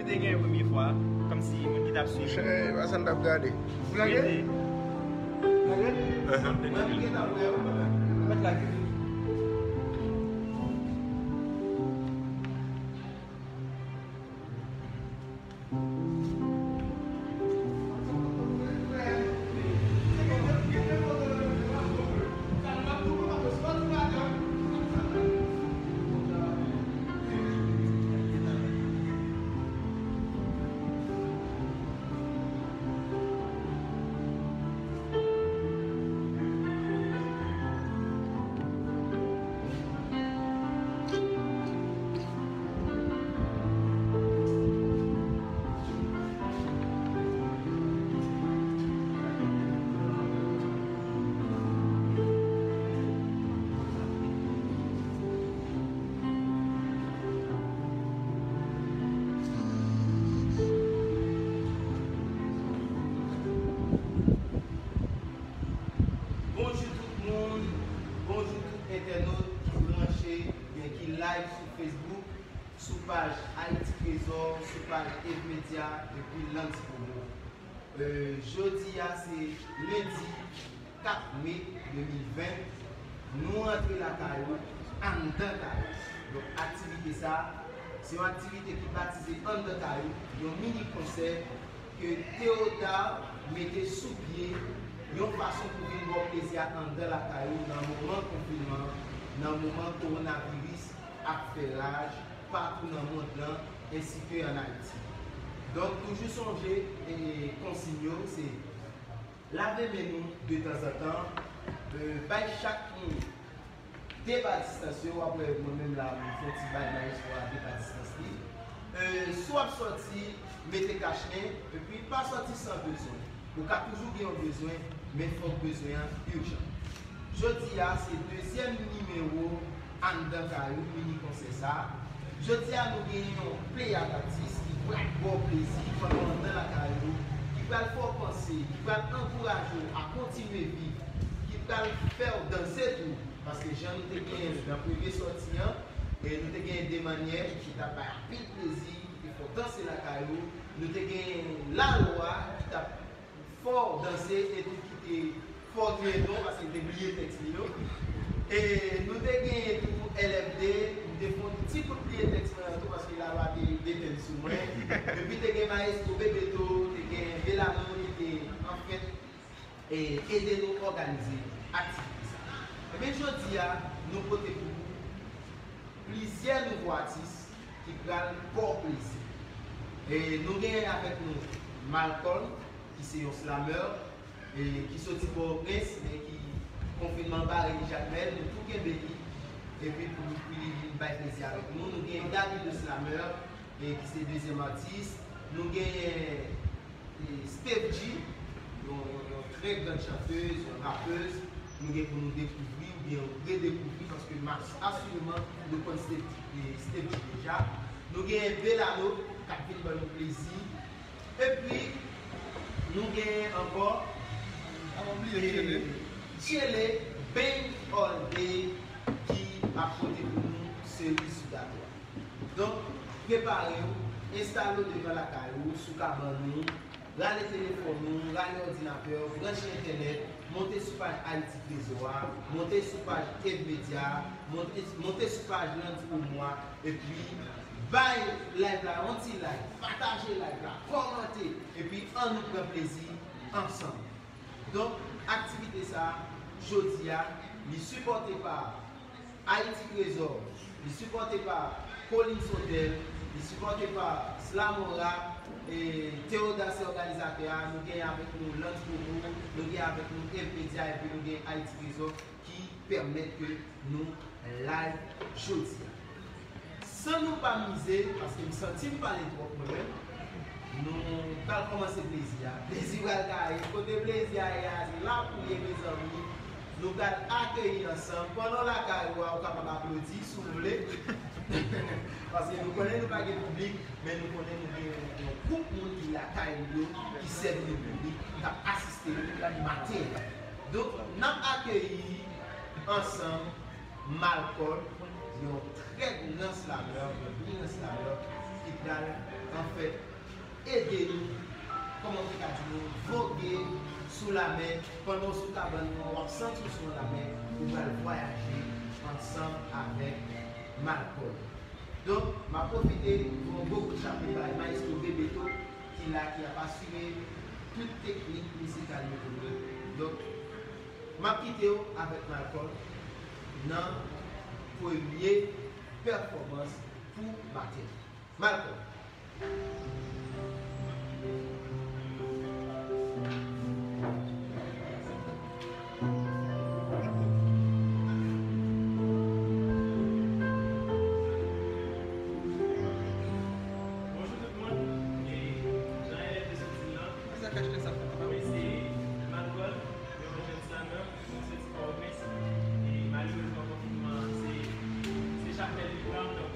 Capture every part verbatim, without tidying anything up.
Te gen premye fwa, kòmsi moun ki t ap swiv. Chè, pa sa n t ap gade. Ou lage? Lage? Mwen gen ta wè ou. Mèt lage. Bonjou tout moun, bonjou tout entènot ki branche, oubyen ki live sou Facebook, sou paj Ayiti Trezò, sou paj Eve Media, epi Lance Promo. Euh, jodi a se lendi kat me de mil ven, nou rantre lakay ou, anndan kay ou. Donk, aktivite sa, se yon aktivite ki batize anndan kay ou, yon mini konsè ke Theodar mete sou pye, yon fason pou vin ba w plezi a anndan lakay ou nan moman konfinman, nan moman kowonaviris ap fè raj patou nan mond lan, ensi ke ann Ayiti. Donk, toujou sonje, e, konsiy yo, se lave men nou detanzantan, e, bay chak moun de pa distans yo, w ap wè mwen menm la, m fè yon ti bay maestro a de pa distans li. E, si w ap sòti, mete kach nen, epi pa sòti san bezwen. Ou ka toujou gen yon bezwen, men fòk bezwen an ijan. Jodi a, se dezyèm nimewo Anndan Kay ou, mini konsè sa. Jodi a, nou gen yon pleyad atis ki pral ba w plezi pandan w anndan lakay ou, ki pral fè w panse, ki pral ankouraje w a kontinye viv, ki pral fè w danse tou. Paske jan nou te genyen l nan premye sòti an, e nou te genyen de mannyè ki t ap bay anpil plezi, ki te fè w danse lakay ou. Nou te genyen Lalwa ki t ap fè w danse e tou ki te fè w kriye tou, paske li te bliye tèks li yo. E nou te genyen tou L F D, m te fè yon ti kout bliye tèks mwen an tou, paske Lalwa te detenn sou mwen. Epi te gen Maestro Bebeto, te gen Belano ki te, anfèt, e, ede nou òganize aktivite sa. Ebyen, jodi a, nou pote pou ou plizyè nouvo atis ki pral ba w plezi. E nou genyen avèk nou Malcolm, ki se yon slameur, e ki soti Pòtoprens, men ki konfinman bare li Jakmèl, nou tou kenbe li. Epi pou, pou li vin bay plezi avèk nou. Nou genyen Gaby le Slameur, e ki se dezyèm atis. Nou genyen e Steph G, yon, yon, yon trè grann chantèz, yon rapèz, nou gen pou nou dekouvri oubyen redekouvri, paske mas asireman nou konn Steph, e Steph G deja. Nou gen Belano k ap vin ban nou plezi. Epi, nou gen ankò, pa bliye, e Tchele. Tchele Bang All Day ki ap pote pou nou Cerise sou gato a. Donk, prepare w, enstale w devan lakay ou, sou kabann ou, rale telefòn ou, rale òdinatè w, branche entènèt, monte sou paj Ayiti Trezò a, monte sou paj Eve Media a, monte, monte sou paj Lance Promo a, epi bay live la yon ti like, pataje live la, kòmante, epi ann nou pran plezi ansanm. Donk, aktivite sa a, jodi a, li sipòte pa Ayiti Trezò, li sipòte pa Colin Sotel, li sipòte pa Slamora, e Theoda se òganizatè a, nou gen avèk nou Lance Promo, nou gen avèk nou Eve Media, epi nou gen Ayiti Trezò ki pèmèt ke nou live jodi a. San nou pa mize, paske m santi m pale twòp mwen menm, nou pral kòmanse plezi a. Plezi pral gaye. Kote plezi a ye a, se la pou l ye, mezanmi. Nou pral akeyi ansanm. Pandan w lakay ou a, ou kapab aplodi si w vle. Paske nou konnen nou pa gen piblik, men nou konnen nou gen yon gwoup moun ki lakay nou yo, ki sèvi nou piblik, k ap asiste nou maten. Donk, n ap akeyi ansanm Malcolm, yon trè gran slameur, yon brilyan slameur, ki pral anfèt, ede nou, kòman m te ka di nou, voge sou lamè, pandan w sou kabann nan, w ap santi w sou yon lamè, ou pral vwayaje ansanm avèk Malcolm. Donk, m ap pwofite pou yon gwo kout chapo bay Maestro Bebeto, ki la, ki ap asire tout teknik mizikal yo pou nou. Donk, m ap kite w avèk Malcolm nan premye pèfòmans pou maten. Malcolm. Bonjou tout moun, e jan Elèv te sot di l lan, mwen se Malcolm, yon jèn slamè, mwen soti Pòtoprens, e malerezman konfinman an se, se chapèl li pran, donk,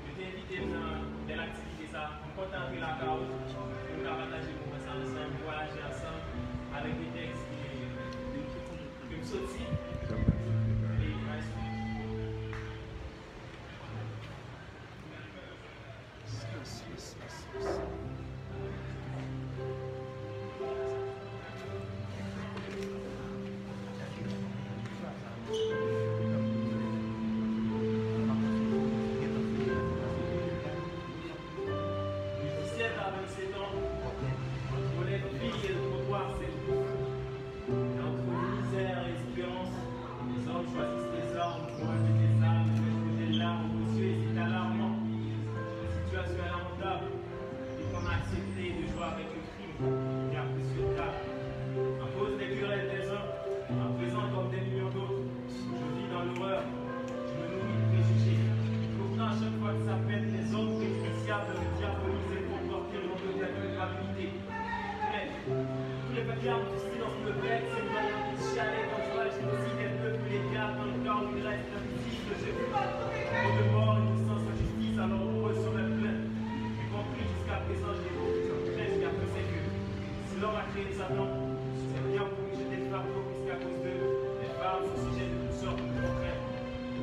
yo te envite m nan bèl aktivite sa. M kontan antre lakay ou pou n ka pataje moman sa ansanm, vwayaje ansanm avèk de tèks ke, ke m soti. E, maestro. Dix-sept à vingt-sept ans, entre les filles et le trottoir, c'est le fou. Et entre misère et espérance, les hommes choisissent les armes pour enlever des âmes, mettre des larmes aux yeux, et c'est alarmant. La situation est lamentable. Et qu'on a accepté de jouer avec le crime qui a pris sur table. À cause des querelles des uns, à présent comme des millions d'autres, je vis dans l'horreur, je me nourris de préjugés. Pourtant, à chaque fois que ça pète, les hommes préjudiciables me diabolisent et font porter le manteau de la culpabilité. Mais tous les vacarmes du silence me vexent, c'est une manière de chialer quand je vois le génocide, elle ne veut plus les gardes dans le chaos du reste invisible. J'ai vu trop de morts innocents sans justice, alors nombreuses sont mes plaintes. Y compris jusqu'à présent, je n'ai aucune crainte, car je sais que si l'homme a créé Satan, c'est bien pour lui jeter le fardeau, puisqu'à cause d'eux, les femmes sont sujets de toutes sortes de contraintes.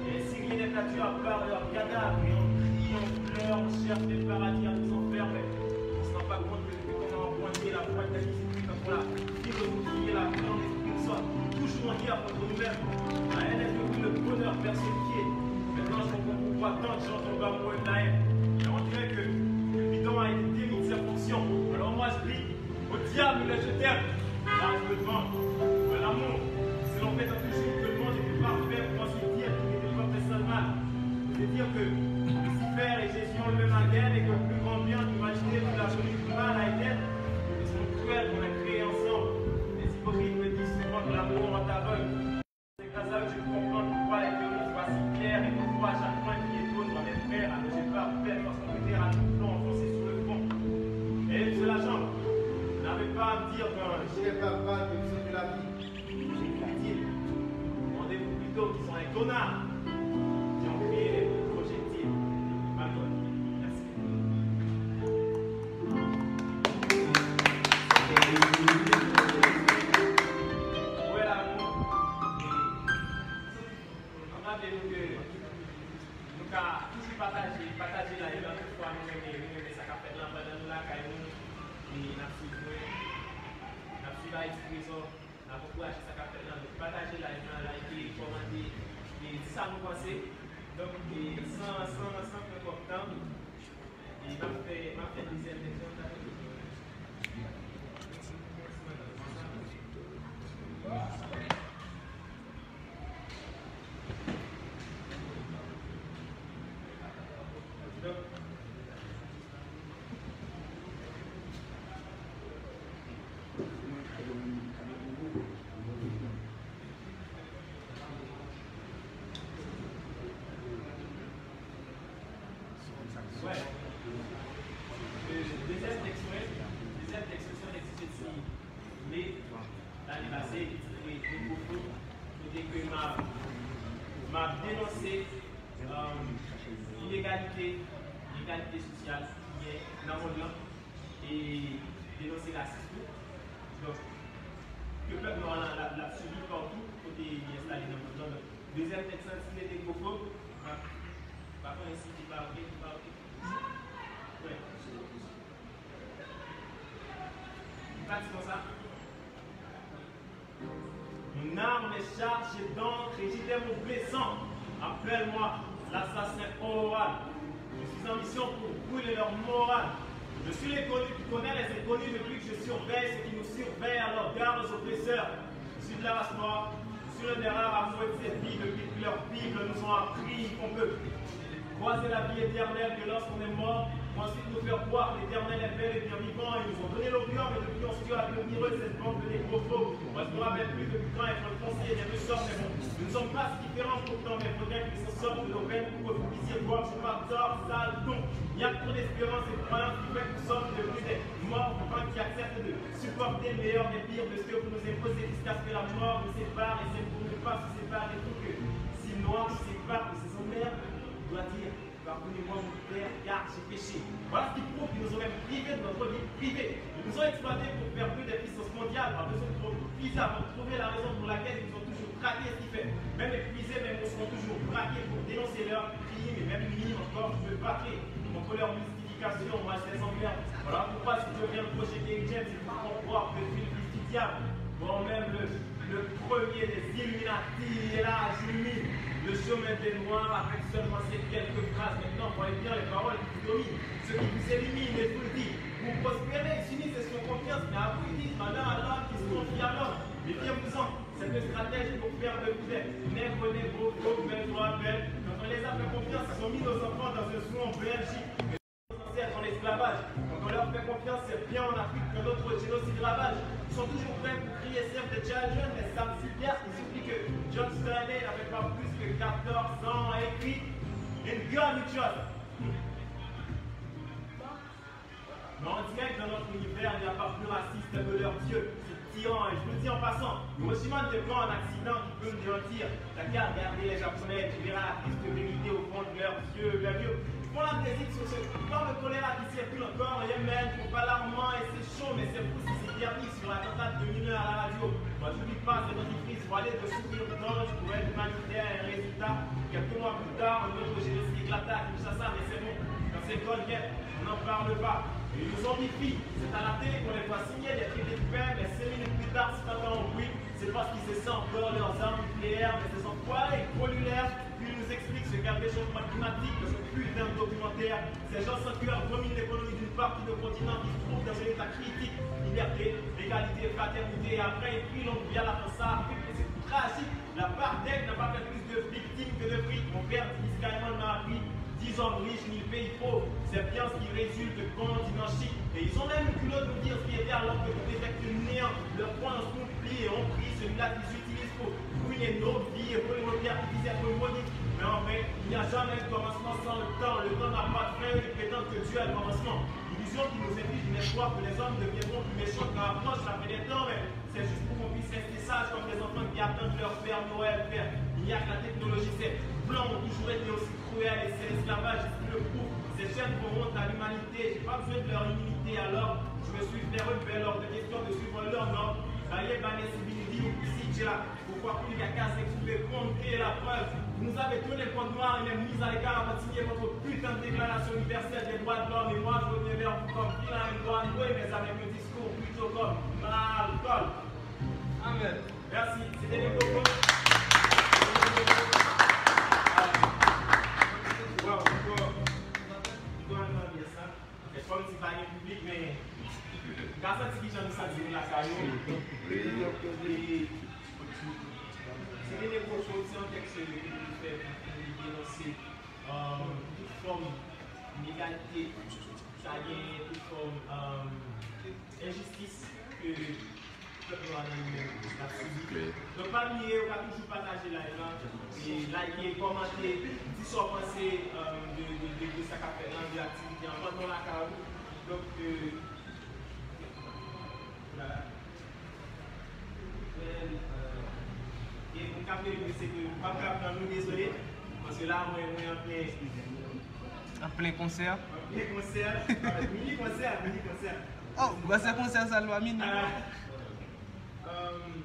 Et ainsi, rien n'est à Dieu à part leur cadavre, et en cri, en pleurs, on cherche des paradis à nous enfermer. On se rend pas compte que depuis qu'on a emprunté la voie de la discipline, qu'on a philosophie et la clandestinité, nous sommes toujours en guerre contre nous-mêmes. La haine est devenue le bonheur personnifié. Maintenant, je comprends pourquoi tant de gens tombent amoureux de la haine. Et on dirait que Cupidon a été démis de ses fonctions. Alors moi, je crie, au diable, les je t'aime. Là, je me demande, pourquoi l'amour, si l'on prétend toujours que le monde était parfait, pour ainsi dire, qu'il n'était pas fait seulement. C'est dire que Lucifer et Jésus ont le même A D N et que le plus grand bien de l'humanité fut la venue du mal à Éden. Ils sont cruels qu'on a créé ensemble. Les hypocrites me disent souvent que l'amour rend aveugle. C'est grâce à eux que je comprends pourquoi les théories soient si claires et pourquoi à chaque point qui est autre, mes frères, alors j'ai peur, peur, parce qu'on me terre à tout plan, enfoncé sur le front. Et une seule jambe, n'avez pas à me dire que je n'ai pas mal de sauver la vie. J'ai une critique. Rendez-vous plutôt qui sont les connards qui ont créé les projectiles. Malcolm, merci. Wè la, nou, e, m raple nou ke nou ka toujou pataje, pataje live la, tout fwa nou renmen, nou renmen sa k ap fèt la, pandan nou lakay nou, e n ap swiv mwen, n ap swiv Ayiti Trezò. N ap ankouraje sa k ap fèt la. Donk, pataje live la, like, kòmante, e di sa nou panse. Donk, e san, san, san pran twòp tan, e n ap fè, n ap fè dezyèm leksyon. Donk, dezyèm tèks mwen, dezyèm tèks mwen se yon tèks ki soti lane pase, ki titre Nekrofon, kote ke m ap, m ap denonse, um, inegalite, inegalite sosyal ki gen nan mond lan, e denonse rasis tou. Donk, ke pèp nwa an l ap, l ap sibi patou kote li enstale nan mond lan. Donk, dezyèm tèks lan, titre Nekrofon, m ap, m pa konnen si li pa oke, li pa oke. Wè. Mon âme est chargée d'encre et j'ai des mots blessants. Appelle-moi l'assassin Oral. Je suis en mission pour brûler leur morale. Je suis l'inconnu qui connaît les inconnus depuis que je surveille ceux qui nous surveillent à leurs gardes oppresseurs. Je suis de la race noire, je suis l'un des rares à mourir de cette vie depuis que leurs Bibles nous ont appris qu'on peut croiser la vie éternelle que lorsqu'on est mort, pour ensuite nous faire croire que l'Éternel est bel et bien vivant. Ils nous ont donné l'opium et depuis on se tue à devenir eux, cette bande de négrophobes. Moi, je me rappelle plus depuis quand être foncé est un sort, mais bon, nous ne sommes pas si différents pourtant, mais faudrait que ça sorte de nos veines pour que vous puissiez voir que je suis pas tort, sale, con. Il y a trop d'espérance et de croyance qui fait que nous sommes devenus des morts vivants qui acceptent de supporter le meilleur des pires de ce que vous nous imposez jusqu'à ce que la mort nous sépare, et celle pour ne pas se séparer, pour que, si le noir se sépare de ses emmerdes, doit dire, pardonnez-moi, mon père, car j'ai péché. Voilà ce qui prouve qu'ils nous ont même privés de notre vie privée. Ils nous ont exploités pour faire d'eux des puissances mondiales, pas besoin de trop puiser avant de trouver la raison pour laquelle ils nous ont toujours traqués, ce qui fait, même épuisés, même nous serons toujours braqués pour dénoncer leurs crimes, et même mille encore, je veux bâcler contre leur mystification, moi je les emmerde. Voilà pourquoi si Dieu vient le projet d'Eric James, il faut qu'on croire que Dieu est fils du diable, voire même le, le premier des Illuminati, et là, j'illumine le chemin des Noirs avec seulement ces quelques phrases. Maintenant, voyez bien les paroles qui vous dominent. Ce qui vous élimine, et je vous le dis, vous prospérez, ils s'unissent et se font confiance, mais à vous ils disent, malheur à l'homme qui se confie à l'homme. Méfiez-vous-en, c'est le stratège pour faire de vous des négros, négros, faux, belles, trois belles. Quand on les a fait confiance, ils ont mis nos enfants dans un zoo en Belgique. Ancêtres en esclavage. Quand on leur fait confiance, c'est bien en Afrique que notre génocide ravage. Ils sont toujours prêts pour crier save the children, mais savent si bien, ils oublient que John Sterling n'avait pas plus que quatorze ans à écrire In God We Trust. Mais on dirait que dans notre univers, il n'y a pas plus raciste que leur Dieu, ce tyran. Et je vous le dis en passant, Hiroshima n'était pas un accident qui peut me démentir. T'as qu'à regarder les Japonais, tu verras la triste vérité au fond de leurs yeux. Leurs yeux font la musique sur ce fort choléra qui circule encore au Yémen. Faut pas l'alarmant et c'est chaud, mais c'est fou si c'est permis sur l'attentat de mineurs à la radio. Moi, j'oublie pas cette entreprise voilée de sourires tendres pour aide humanitaire et résultat. Quelques mois plus tard, un autre génocide éclata à Kinshasa, mais c'est bon, quand c'est Colgate, on n'en parle pas. Et ils nous zombifient. C'est à la télé qu'on les voit signer des traités de paix, mais cinq minutes plus tard, c'est encore en bruit. C'est parce qu'ils essaient encore leurs armes nucléaires, mais ces enfoirés, ils brûlent l'air. Puis ils nous expliquent ce qu'est le réchauffement climatique dans ce putain de documentaire. Ces gens sans cœur dominent l'économie d'une partie de continent qui se trouve dans un état critique. Liberté, égalité, fraternité, et après, ils crient longue vie à la France. Ça a fait que c'est tragique. L'apartheid n'a pas fait plus de victimes que de fric. Mon père Didis Kaiman m'a appris, dix hommes riches, mille pays pauvres. C'est bien ce qui résulte quand on dit non chic. Et ils ont même le culot de nous dire ce qui était alors que tout était que néant. Leurs poings ont pli et ont pris celui-là qu'ils utilisent pour ruiner nos vies et voler nos terres qui disent être maudits. Mais en vain, il n'y a jamais eu de commencement sans le temps. Le temps n'a pas de fin, ils prétendent que Dieu a le commencement. Illusion qui nous inflige une espoir que les hommes deviendront plus méchants quand approche la fin des temps. Mais c'est juste pour qu'on puisse rester sage comme des enfants qui attendent leur Père Noël. Père, il n'y a que la technologie, ces blancs ont toujours été aussi cruels et c'est l'esclavage, ils le prouve. Ces chaînes font honte à l'humanité, j'ai pas besoin de leur immunité, alors je me suis fait rebelle hors de question de suivre leur norme. Baye bane sibilidi ou pisi dja. Pourquoi couler à casser couper compter la preuve? Vous nous avez donné le code noir et même mis à l'écart avant de signer votre putain de déclaration universelle des droits de l'homme. Et moi, je reviens vers vous comme vilain, une loi noire, mais avec un discours plutôt comme Malcolm. Amen. Merci. C'était les propos. Wow, wow. Anfèt, kòm si pa gen piblik, men m ka santi kijan nou santi nou lakay nou. E, se te de gwo cho, se yon tèks ke nou fè pou nou denonse, euh, tout fòm inegalite, sa genyen, tout fòm, euh, enjistis ke pèp nwa nan li menm l ap sibi. Donk, pa bliye, ou ka toujou pataje live la, e like, kòmante, di sa w panse, euh, de, de, de, de sa k ap fèt lan, de aktivite an, pandan w lakay ou. Donk, euh, voilà. E moun k ap rele, se ke m p ap ka pran nou, dezole, paske la, mwen, mwen an plen. An plen konsè? An plen konsè, mini konsè, mini konsè. Oh, gwo se konsè sa lwa mini. Ah. Um,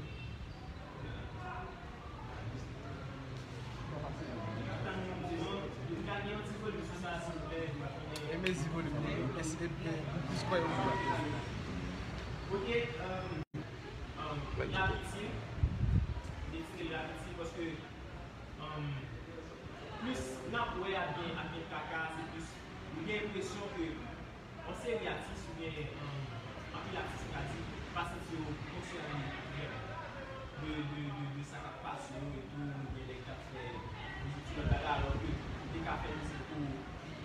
e mezi volim, e, e, e, plis kwè yo. Ok, um, um, l ap itil. M te tire l ap itil paske, um, plis n ap wè ap gen, ap gen traka, se plis ou gen enpresyon ke yon seri atis oubyen, um, anpil atis, m ka di, pa santi yo konsène de, de, de, de sa k ap pase yo etou, oubyen nèg k ap fè mizik sou lòt bagay, alò ke ou te ka fè mizik pou,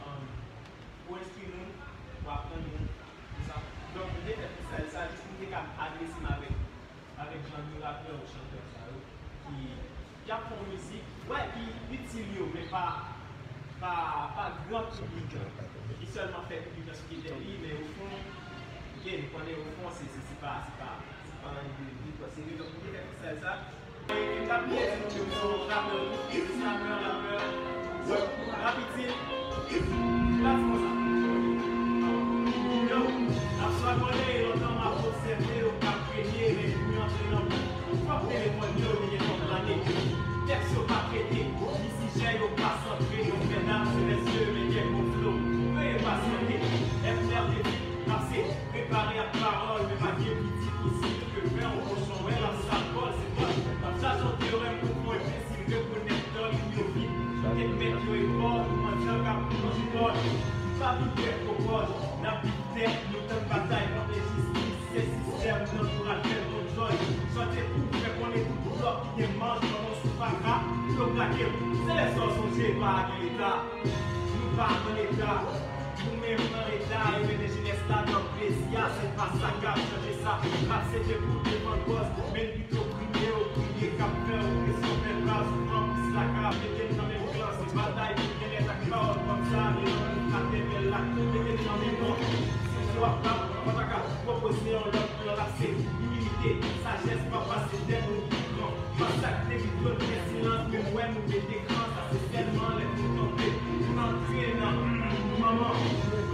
um, pou enstwi moun, pou aprann moun, tout sa. Donk, m te fè freestyle sa, jis pou m te ka adrese m avèk, avèk jan de rapè ou chantè sa yo, ki, ki ap fè yon mizik, wè, ki itil yo, men pa, pa, pa gran piblik lan, ki sèlman fè piblik lan sou kritè li, men o fon, ok, nou konnen o fon, se, se, se pa, se pa, se pa yon ide, ide twò serye, donk, m te fè freestyle sa. E m t ap byen di nou ke m se yon rapè tou, rapè, rapè. Rapid, m t ap di konsa. Yo, n ap swagole, lontan m ap obsève yo k ap premye, men pou yo antre nan bout, fòk telefòn yo te gen kòm lane. Tèks yo pa trete, ni sijè yo pa santre, yo fè dam se mesye, men kèk bon flo. Veye pasyante, F N R te di, n ap se prepare ak pawòl, men pa gen pi difisil ke fè yon kochon wè l ap sal kò l, se kò l. N ap chache yon teorèm pou fè yon enbesil rekonèt tò li yo vit. Kèk mèt yo epòl, ou mandyan k ap manje kò l. Li pa vin fè pwopòz, n ap viv tèt, nou tann batay kont enjistis, se sistèm nan pou al fè l kont Jòj. Chante pou fè konnen tout blòk ki gen manch nan yon soufaka, pou yo brake l. Se lè sa w sonje pa gen leta. Nou pa an eta. Nou menm nan eta, yo mete jenès la nan plezi a, se pa sa k ap chanje sa. Rap se te pou defann kòz, men n pito prime opriye k ap fè opresyon fè baz ou pran plis la, ka mete n nan menm klan, se batay pou byenèt ak pawòl kòm sa, men nan moun atè bèl la, mete n nan menm non. Si w ap rap, mwen pa ka pwopoze yon lòt plan, rap se imilite, sajès pa pase tèt nou pi gran. Masak te vin dlo l fè silans, men m wè nou pete kran, sa se sèlman lè nou kanpe. Pou n antre nan, mm, manman,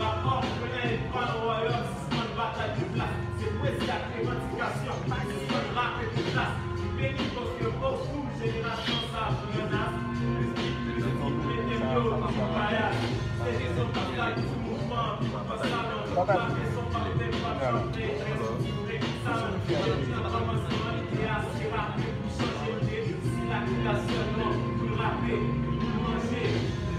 rap òfelen pa nan wayòm, sispann batay pou plas. Se pwezi ak revandikasyon, sispann rape pou plas. Li beni paske old school, jenerasyon sa pran nas. Plis bit, plis bit, mete m yo, ti payas. Se rezon pou sa ki sou mouvman, anvi pran sa nan tout la, men son pa pèp pa chante, trè sou ti frè ki sa. Depi nan kòmansman, lide a se rape. Chanje lide, si lakilti sèlman pou l rape, pou l manje,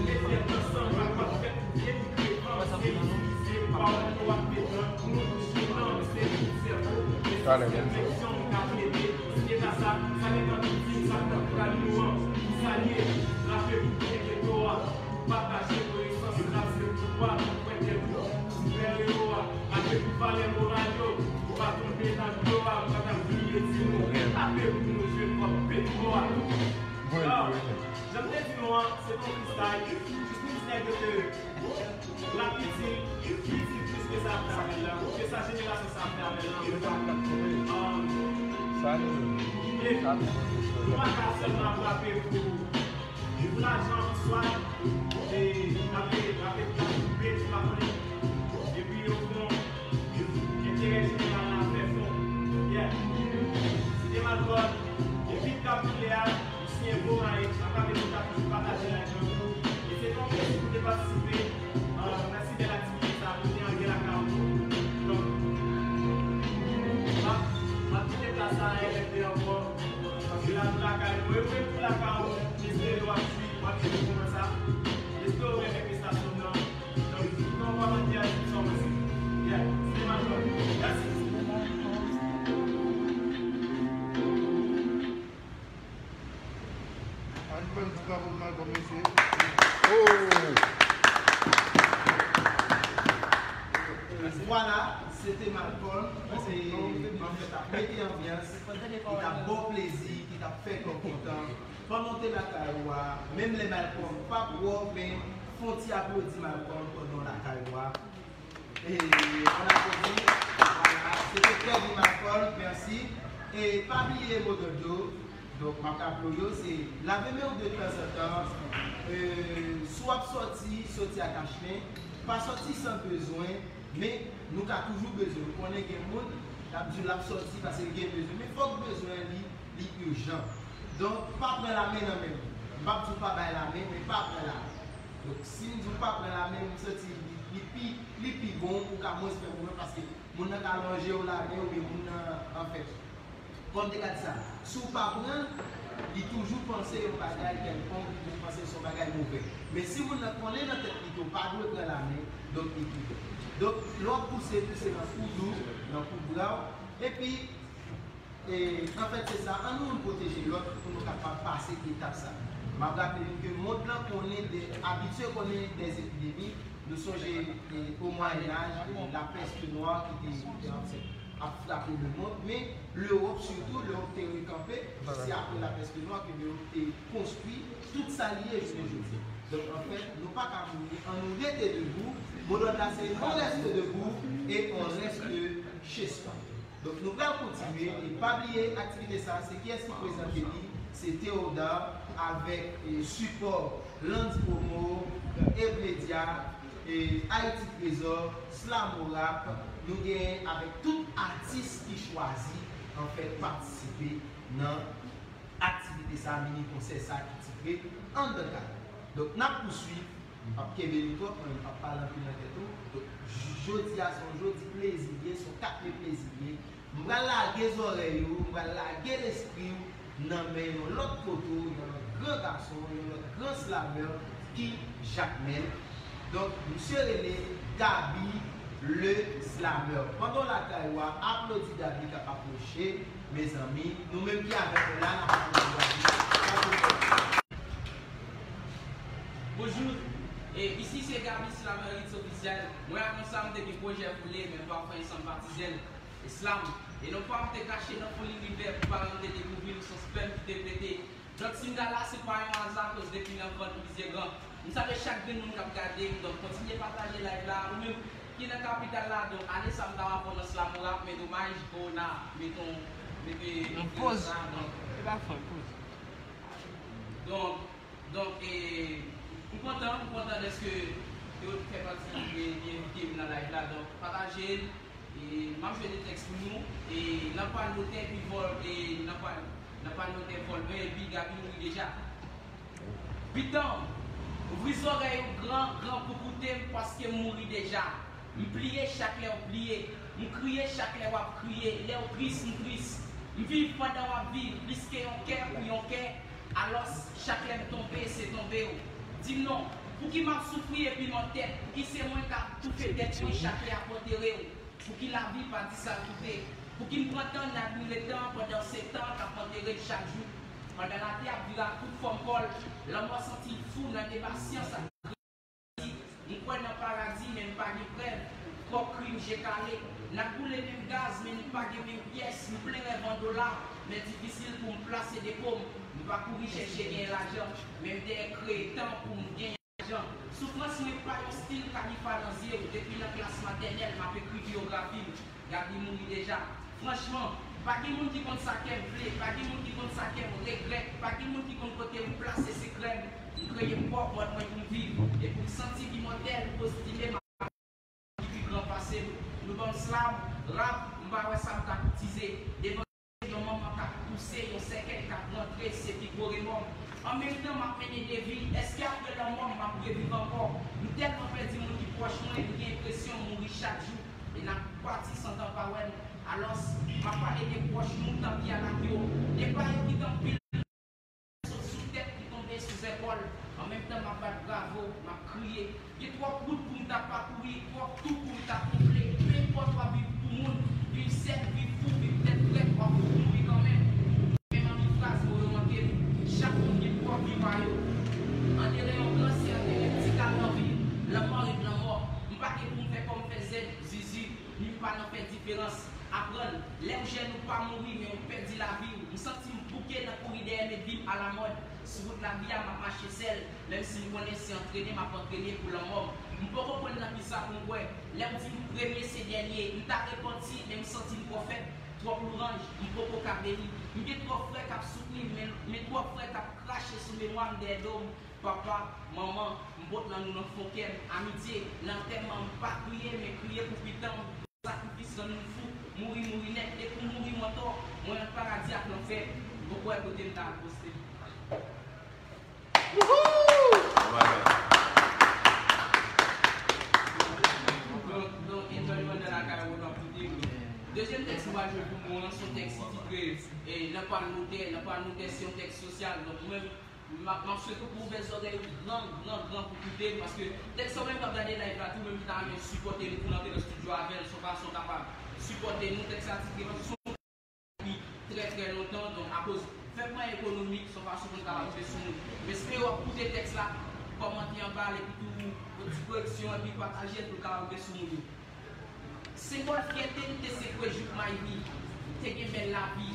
leve tèt ansanm ak w ap fè pou byen li krevan, se itilize pawòl yo ap detann, nou touche nanm, se tout sèvo, e sistèm fleksyon nou ka plede, si se ta sa, sa gentan tou di m sa k nan pral nou an, pou salye, rape pou byen geto a, pou pataje konesans, rap se pouvwa, pou pwente tou, sipè rewo a, rape pou valè moral yo, pou pa tonbe nan dlo a, m pa t ap bliye di nou, rape pou nou jwe kòb petwo a. Yo, jan m te di nou an, se te yon freestyle, jis pou di nèg yo ke rap itil, li itil plis ke sa ap fè avè l la, ke sa jenerasyon sa ap fè avè l la, mwen pa, um, e nou pa ka sèlman ap rape pou pou lajan, swa, e, rape, rape, rape, rape, ti pa konnen. Epi, o fon, enterè jeneral la fè fon. Yeah. Si te m alkòl, e bit k ap boule a, ou siyen bon, e, m ap rape tout sa, toujou pataje live yo. E se te yon plezi pou te patisipe, e, nan si bèl aktivite sa, kote an gen lakay ou tou. Donk, m ap, m ap kite plas la a L F D ankò. Paske la nou lakay nou, e ou menm tou lakay ou, m espere w ap swiv, w ap swiv mouvman sa. M espere w renmen prestasyon m nan. Donk, si w gen yon kòmantè, di m sa w panse. Yeah, se Malcolm. Mèsi. Ann fè yon ti bravo pou Malcolm, mesye. Oh! Vwala, se te Malcolm, se, anfèt, ap mete anbyans, ki t ap ba w plezi, ki t ap fè kè w kontan. Pandan w te lakay ou a, menm lè Malcolm p ap wè w, men fè yon ti aplodi Malcolm pandan w lakay ou a. E, on aplodi. Vwala, se te Kevin Malcolm, mèsi. E pa bliye mo dòd yo. Donk, m ap raple w yo, se lave men w de tanzantan. E, si w ap sòti, sòti ak kachnen. Pa sòti san bezwen, men nou ka toujou bezwen. Ou konnen gen moun, l ap di w l ap sòti paske l gen bezwen. Men fòk bezwen li, li ijan. Donk, pa pran lamen nan men moun. M p ap di w pa bay lamen, men pa pran lamen. Donk, si m di w pa pran lamen, m santi li, li pi, li pi bon, ou ka mwens fè pwoblèm paske Moun nan ka lonje w lamen oubyen moun nan, anfèt, kòm te ka di sa, si w pa pran l, li toujou panse yon bagay kèlkonk, li toujou panse se yon bagay move. Men si moun nan konnen nan tèt li ke w pa dwe pran lamen, donk li pi bon. Donk, lè w ap pouse, pouse nan kou dou, nan kou bra w, epi E, anfèt, se sa. Ann nou youn pwoteje lòt pou nou kapab pase etap sa. M ap raple nou ke mond lan konnen de, abitye konnen de epidemi. Nou sonje, e, o Mwayen Aj, e, lapès nwa ki te, te, anfèt, ap frape lemond, men Lewòp sitou, Lewòp te rekanpe, se apre lapès nwa ke Lewòp te konstwi tout sa li ye jounen jodi a. Donk, anfèt, nou pa ka mouri, ann nou rete debou. Modòd la se on reste debout et on reste chez soi. Donk, nou pral kontinye, e pa bliye aktivite sa, se kiyès ki prezante li, se Theodore avèk, e, sipò Lens Promo, Evledia, e, Haïti Trésor, Slamorap, nou genyen avèk tout atis ki chwazi, anfèt, patisipe nan aktivite sa, mini konsè sa ki titre Anndan Kay. Donk, n ap pouswiv, m p ap kenbe nou twòp, mwen, m p ap pale anpil nan tèt ou. Donk, j-, jodi a, se yon jodi plezi li ye, se yon kat me plezi li ye. M pral lage zòrèy ou, m pral lage lespri w nan men yon lòt poto, yon lòt gran gason, yon lòt gran slamè ki Jakmèl. Donk, misye rele Gaby le Slameur. Pandan w lakay ou a, aplodi Gaby k ap apwoche, mezanmi. Nou menm ki avèk ou la, n ap aplodi Gaby. Bonjou. E isi se Gaby Slameur Hits Officiel. Mwen avan sa, m te gen pwojè Foule, men pafwa, m sanm pa ti zèl. E slam. E non pa m te kache nan fon limivè, pou paran m te dekouvri m, se yon spèm ki te pete. Donk, si m ta la, se pa yon aza, akoz depi nan vant, m vizye gran. M salye chak grenn moun k ap gade m, donk, kontinye pataje live la. Ou menm ki nan kapital la, donk, ane sa, m ta va fò nan Slamorap, men domaj, kowona mete yon, mete yon poz sa, donk. E pa fò, poz. Donk, donk, e, m kontan, m kontan dèske yo fè pati, e, de envite m nan live la, donk, pataje l. E, m ap jwe de tèks pou nou. E, nan pwa notè epi vòl, e, nan pwa, nan pwa notè vòlpè, epi Gaby mouri deja. Pitanm, ouvri zòrèy ou gran, gran pou koute m, paske m mouri deja. M pliye chak lè w pliye. M kriye chak lè w ap kriye. Lè w tris, m tris. M viv pandan w ap viv, plis ke yon kè pou yon kè. Alòs, chak lè m tonbe, se tonbe w. Di m non, pouki m ap soufri epi m an tèt? Pouki se mwen k ap toufe tèt mwen chak lè y ap antere w? Pouki lavi pa di sa l koute? Pouki m pran tan n admire tan pandan se tan k ap antere n chak jou? Pandan latè ap vire ak tout fòm kò l, lanmò santi l fou nan de pasyans ak kredi. M kwè nan paradi, men m pa gen prèv. Twòp krim, je kale. N ap boule menm gaz, men n pa gen menm pyès. M plen rèv an dola, men difisil pou m plase depo m. M pa kouri chèche genyen lajan, men m dèyè kreye tan pou m genyen lajan. Soufrans mwen pa yon stil Khalifa nan zye w. Depi nan klas matènèl, m ap ekri biyografi m. Gaby mouri deja. Franchman, pa gen moun ki konn sa kè m vle, pa gen moun ki konn sa kè m regrèt, pa gen moun ki konn kote m plase sekrè m. M kreye pwòp mòn mwen pou m viv e pou m santi m imòtèl, poze m ki pi gran pase m. Nou ban m slam, rap, m pa wè sa m ta koutize. Devan yon manman k ap pouse, yon sèkèy k ap rantre, se pi gwo remò m. An menm tan, m ap mennen de vi. Èske apre lanmò m, m ap reviv ankò? M tèlman pèdi moun ki pwòch mwen, m gen enpresyon m mouri chak jou. E n ap pati san tan pa wè n. Alòs, m ap pale de pwòch nou, tanpri avèk yo. De pa yo ki t anpil sot sou tèt, ki tonbe sou zèpòl. An menm tan, m ap bat bravo, m ap kriye. Gen twòp wout pou m ta pakouri, twòp tou pou m ta konble. Pe enpòt w ap viv pou moun, viv sèk, viv fou, viv tèt frèt, w ap fout mouri kanmenm. Men manmi fraz mo yo manke m. Chak moun gen pwòp vi pa yo. Antere yon gran se antere, ti kal nan vi, lanmò ret lanmò. M pa gen pou m fè kò m fè zèd, zizi, ni m pa nan fè diferans. Aprann, lè w jèn ou pa mouri, men ou pèdi lavi w. M santi m bouke nan kouri dèyè met vi m alamòd. Sou wout lavi a, m ap mache sèl, menm si m konnen se antrene m ap antrene pou lanmò m. M poko konn nan kisa pou m kwè. Lè w di m premye se dènye, m ta repanti, men m santi m pwofèt. Twòp louranj, m poko ka beni. M gen twòp frè k ap soutni m, men, men twòp frè k ap krache sou memwa m dèyè do m. Papa, manman, m pot nan nou nan fon kè m. Amitye, nan antèman, m pa kriye, men kriye pou pitanm. Sakrifis rann nou fou, mouri, mouri nèt, depi w mouri w antò, mwen ant paradi ak lanfè, m poko wè kote m ta al poste. Wouhou! Bon bagay. Donk, donk, enjoy mwen nan lakay ou, n ap koute m. Dezyèm tèks mwen pral jwe pou nou an, se yon tèks ki titre, eh, Nan Pwal Motè. Nan Pwal Motè, se yon tèks sosyal. Donk, mwen menm, m ap, m ap swete w pou w ouvè zòrèy ou gran, gran, gran pou koute, paske tèks sa w menm k ap gade live la, tou menm ki ta renmen sipòte nou pou n antre nan estidyo avè l, se yon fason w kapab sipòte nou. Tèks sa titre Sou Pi trè, trè lontan. Donk, akoz fèbman ekonomik, se yon fason pou n kapab rive sou nou. M espere w ap koute tèks la, kòmante anba l, epi tou, yon ti koreksyon, epi pataje l pou l kapab rive sou nou tou. Senbòl fyète n te sekwe jouk may li, te gen bèl lavi,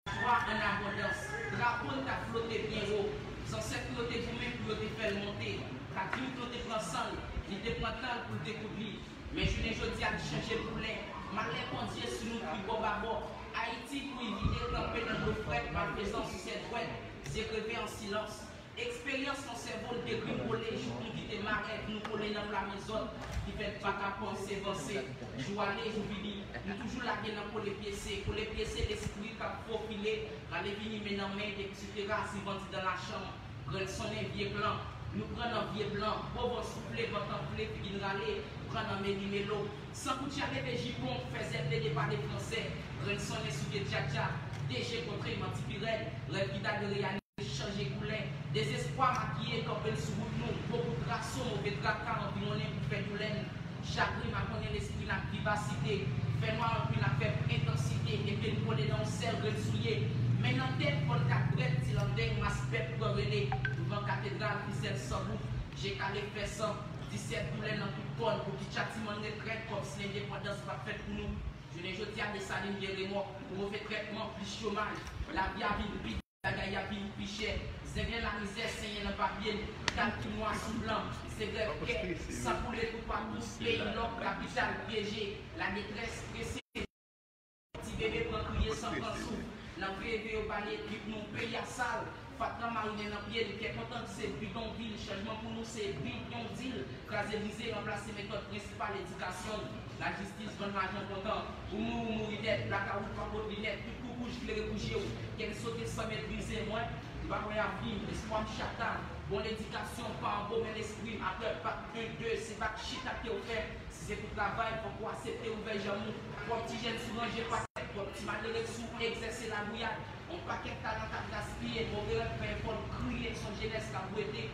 jwa an abondans. Drapo n t ap flote byen wo. Zansèt nou yo te goumen pou yo te fè l monte. Kadmik yo te pran san l, li te pran tan l pou l te koud li. Men jounen jodi a, li chanje koulè. Malè pandye sou nou tribò babò. Ayiti, pou y vide, kanpe nan dlo frèt, malfezan sou sèt dwèt, zye kreve an silans. Eksperyans nan sèvo n degrinkole jouk nou kite marè, nou kole nan pla men zòt, ki fè n pa ka panse vanse. Jou ale, jou vini, nou toujou lage nan kole pyese, kole pyese lespri k ap fofile, ale vini men nan men, depi sou teras, rive andidan lachanm. Grenn sonnen vye plan, nou pran nan vye blan, gwo van soufle, van tanfle, figi n rale, pran nan meli melo. San koutcha leve jipon, fè zèb plede pale fransè, grenn sonnen sou vye djadja, de je kontre manti pi rèd, rèv ki ta dwe reyalize chanje koulè, dezespwa makiye kanpe l sou wout nou, gwo kout raso, move traka anviwonnen pou fè doulè n. Chagren makonnen lespri n ak vivasite, fènwa anpil ak fèb entansite, epi n kole nan yon sèl grenn soulye. Men nan tèt, fò n ka drèt, ti landeng, mas pèp pran rele, douvan katedral, fisèl san bout, je kale fè san, disèt doulè nan tout kò n, pou ki tchatiment n ret rèd, kòmsi lendepandans pa t fèt pou nou. Jounen jodi a, Desalin gen remò, pou move trètman, plis chomaj, lavi a vin pi bagay ap vin pi chè. Zenglen lamizè senyen nan papye n, kalkil nwa sou blan, se grèv kè, san koule toupatou, peyi lòk, kapital pyeje, ladetrès prese. Ti bebe pran kriye san pran souf, nan veye veye yo bale trip nou, peyi a sal, fatra marinen nan pye n, kè kontan se bidonvil, chanjman pou nou se bidondil, kraze brize, ranplase metòd prensipal edikasyon, lajistis, vann lajan kontan, ou mouri, ou mouri nèt, blakawout pa pot linèt, tout koukouj klere pou je w, kè n sote san mèt brize, mwen, m pa wè avni m, lespwa m chata, bon ledikasyon pa anbo men lespri m, apre bak en de, se bak chita ke w fè, si se pou travay, fòk ou aksepte ouvè janm ou, twòp ti jèn sou ranje pakèt, twòp ti malere sou egzèse lagouyad, yon pakèt talan k ap gaspiye, move rèv fè efò n kriye, s on jenès k ap bwete,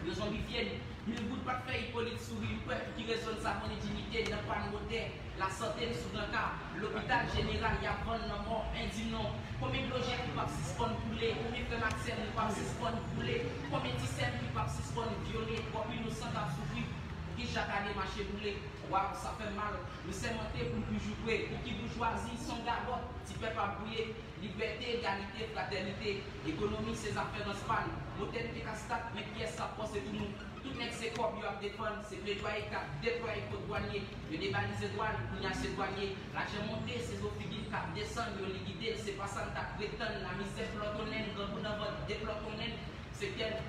yo zonbifye n. Mil goud pa t fè Ipolit souri, m kwè pou ki rezon n sa konnen diyite n nan pwal motè, lasante n sou branka, lopital jeneral y ap vann lanmò, endim non. Konbyen dlo jèn ki p ap sispann koule, konbyen frè m ak sè m ki p ap sispann koule, konbyen ti sè m ki p ap sispann vyole, twòp inosan k ap soufri, pou ki chak ane mache boule. Waw, sa fè m mal. Nou sèmante pou n toujou kwè, pou ki boujwazi s on gagòt, ti pèp ap gouye. Libète, egalite, fratènite, ekonomi se zafè rans pa n. Motè n te ka stat, men kiyès k ap panse pou nou? Tout nèg se kòb yo ap defann, se pledwaye k ap deplwaye kot dwanye. Yo debalize dwàn, kounya se dwanye. Lajan monte, se zo figi n k ap desann, yo likide l, se pa sa n t ap pretann. Lamizè plòtonnen n, grangou nan vant deplòtonnen n. Se kèk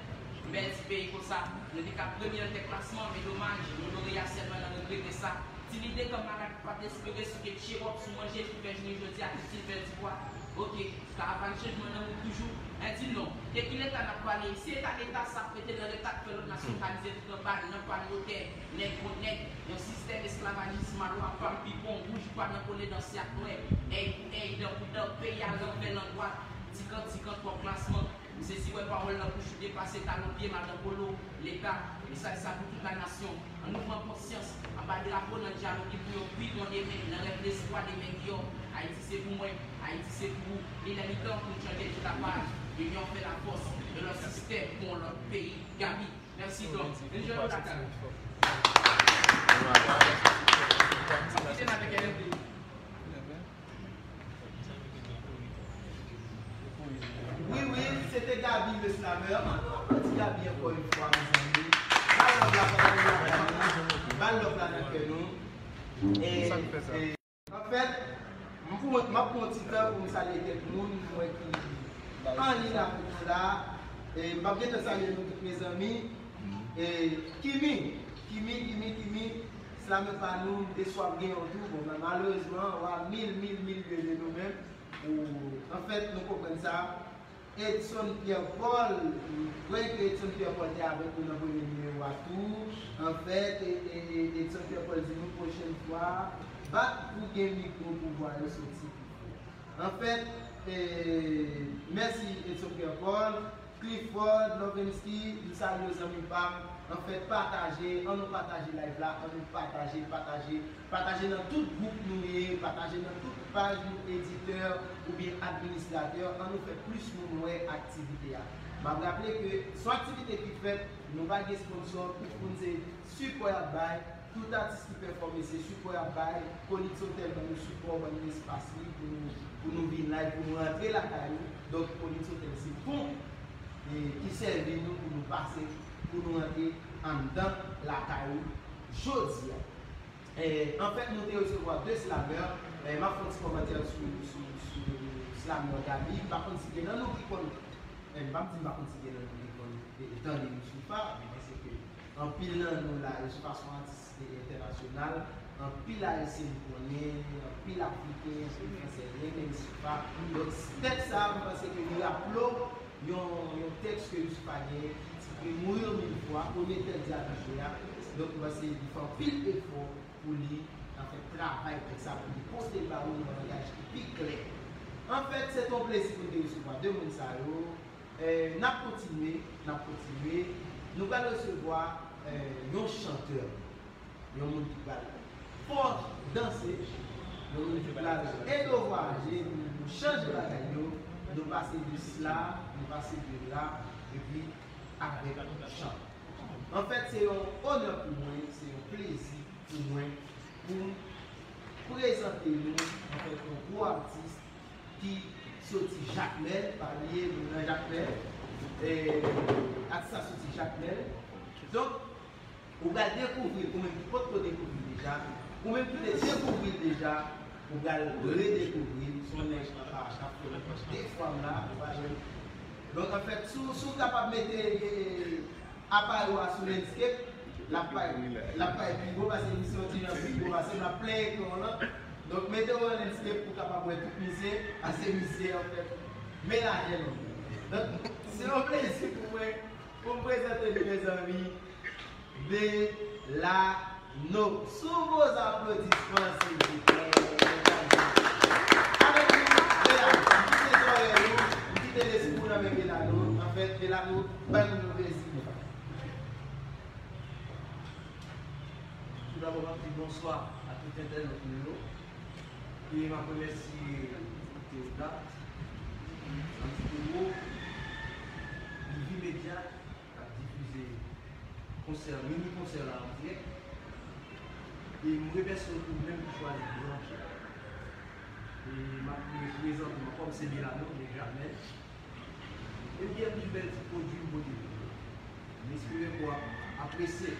bèl ti peyi konsa, nou te ka premye nan kèk klasman, men domaj, nou lorya sèlman nan regrete sa. Ti lide kan malad pa t espere sou kèk chewòp, sou manje ki fè jounen jodi a itil pèdi pwa. Oke, karavàn chanjman nan wout toujou. Endim non, de ki leta n ap pale? Si eta leta sa ap rete nan leta k fè lòt nasyon kalize tout anba n nan pwal motè, nèg kont nèg, yon sistèm esklavajis malwa, pa m pipon, wouj pa nan kole dan syak nwè, èy pou èy, dan pou dan, peyi a lanvè landwat, tikan tikan twòp klasman. M sezi wè pawòl nan bouch ou depase talon pye madan Polo, Leta, mesaj sa pou tout lanasyon. Ann nou pran konsyans, anba drapo n an dyaloge pou yon pi bon demen, nan rèv lespwa demen deyò. Ayiti se pou mwen, Ayiti se pou ou, li lè li tan pou n chanje tout apaj. Linyon fè lafòs, yon lòt sistèm pou yon lòt peyi. Gaby, mèsi Dòm, enjoy w lakay ou. Kite n avèk L F D. Wi, wi, se te Gaby, le slameur. Ann nou aplodi Gaby ankò yon fwa, mezanmi. Ba l love la, ba l love la, ba l love la nan kè nou. E, e, anfèt, m pou, m ap pran yon ti tan pou m salye kèk moun, mwen ki anliy avèk nou la. E, m p ap gentan salye nou tout, mezanmi. E, Kimi, Kimi, Kimi, Kimi, slamè pa nou, m te swaf gen yon tou, bon, men malerezman, w a mil, mil, mil lye de nou menm. Ou, anfèt, nou konprann sa. Edson Pierre Paul, m kwè ke Edson Pierre Paul te avèk nou nan premye nimewo a tou. Anfèt, e, e, e, Edson Pierre Paul di nou pwochèn fwa, Bat pou gen mikwo pou vwa yo soti pi fò. Anfèt, eh, mèsi Edson Pierre Paul, Clifford, Lovensky, m salye w zanmi pa m. Anfèt, pataje, ann nou pataje live la, ann nou pataje, pataje, pataje nan tout gwoup nou ye, pataje nan tout paj nou, editè oubyen administratè, ann nou fè plis moun wè aktivite a. M ap raple ke se yon aktivite ki fèt, nou pa gen sponsò, tout moun se sipò y ap bay, tout atis ki pèfòme se sipò y ap bay, Colix Hotel ban nou sipò, ban nou espas li pou nou, pou nou vin live, pou nou rantre lakay nou. Donk, Colix Hotel se pon, e, ki sèvi nou pou nou pase, pou nou rantre anndan lakay ou jodi a. E, anfèt, nou te resevwa de slamè. E, m ap fè yon ti kòmantè sou, sou, sou slamè Gaby. M pa konn si gen nan nou ki konn, e, m p ap di m pa konn si gen nan nou ki konn, e, tande Youssoupha, men paske anpil nan nou la, Youssoupha se yon atis, e, entènasyonal. Anpil Ayisyen konnen, anpil Afriken, anpil Fransè renmen Youssoupha. Donk, tèks sa a, m panse ke li raple w yon, yon tèks ke Youssoupha genyen ki titile Mourir mille fois, premye tèks Diabiche a. Donk, m panse li fè anpil efò pou li, anfèt, travay tèks sa, pou li pote l ba ou nan yon langaj ki pi klè. Anfèt, se te yon plezi pou n te resevwa de moun sa yo. Eh, n ap kontinye, n ap kontinye. Nou pral resevwa, eh, yon chantè, yon moun ki pral fò danse, yon moun ki pral ede w vwayaje, pou, pou chanje bagay yo. Nou pase de sla, nou pase de la, epi avèk chan. Anfèt, se yon onè pou mwen, se yon plezi pou mwen, pou m prezante nou, anfèt, yon gwo atis ki soti Jakmèl, pa bliye, nou nan Jakmèl. E, atis la soti Jakmèl. Donk, ou pral dekouvri l, ou menm ki potko dekouvri l deja, ou menm ki te dekouvri l deja, ou pral redekouvri l. Se yon nèg k ap, k ap fè de fwa m la, ou pa jwenn. Donk, anfèt, si w, si w kapab mete, e, aparèy ou a sou landscape, l ap pale, l ap pale pi gwo, paske misye yon ti jan pi gwo pase m, l ap plen ekran w lan. Donk, mete w an landscape pou w kapab wè tout misye, paske misye, anfèt, melaje nou. Donk, se yon plezi pou mwen, pou m prezante nou, mezanmi, Delano. Sou gwo aplodisman, silvouplè. Avèk nou, Delano. M kite zòrèy ou, m kite lespri w nan men Delano. Anfèt, Delano, bay moun yo plezi. Toudabò, m ap di bonswa a tout entènòt nou yo. E m ap remèsye Teodat, Anti Toro, Livi Media, k ap difize konsè, mini konsè la an dirèk. E m remèsye w tou menm ki chwazi branche. E m ap prezante m kòm se Delano, men jamè. E m gen anpil bèl ti pwodui m pote pou nou. M espere ke w ap apresye.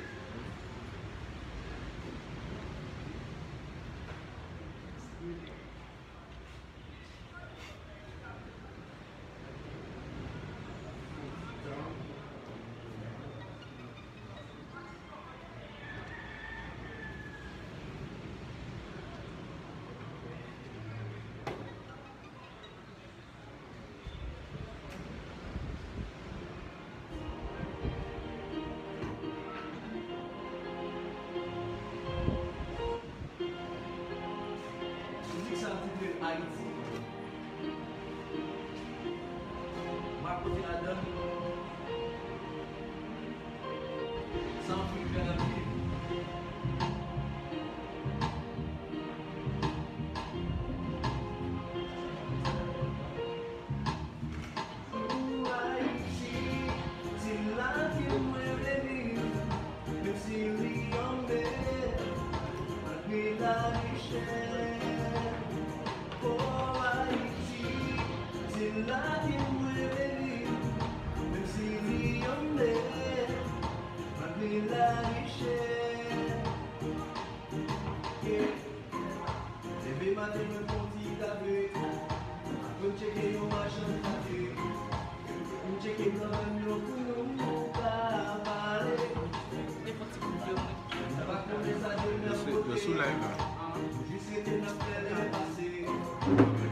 Mizik sa a titre Ayiti. M ap pote ladan l. San fil fè nan pye. Pou Ayiti, se la ke mwen vle viv, menm si li anmè, malgre lavi chè. O Ayiti, se la ke mwen vle viv, menm si li anmè, malgre lavi chè. Yeah. Leve maten mwen fè yon ti kafe, apre m tcheke yon machann kafe. M tcheke kanmenm yon pou nou ka pale. M pa konnen sa demen ap pote. Jis rete n ap fè lè pase.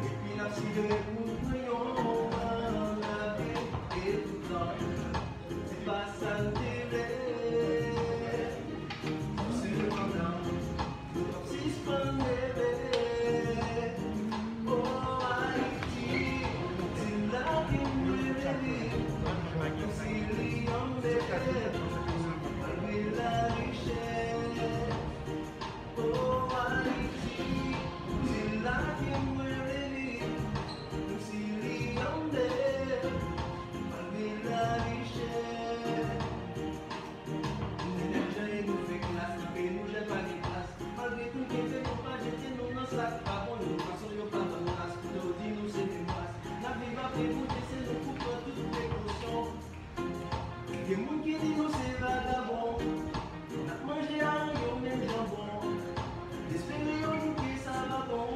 Epi n ap siveye pou pran yon gade. E poutan, se pa sa n te vle. Sepandan, nou p ap sispann Sa k pa bon, yon fason yo pa ban nou ras, koulè yo di nou se menm ras. N ap viv ap remoute, se nou pou pran tout prekosyon. Gen moun ki di nou se vagabon, n ap manje aranyon menm janbon. Espere yo nou ke sa va bon.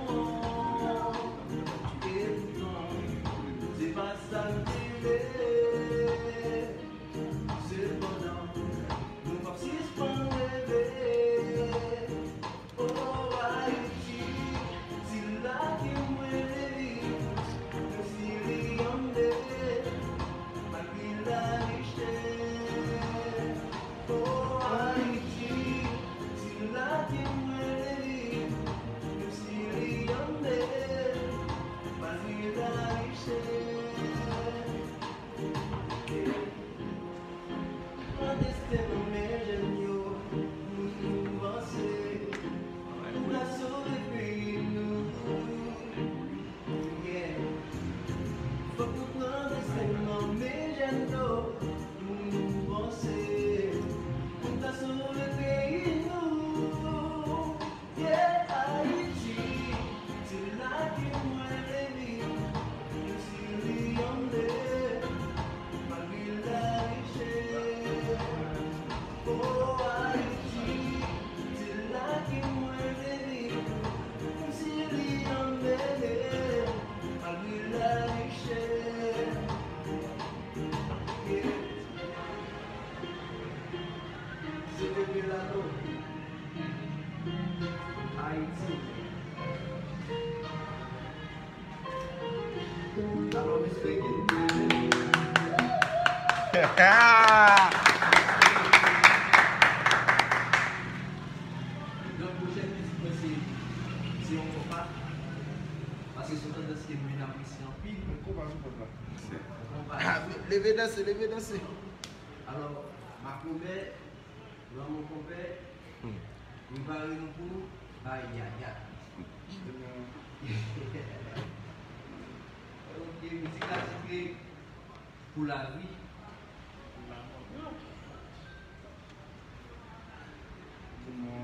E poutan, se pa sa n te vle. Sepandan, nou p ap sispann reve. O Ayiti, ti la ke mwen vle viv, menm si li anndan, malgre lari chè. O Ayiti, ti la ke mwen vle viv, menm si li anndan, malgre lari chè. Pran desten nan men jèn yo, pou nou vanse, pou n ka sove peyi nou. Yeah. Fòk nou pran desten nan men jèn yo, pou nou vanse, pou n ka sove peyi nou. Yeah, Ayiti, se la ke mwen vle viv, menm si li anndan, malgre lari chè. O Ayiti, se la ke mwen vle viv, menm si li anndan, malgre lari chè. Yeah. Se depi la tou. Ayiti. Alò, mesye, gen yon pwochèn mizik mwen, se, se yon konpa. Paske se yon tandans ke mwen apresye anpil. Konpa sou pòt la. Konpa. Ah, leve danse, leve danse. Alò, makomè, Lanmou konpè, hmm, prepare nou pou bay yaya. Ok, mizik la titre Pou lavi. Pou lanmò. Pou mò.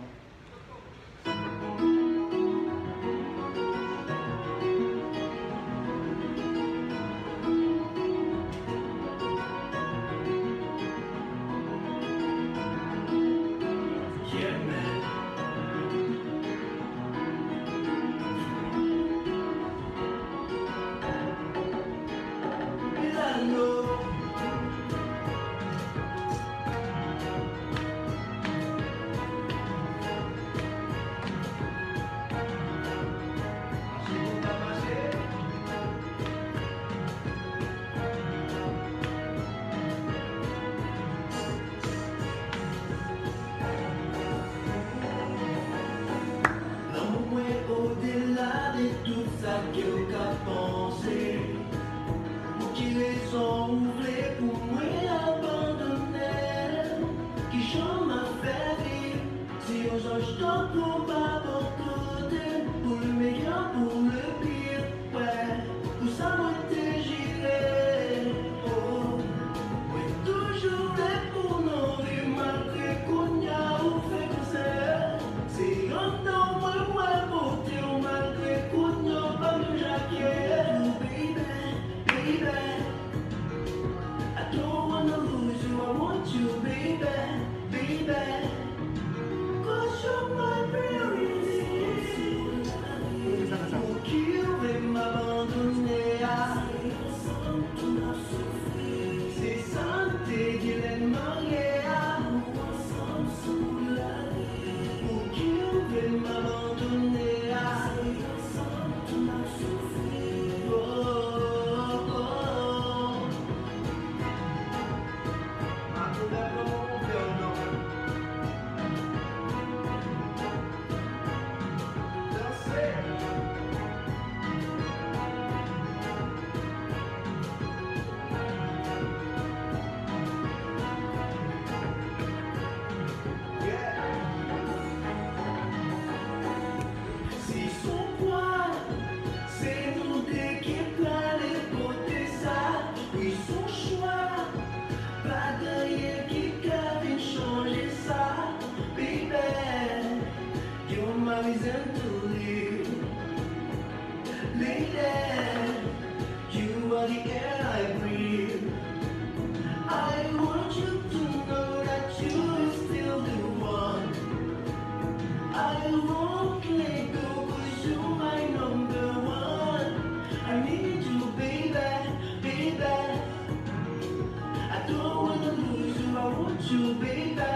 Lady, you are the air I breathe. I want you to know that you are still the one. I won't let go 'cause you're my number one. I need you, baby, baby. I don't wanna lose you, I want you, baby,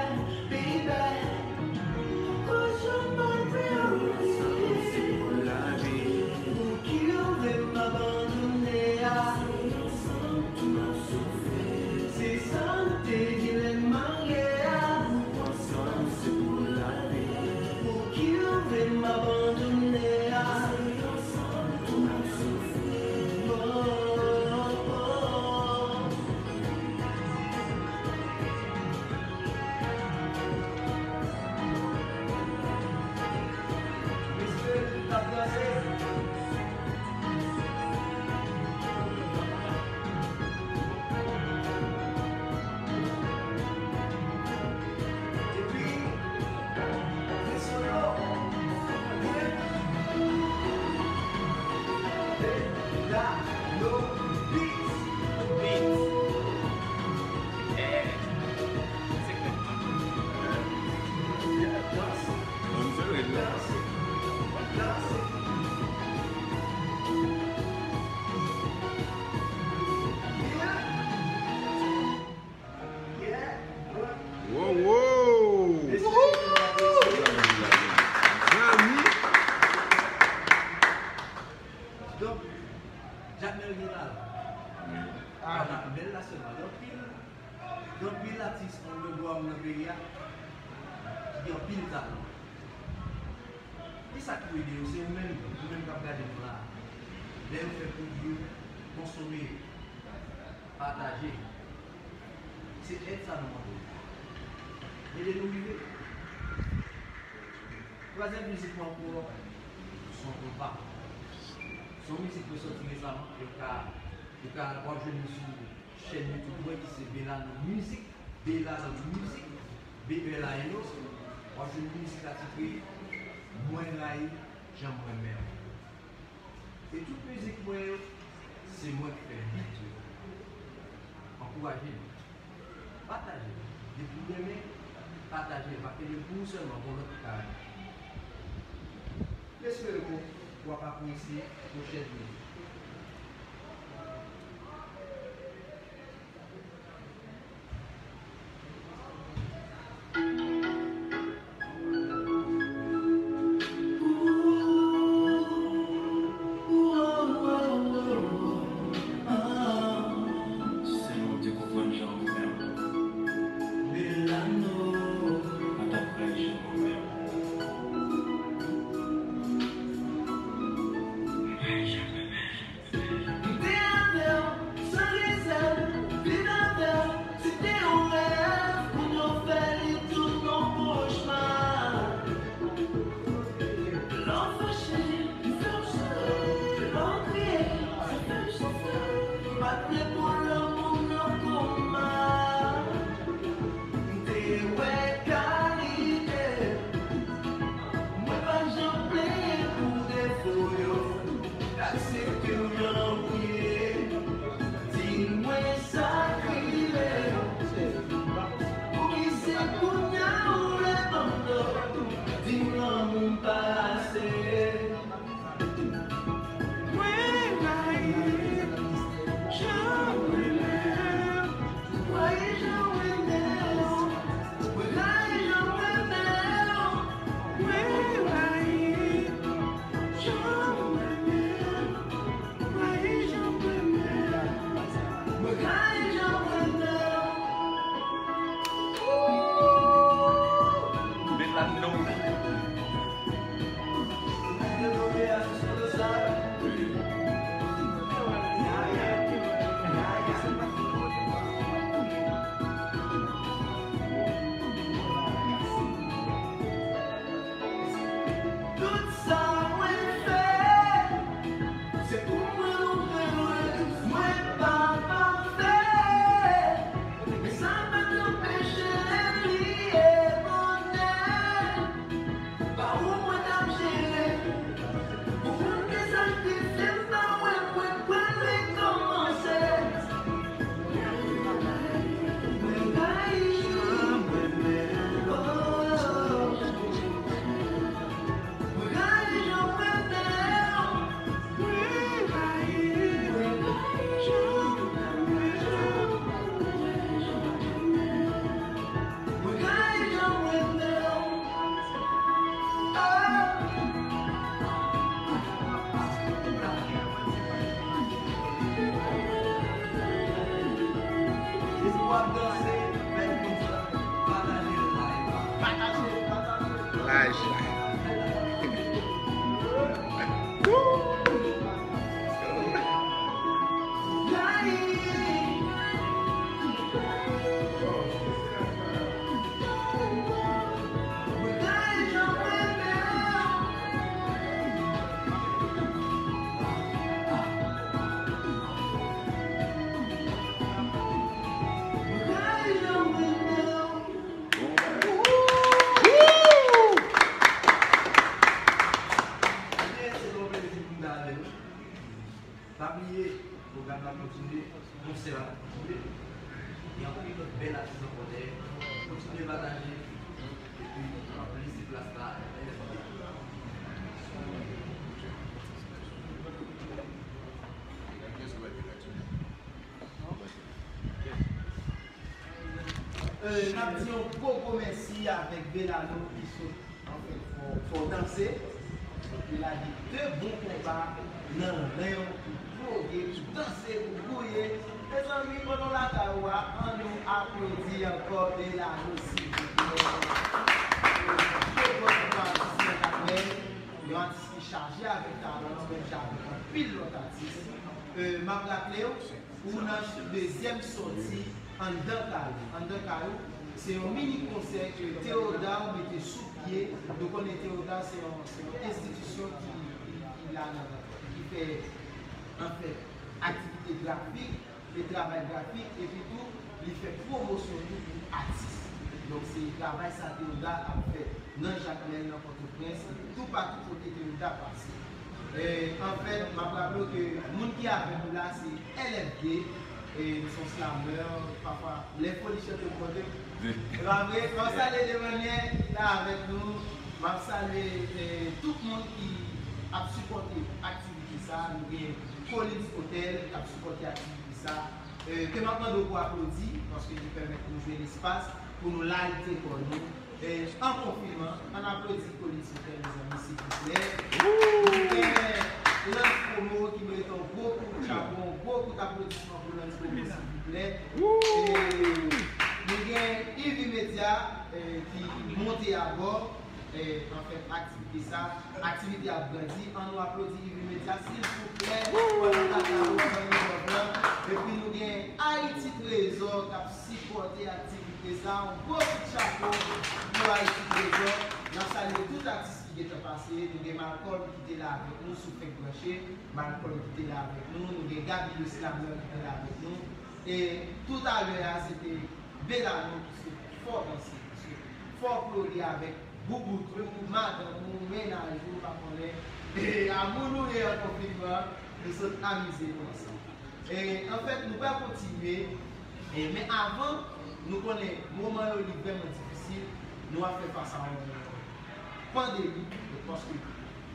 baby. 'Cause you're my priority. Pou ki ou vle m abandone a? Se sa nou te di lè n marye a. Pou ki ou vle m abandone a? Oh, oh, oh. Mesye, n ap danse. Epi, Desolo. Byen. Delano Beats. Beats. Yeah. Sekrètman. Yeah, danse. Danse, danse. Danse. Yeah. Wow, wow! Zanmi! Donk, Jakmèl gen talè. Wi. Talè bèl la sèlman. Gen anpil, gen anpil atis underground nan peyi a ki gen anpil talè. Kisa k pou ede yo? Se ou menm, ou menm k ap gade nou la. Lè yo fè pwodui yo, konsome yo. Pataje. Se èd sa nou mande. Ede nou rive. Twazyèm mizik mwen ankò, se yon konpa. Se yon mizik mwen sòti resaman, yo ka, yo ka, w ap jwenn li sou chèn YouTube mwen ki se Belano Music, Belano Music, B E L A N O. W ap jwenn mizik la titre Mwen rayi jan m renmen w. E tout mizik mwen yo, se mwen k fè beat yo. Ankouraje nou. Pataje l. Depi w renmen, pataje l. Pa kenbe l pou ou sèlman, pou lòt ki ka renmen. M espere w, w ap apresye pwochèn mizik. M te avè w, san rezèv, viv avè w, se te yon rèv, kounye w fè li tounen yon kochma. Lè w fache, m fè w souri, lè w kriye, sa fè m soufri, m pa t vle pou lanmou nan koma. M te wè kalite. Mwen pa janm plenyen pou defo yo. Aksepte w jan w ye. Di mwen sa k rive. Poukisa kounye a ou vle ban m lòt? Di m lanmou m pa ase. Mwen rayi jan w renmen m. Mwen rayi jan w renmen m. Mwen rayi jan w renmen m. Mwen rayi jan w renmen m. Mwen rayi jan w renmen m. Mwen rayi jan w renmen m. Ooh! Met la nou. Tout sa mwen fè, Pa bliye, pwogram la kontinye, konsè a kontinye. Gen anpil lòt bèl atis ankò dèyè. Kontinye pataje. Epi, n ap lese plas la. Euh, n ap di yon gwo, gwo mèsi avèk Belano ki sot, anfen, fè, fè w danse. Li lage de bon konba nan ren w pou ploge, pou danse, pou gouye. Mezanmi, pandan w lakay ou a, ann nou aplodi ankò Belano, silvouplè. Euh, de gwo konba avèk Jakmèl, yon atis ki chaje avèk talan, menm jan avèk anpil lòt atis. Euh, m ap raple w, ou nan dezyèm sòti Anndan Kay Ou. Anndan Kay Ou, se yon mini konsè ke Théodard mete sou pye. Nou konnen Théodard se yon, se yon enstitisyon ki, ki, ki la nan, ki fè, anfèt, aktivite grafik, fè travay grafik, epi tou, li fè pwomosyon tou pou atis. Donk, se travay sa Théodard ap fè nan Jakmèl, nan Pòtoprens, toupatou kote ke nou ta pase. E, anfèt, m ap raple w ke moun ki avèk nou la, se L F G, e, se yon slameur, pafwa, lè foli chante m pote. E pa vre? M ap salye Demannyè ki la avèk nou. M ap salye, e, tout moun ki ap sipòte aktivite sa. Nou gen Collins Hotel k ap sipòte aktivite sa. E, ke m ap mande w pou aplodi, paske li pèmèt nou jwenn espas pou nou layite kò nou. E, an konfinman, ann aplodi Collins Hotel, mezanmi, silvouplè. Nou gen Lance Promo ki merite yon gwo kout chapo, yon gwo kout aplodisman pou Lance Promo, silvouplè. E, nou gen Ivy Media, e, ki monte abò, e, anfèt, aktivite sa, aktivite ap grandi. Ann nou aplodi Ivy Media, silvouplè, pandan n ap aplodi zanmi Bob lan. Epi nou gen Haïti Trésor k ap sipòte aktivite sa. Yon gwo kout chapo pou Haïti Trésor. N ap salye tout atis ki gentan pase. Nou gen Malcolm ki te la avèk nou sou Fenk Branche. Malcolm ki te la avèk nou. Nou gen Gaby le Slameur ki te la avèk nou. E toutalè a, se te Belano ki sot fò danse, ki sot fò ploge avèk boubout ou, madanm ou, mennaj ou, pa konnen. E a moun ou ye an konfinman, nou sot amize nou ansanm. E, anfèt, nou pral kontinye, e, men avan, nou konnen moman yo li vrèman difisil, nou ap fè fas a yon pandemi, paske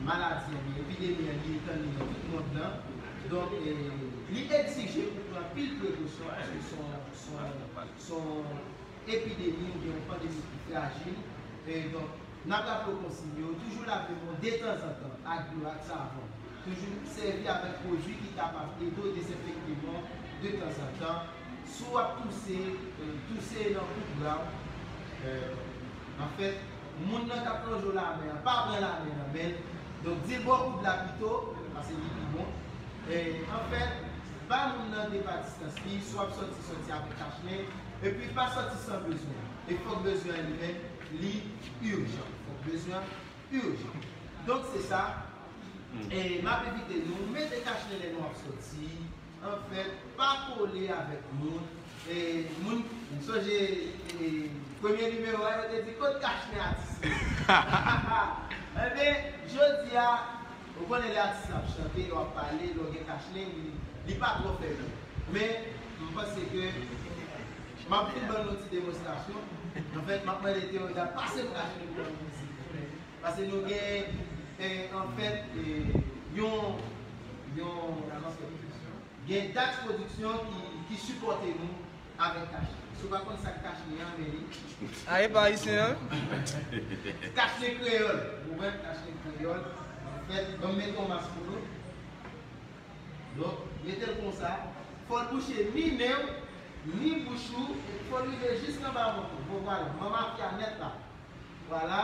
maladi an, epidemi an, li etann li nan tout mond lan. Donk, e, li egzije pou pran anpil prekosyon, paske se yon, se yon, se yon epidemi oubyen yon pandemi ki frajil. E donk, n ap raple w konsiy yo, toujou lave men w detanzantan ak dlo ak savon. Toujou sèvi avèk pwodui ki kapab ede w dezenfekte men w detanzantan. Si w ap touse, e, touse nan kou bra w. E, anfèt, moun nan k ap lonje w lamen an, pa pran lamen nan men l. Donk, di l ba w koud la pito, paske li pi bon. E, anfèt, ba moun nan de pa distans li, si w ap sòti, sòti avèk kachnen, epi pa sòti san bezwen. E fòk bezwen an li menm, li ijan. Fòk bezwen an ijan. Donk, se sa. E m ap envite nou, mete kachnen lè nou ap sòti. Anfèt, pa kole avèk moun. E moun, m sonje, e, premye nimewo a, yo te di, "Kot kachnen atis yo?" Enben, jodi a, ou konnen lè atis la ap chante, lè w ap pale, lè w gen kachnen, li, li pa twò fè byen. Men, m panse ke m ap fin ban nou ti demonstrasyon. Anfèt, m ap mande Théodard pase m kachnen pou mwen, silvouplè. Paske nou gen, e, anfèt, e, yon, yon, gen Dax Production ki, ki sipòte nou avèk kachnen. Si w pa konn sa k kachnen an, men li. A, e pa ayisyen an? Kachnen kreyòl. Ou wè, kachnen kreyòl. Anfèt, ban m mete yon mas pou nou. Donk, mete l konsa. Fò l bouche ni nen w, ni bouch ou, epi fò l rive jis anba vant ou. Bon, vwala, manman mafya nèt la. Vwala.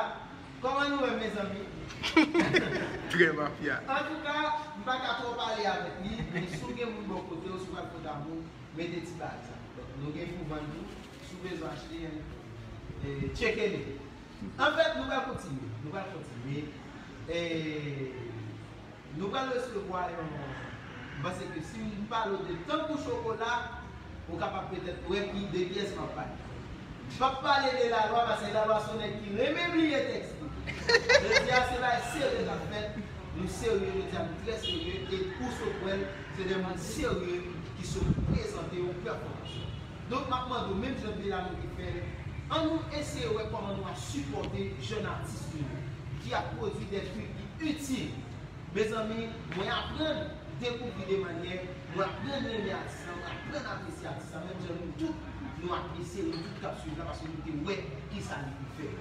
Kòman nou menm, mezanmi? Trè mafya. Antouka, m pa ka twò pale avèk li, men si w gen moun bò kote w, si w pral foto a moun, mete ti bagay sa. Donk, nou gen pou vann tou. Si w bezwen achte, e, tcheke nou. Anfèt, nou pral kontinye. Nou pral kontinye. E, Nou pral resevwa yon, m panse ke si m pale w de Tankou Chokola, ou kapab petèt wè ki de kiyès m ap pale. M p ap pale de Lalwa, paske Lalwa se yon nèg ki renmen bliye tèks li. Jodi a, se bagay serye k ap fèt. Nou serye, jodi a nou trè serye, e ou sot wè l, se de moun serye ki sot prezante yon pèfòmans. Donk, m ap mande w, menm jan Belanou te fè l, an nou eseye wè kòman nou ap sipòte jèn atis nou yo, ki ap pwodui de trik ki itil. Mezanmi, mwen aprann dekouvri de manyè, mwen aprann renmen atis lan, mwen aprann apresye atis lan, menm jan nou tout, nou apresye, nou tout k ap swiv la, paske nou te wè kisa li te fè.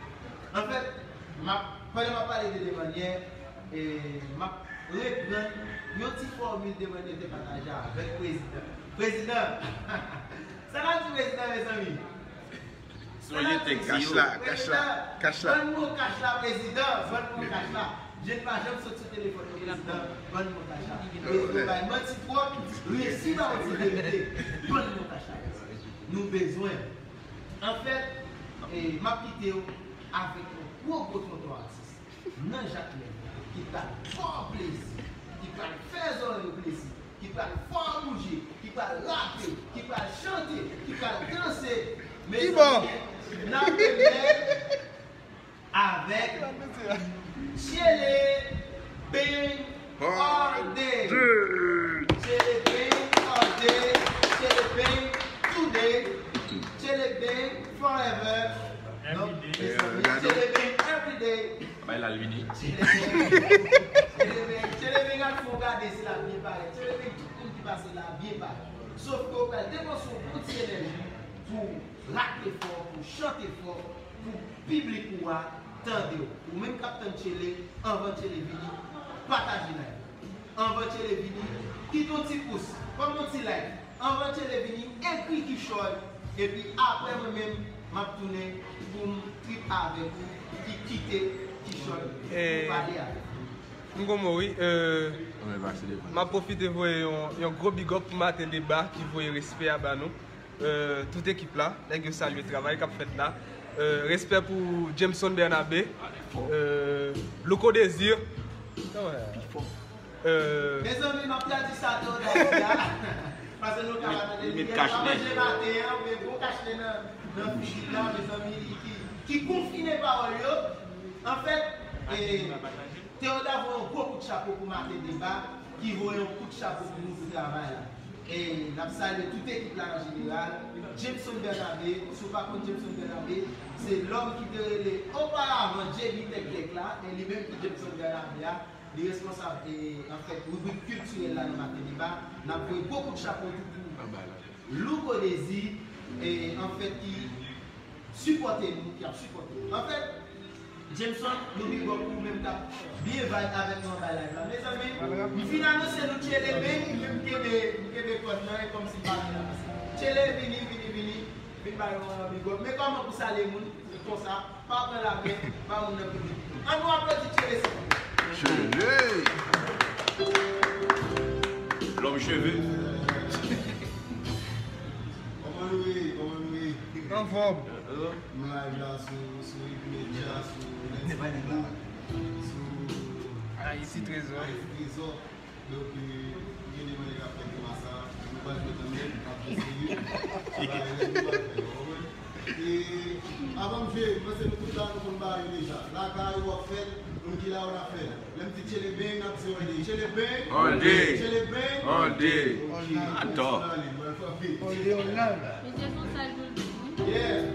Anfèt, m ap, pandan m ap pale de de manyè, e, m ap reprann yon ti fòmil de manyè te pataje avèk prezidan. Prezidan! Sa n ap di prezidan, mezanmi? Sa n ap di? Kach la, kach la, prezidan, kach la. Vann mwen kach la, prezidan, vann mwen kach la. Je n pa janm sot sou telefòn mwen, prezidan, vann mwen kach la. Prezidan bay manti twòp, resi ba yon ti verite. Vann mwen kach la, prezidan. Nou bezwen. Anfèt, e, m ap kite w avèk yon gwo, gwo tonton atis nan Jakmèl ki pral ba w plezi, ki pral fè zòrèy ou plezi, ki pral fè w bouje, ki pral rape, ki pral chante, ki pral danse. Mezanmi, n ap remèt avèk Tchele Bang All Day. Tchele Bang All Day. Tchele Bang Today. Tchele Bang Forever. Donk, mezanmi, Tchele Bang Everyday. Bay la l vini. Tchele Bang, Tchele Bang, Tchele Bang, al fè w gade si l ap byen parèt. Tchele Bang, tout moun ki pase la byen parèt. Sof ke w pral depanse yon bon ti enèji pou rape fò, pou chante fò, pou piblik ou a tande w. Ou menm k ap tann Tchele, anvan Tchele vini, pataje live. Anvan Tchele vini, kite yon ti pous, kòm yon ti like. Anvan Tchele vini, ekri Kichòy. Epi apre mwen menm, m ap tounen pou m trip avèk ou, ki kite Kichòy pou pale avèk ou. M gon mo, wi. Euh, m ap pwofite voye yon, yon gwo big up pou Maten Deba ki voye respè a ba nou. Euh, tout ekip la, nèg yo salye travay k ap fèt la. Euh, respè pou Jameson Bernabe, euh, Louko Désir. Euh, mezanmi, m ap tradui sa Théoda di a. Paske nou ka pa tande li. Li pa manje maten an, men gwo kach li nan, nan figi l la, mezanmi, ki, ki konfine pawòl yo. Anfèt, e, Théoda voye yon gwo kout chapo pou Maten Deba, ki voye yon kout chapo pou nou pou travay la. E n ap salye tout ekip la an jeneral. Jameson Bernabe, si w pa konn Jameson Bernabe, se lòm ki te rele oparavan J B Tèk Tèk la, e li menm ki Jameson Bernabe a, li responsab, e, anfèt, ribrik kiltirèl la nan Maten Deba. N ap voye gwo kout chapo tou pou Louko Désir, e, anfèt, ki sipòte nou, ki ap sipòte nou. Anfèt, Jameson, nou big up pou ou menm k ap byen vibe avèk nou anba live la. Mezanmi, m fin anonse nou Tchele Bang, men m kenbe, m kenbe kòd nan, e kòmsi m pa vin avanse. Tchele, vini, vini, vini, vin ba yo yon big up. Men kòman pou salye moun, se konsa, pa pran lamen, ba moun nan piblik. An nou aplodi Tchele, silvouplè. Tchele! Lòm cheve. Kòman nou ye? Kòman nou ye? Anfòm. M live la sou, sou Ridmedia, sou Let's Go, sou Ayiti Trezò. Ayiti Trezò. Donk, e, gen de mannè k ap fè grimas sa, nou pral jwe kanmenm, n ap jwe serye. Se pa erè nou pral fè, w konprann? E, avan m jwe, m panse nou tout la, nou konn bagay yo deja. Lakay ou w ap fè l, moun ki la yo n ap fè l. Lè m di Tchele Bang, n ap di All Day. Tchele Bang! All Day! Tchele Bang! All Day! Ok. Atò. All Day, all night. Mesye, son sal pou l di. Yeah!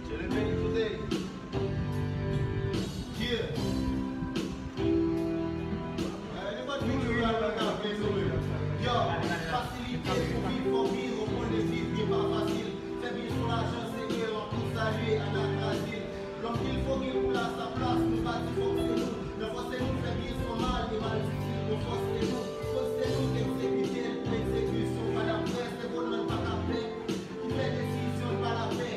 Tchele Bang today. Yeah! Yo, fasilite pou viv, fò viv, ou konnen viv byen pa fasil. Fè byen son lajan, se erè, tout salye, Anakrazil. Lòm pil fò gen pou la sa plas, nou pa di fòk se nou. Nan fòse nou fè byen son mal, e mal ditil, nou fòse nou. Koz se nou k egzekite l, pou egzekisyon pa daprè, se volan l pa ka pè. Ki fè desizyon l pa lapè,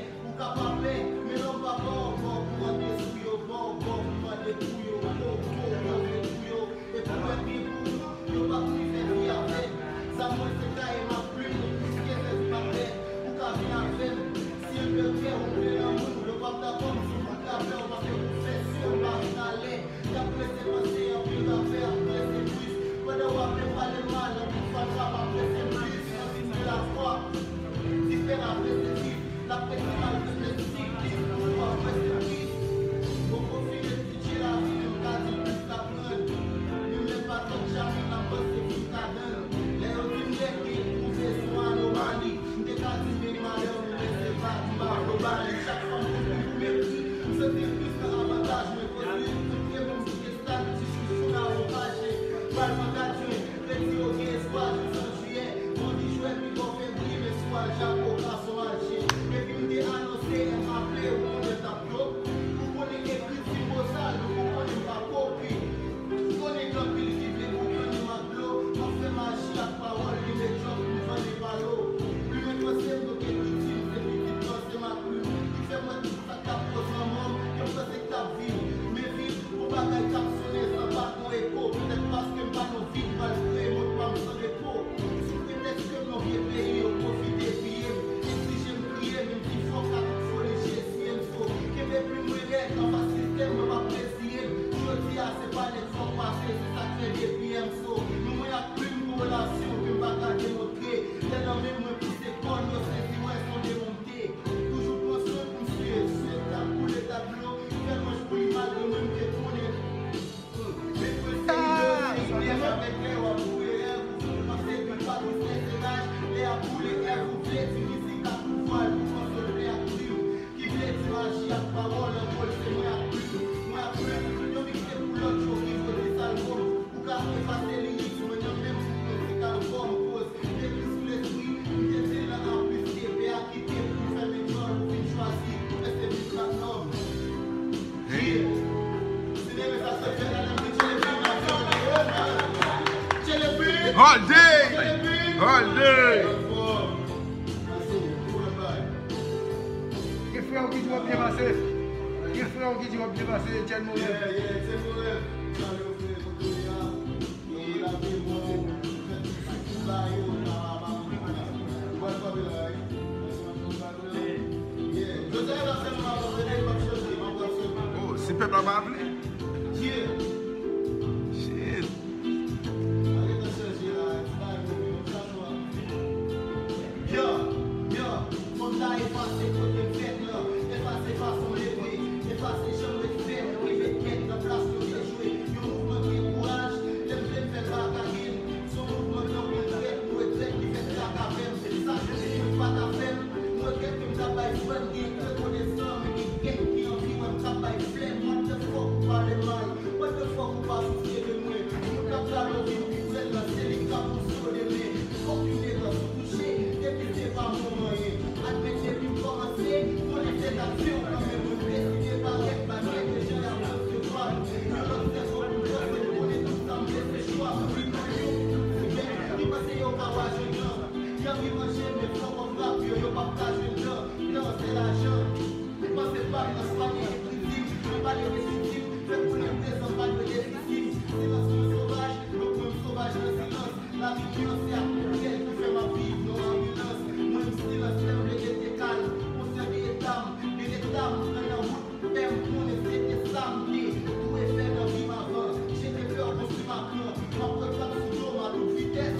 Al nan kat jen, kredi yo gen espwa jis an jiyè. Mwen di jwè pi fò fevriye, men si w al Jako, gason al chen. Epi m te anonse M A P, ou konnen t ap yo. Ou konnen ekriti bosal, donk ou konnen m pa kopi. Ou konnen gen anpil ki vle boukannen m ak dlo. M ap fè maji ak pawòl, li medyòk, m vann e pa lo. Plim enflyanse m, donk ekriti m se pitit panse m ak plim. Li fè m wè tout sa k t ap koz lanmò m, yo panse k t ap viv. Men viv, yon bagay k ap sonnen san pa gon eko. Petèt paske m pa nan vil, m al kreye mond pa m san depo. Sou pretèks ke m nan vye peyi, yo pwofite piye m, egzije m priye, men m pi fò ka tout foli, Jezi enso. Kenbe plim mwen rèd, anfas sistèm, mwen p ap reziye m. Jodi a, se pa nèg fòk pase, se sa k fè depi M S O. Nou mwen ak plim gon relasyon ke m pa ka demontre. Lè nan men mwen pouse kòn, yo sezi wè s on demon m te. Toujou pran swen pou m swiv, swiv t ap koule t ap dlo, fè lwanj pou li malgre mwen m te konnen. Men pwen se li yo, se li nèg avèk lè w ap boure rèv ou, panse pi pa pou sèseraj, lè ap boule èv ou vle di mizik ak pouvwa l pou konsole ak plim. Ki vle di maji ak pawòl, anpòl se mwen ak plim, mwen ak plim, yon mikse pou lòt yo rive dis albòm, ou ka efase lirik mwen nan menm pou mizik albòm, koz, ekri sou lespri, m te di l nan anplis, T V a kite pou m fèmen djòl, ou vin chwazi, èske vin bat nòm? Yeah. Si deme sa sot fè la, nan vin tchele vin nan tchele vin. All day! All day! Gen frè w ki di w ap byen pase. Gen frè w ki di w ap byen pase, Etienne Morin. Oh, si pèp la pa vle. Shit. Yo, yo, fò m ta efase kote m fèt lan, efase fason m leve, efase jan m ret fèt, rive tèt nan plas yo te jwe. Yon mouvman ki gen kouraj, lè m vle m fè l pa ka gen m. S on mouvman tankou trèt, nou regrèt li fèt kaka avè m. Sa se li mwen pa ka fè m. M regrèt ke m t ap bay frè m ki rekonesan, men gen kèk ki anvi wè m k ap bay flèm. What the fuck ou pale mal? What the fuck ou pa sousye de mwen? Moun k ap gade w vin pi prè l lan, se li k ap pouse w demen. Fòk yon nèg sou touche, depi se pa mwen manyen. Admèt depi m kòmanse, konnen se t ap se w kanmenm. Mwen deside parèt, pa kèk jan y ap resevwa m. Yon lòt sèvo pou m panse, m konnen tout sa m vle se chwa m. Wi, mwen yo, men, ki panse yo ka waje blan. Y anvi manje, men fò kòm rap yo, yo p ap ka jwenn dan. Blan se lajan. Panse pa m nan swanye ekriti m, mwen pale de siti m, fè konnen prezan pa dwe defisi m. Silans mwen sovaj, donk mwen m sovaj nan silans. Lavi nyanse ak pwoblèm ki fè m ap viv nan anbilans. Mwen m silans, lè m vle rete kalm, konsyan de eta m, de eta m, mwen nan wout, fè m konnen se te sa m te dwe fè nan vi m avan. Jete pè w, konstwi m ak plan, m ap pran trap sou do m a tout vitès.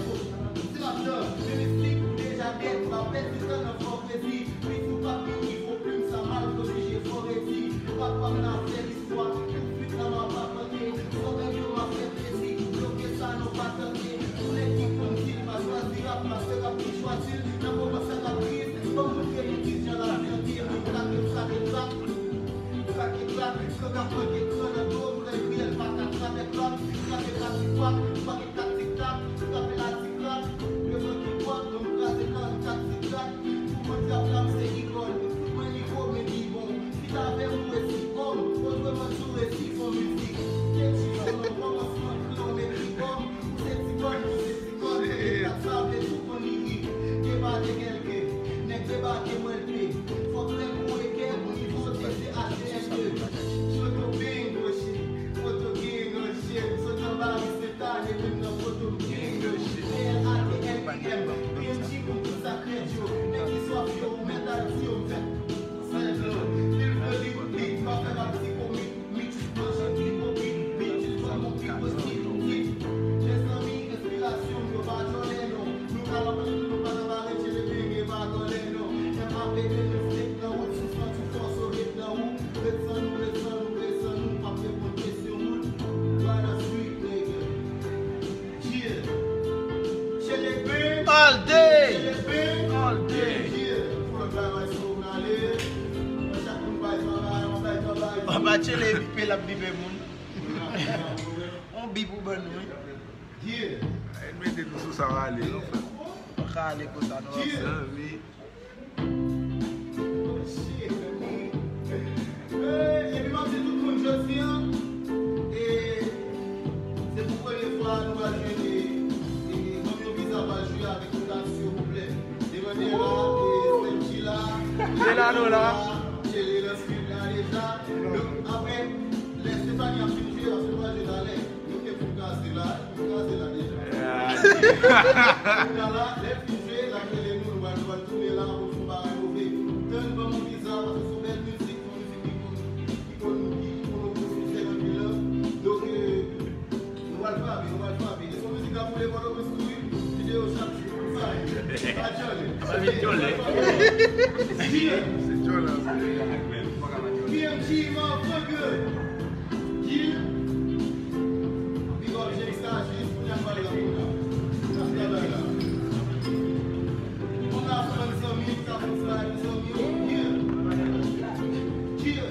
Si m ap nan men mistik, ou deja dèd, ou pa pèdi tan nan fò kredi. Plis ou pa vini, fò plim sa mal pwotije, fò redi. Papa m nan fè listwa, tout kuit nan m ap apante. Fò bèl yo m ap fè plezi, bloke sa non pa tande. Pou nèg ki konn di l pa chwazi rap, paske rap ki chwazi l, nan moman sa k ap kriz, ban m montre nou kijan lavi an te ye, moun trake m sa te trak. Trake trak, kran k ap manke kran nan do m, lè kriyèl pa ka trape klòt, trape ka ti kwak, pa gen kat tik tak, trape la ti krak, devan ki pòt, non m kraze nan kat ti trak, pou podyab la m se ikòn, tout mwen li gwo men li bon, fit avè m ou resi òm, otreman di w resi fon mizik, kenchi fon nan kòmansman kran w men li òm, ou se ti bòn, mwen se ti kòn, kat sa vle tou konn lirik, debake kèlke, nèg debake mwen l pe, fòk lè pou ekè pou nivo te se H T M de, Jodo bang, wochi, foto gen nan je m, sot anba ri se Tande menm nan foto m gen yo. P L A T L I M, P N G pou m tout sa k rèd yo. Nèg ki swaf yo, ou mèt al di yo m fèt. Sèl blan, pil vle li, li pa fè m ap ti komik. Mix, manje ki komik, bitches ban m on pi positif. Mezanmi, enspirasyon m yo pa djòlè non. Nou ka lòk lil, nou pa nan bare tchele benge pa djòlè non. M ap ede nou fèt nan wout, sou santi fòs ou ret nan ou. Ret san nou, ret san nou, ret san nou, p ap reponn kesyon ou. All day. All day. Papa Tchele bipe l ap bipe moun. On bip ou ban nou wi. Sa va ale, non, frè? Mwen ka ale konsa, non. Zanmi. Epi m ap di tout moun jodi a, e, se pou premye fwa nou pral jwe, e, e, Zanmi Yon Viza pral jwe avèk yon kat silvouplè. Demande la, e, Senji la. Delano la. Chéri nan street la deja. Donk, apre, lè Stéphanie ap fin jwe, paske nou pral jwe talè. Nou te pou kraze la, nou kraze la deja. Kounya la, lè l fin jwe, l ap rele nou, nou pral, nou pral tounen la, pou n fè yon bagay move. Tann Zanmi Yon Viza, paske se yon bèl mizik, se yon mizik ki konn, ki konn, ki konn ofri sèk anpil la. Donk, e, nou pral frape, nou pral frape. Se yon mizik k ap boule Pòtoprens tou, wi. Videyo chak jou, nou sa ye. Pa djòle. Pa vin djòle. Yeah. Se djòle, se djòle. P M G, motherfucker. Gil, big up James Tajis, kounye a m pale la, kounye a. N ap travay la. Moun la fè zanmi, sa fè sa, zanmi, oh, yeah. Gil.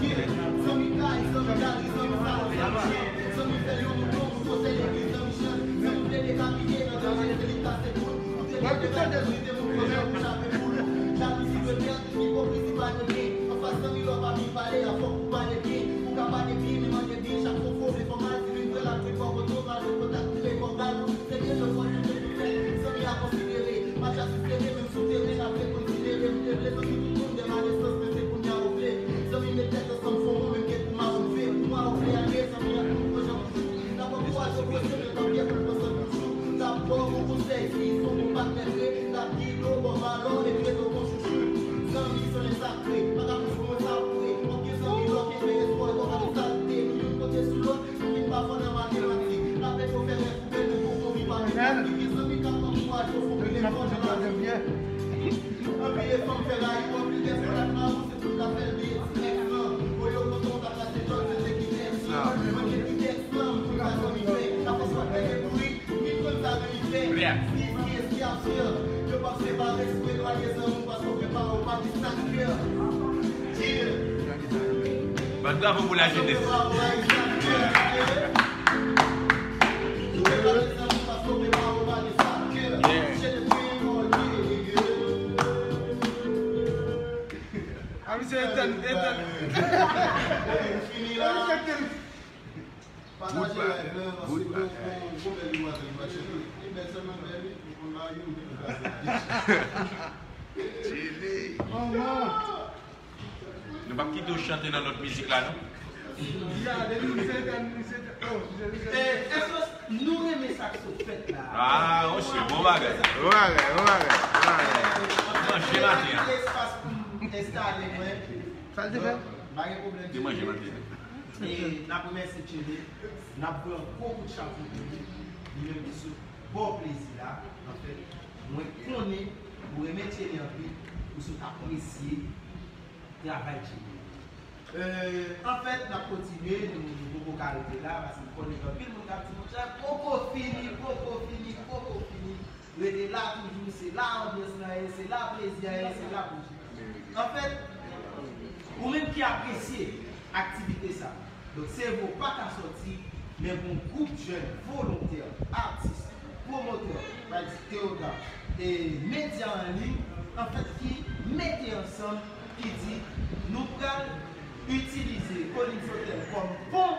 Gil. Zanmi kay, zanmi gari, zanmi sa, zanmi chan. Zanmi fè yon mouton, mouton se legliz, zanmi chan. Zanmi plede kapite nan danje, se li k kase kout. Ou te mete bèl vizite, moun pwojè, ou chape pou lou. Jalouzi de mèd. Ipokrizi pa de byen. Anfas zanmi lè w pa vin pale a, fòk ou pale byen. Ou ka pale byen, men mande byen. Chak fwa w fè fè mal, si vin vrè l ap vin bò kote w, pa de kontak, tire kò bal. Se byen de fwa, se byen de fè. Zanmi a konsidere. Match a sou teren, menm sou teren, n ap rekonsidere. M te vle zanmi tout moun, de malesans, men se kounye a ou vle. Zanmi met tèt ansanm, fò mwen menm ke pou m a ou vle. Pou m a ou vle ale, zanmi a tou pwojè pou jou. N ap ankouraje w pwese, men pa pyè pou l pran san toujou. N ap ba w bon konsèy, si se yon bon patnè vre. N ap gide w bò balon, epi rete w kon chouchou. Zanmi, se yon sakre, pa ka plis pou mwen sa vre. Anpil zanmi lò kenbe espwa, yo pa gen salte. Nou youn kote sou lòt, nou vin pa fò nan matematik. N ap ede w fè rèv ou bèl, men pou w konvi pa gen plastik. Gen zanmi k ap ankouraje w fè anpil efò nan lavi. Anpil efò m fè rayi w, anpil dèfwa l ap mawon, se pou l ta fè l bliye ti èks lan. Olye w kontan w ta kase djòl, se te ki èks lan. Mwen gen ti èks lan, m tou ka zanmi fè. Afòs w ap pede kouri, Vin konn sa nou fè. Vin, vin, vin, vin. Yo p ap separe, sou elwanye zanmi w, paske w fè pa w pa di sa k fè. Yeah. Bat bravo pou lajenès. Yeah. A, misye etèn, etèn. Fini la. Pataje live la, paske gon, gon, gon bèl demwazèl ki pral chante. Li bèl sèlman bèl, wi. Li konn mari, wi. Chili. Nou p ap kite w chante nan lòt mizik la, non? Ya, depi misye te, misye te, oh, misye, misye. Eh, èske nou renmen sa k sot fèt la? Ah, oh, se bon bagay. Bon bagay, bon bagay, bon bagay. Manje maten an. Espas pou m enstale mwen. Sa l te fè? Pa gen pwoblèm. Te manje maten an. E n ap remèsye Tchele, n ap voye yon gwo kout chapo pou li, li menm ki sot ba w plezi la. Anfèt, mwen konnen ou renmen Tchele anpil, ou sot apresye travay Tchele. Euh, anfèt, n ap kontinye, nou, nou poko ka rete la, paske m konnen gen anpil moun k ap di, monchè, poko fini, poko fini, poko fini. Rete la toujou, se la anbyans lan ye, se la plezi a ye, se la pou jwe. Anfèt, ou menm ki apresye aktivite sa, donk, se vre w pa ka sòti, men gon gwoup jèn volontè, atis, pwomotè, pa egzanp, Teoda, e medya an liy, anfèt, ki mete ansanm, ki di, nou pral itilize Collins Hotel kòm pon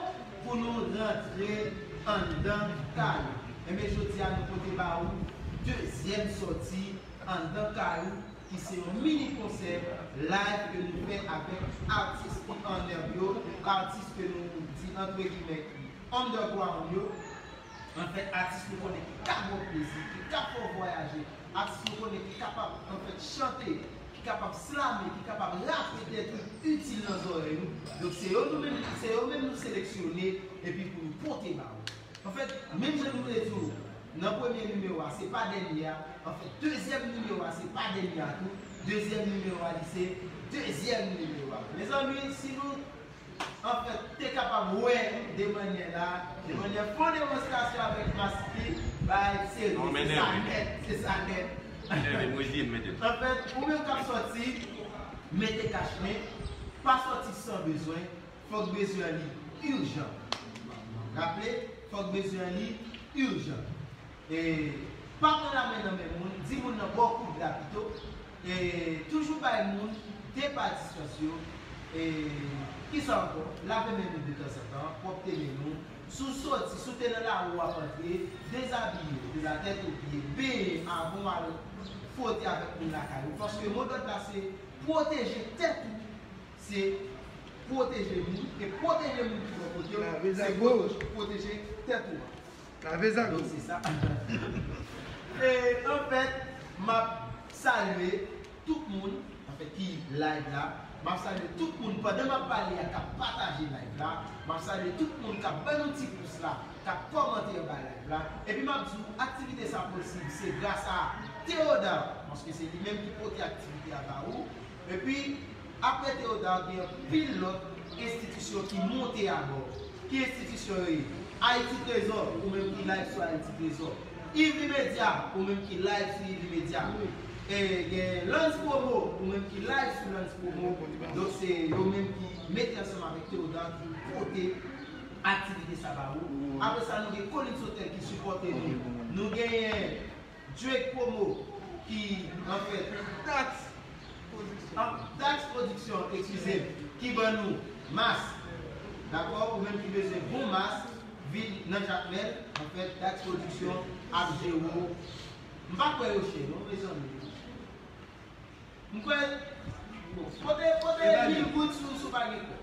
pou nou rantre anndan kay ou. Enben, jodi a, nou pote ba ou dezyèm sòti anndan kay ou, ki se yon mini konsè live ke nou fè avèk atis ki anndan yo, atis ke nou di, antre gimè, ki underground yo. Anfèt, atis nou konnen ki ka ba w plezi, ki ka fè w vwayaje, atis nou konnen ki kapab, anfèt, chante, ki kapab slame, ki kapab rape dè twit itil nan zòrèy ou. Donk, se yo nou menm, se yo menm nou seleksyone epi pou nou pote ba ou. Anfèt, menm jan nou te di w, nan premye nimewo a, se pa dènye a. Anfèt, dezyèm nimewo a, se pa dènye a tou. Dezyèm nimewo a, li se dezyèm nimewo a. Mezanmi, si nou, anfèt, te kapab wè de mannyè la, de mannyè fon demonstrasyon avèk mas li, bay serye, se sa nèt, se sa nèt. Anfèt, ou menm k ap sòti, mete kach men, pa sòti san bezwen, fòk bezwen an li ijan. Raple, fòk bezwen an li Ijan. E pa pran lamen nan men moun, di moun nan ba w kout la pito. E toujou bay moun de pa distans yo. E kisa ankò? Lave men nou detanzantan, pwòpte men nou. Si w soti, si w te nan lari w ap antre, dezabiye w, de la tèt o pye, benyen avan w al fwote avèk moun lakay ou. Paske modòd la se pwoteje tèt ou, se pwoteje moun, e pwoteje moun ki bò kote w, se pwoteje tèt ou an. Lave zago. Donk se sa. E anfèt, m ap salye tout moun, anfèt, ki live la. M ap salye tout moun pandan m ap pale a k ap pataje live la. M ap salye tout moun k ap ban nou ti pous la, k ap kòmante anba live la. Epi m ap di w, aktivite sa posib, se gras a Theodore, paske se li menm ki pote aktivite a ba ou. Epi, apre Theodore, gen anpil lòt enstitisyon ki monte abò. Ki enstitisyon yo ye? Haïti Trésor, ou menm ki live sou Haïti Trésor. Ivy Media, ou menm ki live sou Ivy Media. E gen Lance Promo, ou menm ki live sou Lance Promo. Donk, se yo menm ki mete ansanm avèk Theodore ki pote aktivite sa ba ou. Apre sa, nou gen Collins Hotel ki sipòte nou. Nou genyen Drake Promo ki, anfèt, Dax, ah, Dax Production, eskize m, ki ban nou mas. Dakò? Ou menm ki bezwen bon mas, vin nan Jakmèl, anfèt, Dax Production ap jere w. M pa kwè yo chè, non, mezanmi. M kwè, bon, pote, pote mil goud si w, si w pa gen kòb.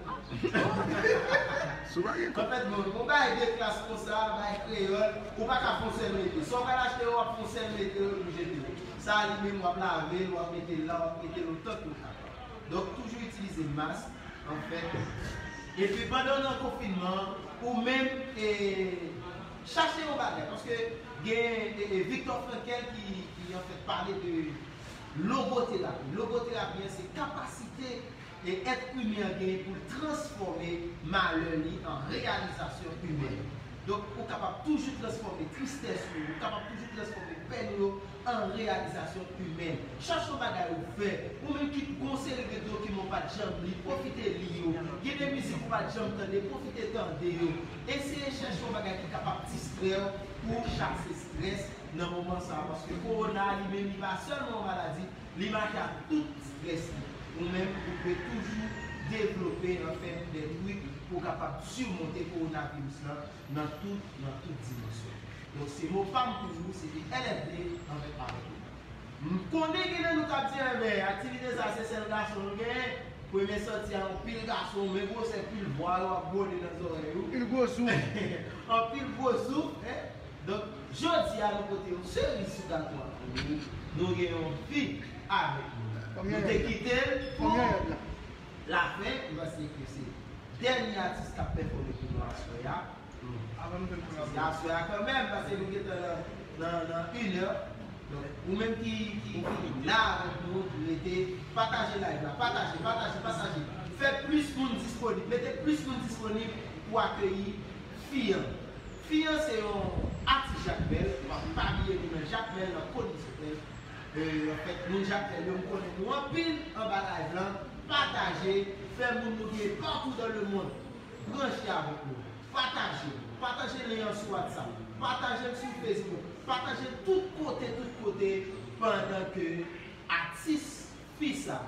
Si w pa gen kòb. Anfèt, bon, bon, bagay de klas konsa, bagay kreyòl, ou pa ka fè yon sèl mete. Sa w pral achte yo, w ap fè yon sèl mete, w oblije jete yo. Sa a li menm, w ap lave l, w ap mete l la, w ap mete l otan ke w kapab. Donk, toujou itilize mas, anfèt. Epi, pandan w nan konfinman, ou menm, e, chache yon bagay, paske gen, e, e, Viktor Frankl ki, ki, anfèt, pale de logoterapi. Logoterapi an, se kapasite e èt imen an genyen pou l transfòme malè li an reyalizasyon imèn. Donk, ou kapab toujou transfòme tristès ou, ou kapab toujou transfòme pèn ou yo an reyalizasyon imèn. Chache yon bagay ou fè, ou menm ki gon seri de dokiman ou pa t janm li, pwofite li yo. Gen de mizik ou pa t janm tande, pwofite tande yo. Eseye chèche yon bagay ki kapab distrè w pou w chase estrès nan moman sa a, paske kowona li menm li pa sèlman yon maladi, li mache ak tout estrès li. Ou menm, ou dwe toujou devlope, anfèt, de trik pou w kapab simonte kowonaviris lan nan tout, nan tout dimansyon. Donk, se mo pa m pou ou, se te L F D anvè avèk ou. M konnen gen nan nou k ap di, enben, aktivite sa se sèl gason nou genyen. Premye sòti a, yon pil gason, men gwosè pil vwa yo ap gwole nan zòrèy ou. Pil gwo souf. Anpil gwo souf, en. Donk, jodi a, nou pote yon seri sou gato a pou nou. Nou gen yon fi avèk nou. Nou te kite l pou lafen, m panse ke se dènye atis k ap pèfòme pou nou aswè a. Avè m fè l pou lafen. Se aswè a kanmenm, paske nou gentan nan, nan, nan inè. Donk, ou menm ki, ki, ki la avèk nou, rete, pataje live la, pataje, pataje, pataje. Fè plis moun disponib, mete plis moun disponib pou akeyi fi an. Fi an se yon atis Jakmèl, m ap pa bliye nou nan Jakmèl, nan Collins Hotel. E, anfèt, moun Jakmèl yo, m konnen nou anpil anba live lan, pataje, fè moun nou gen patou dans le monde branche avèk nou. Pataje l. Pataje lyen an sou WhatsApp. Pataje l sou Facebook. Pataje l tout kote, tout kote, pandan ke atis fi sa,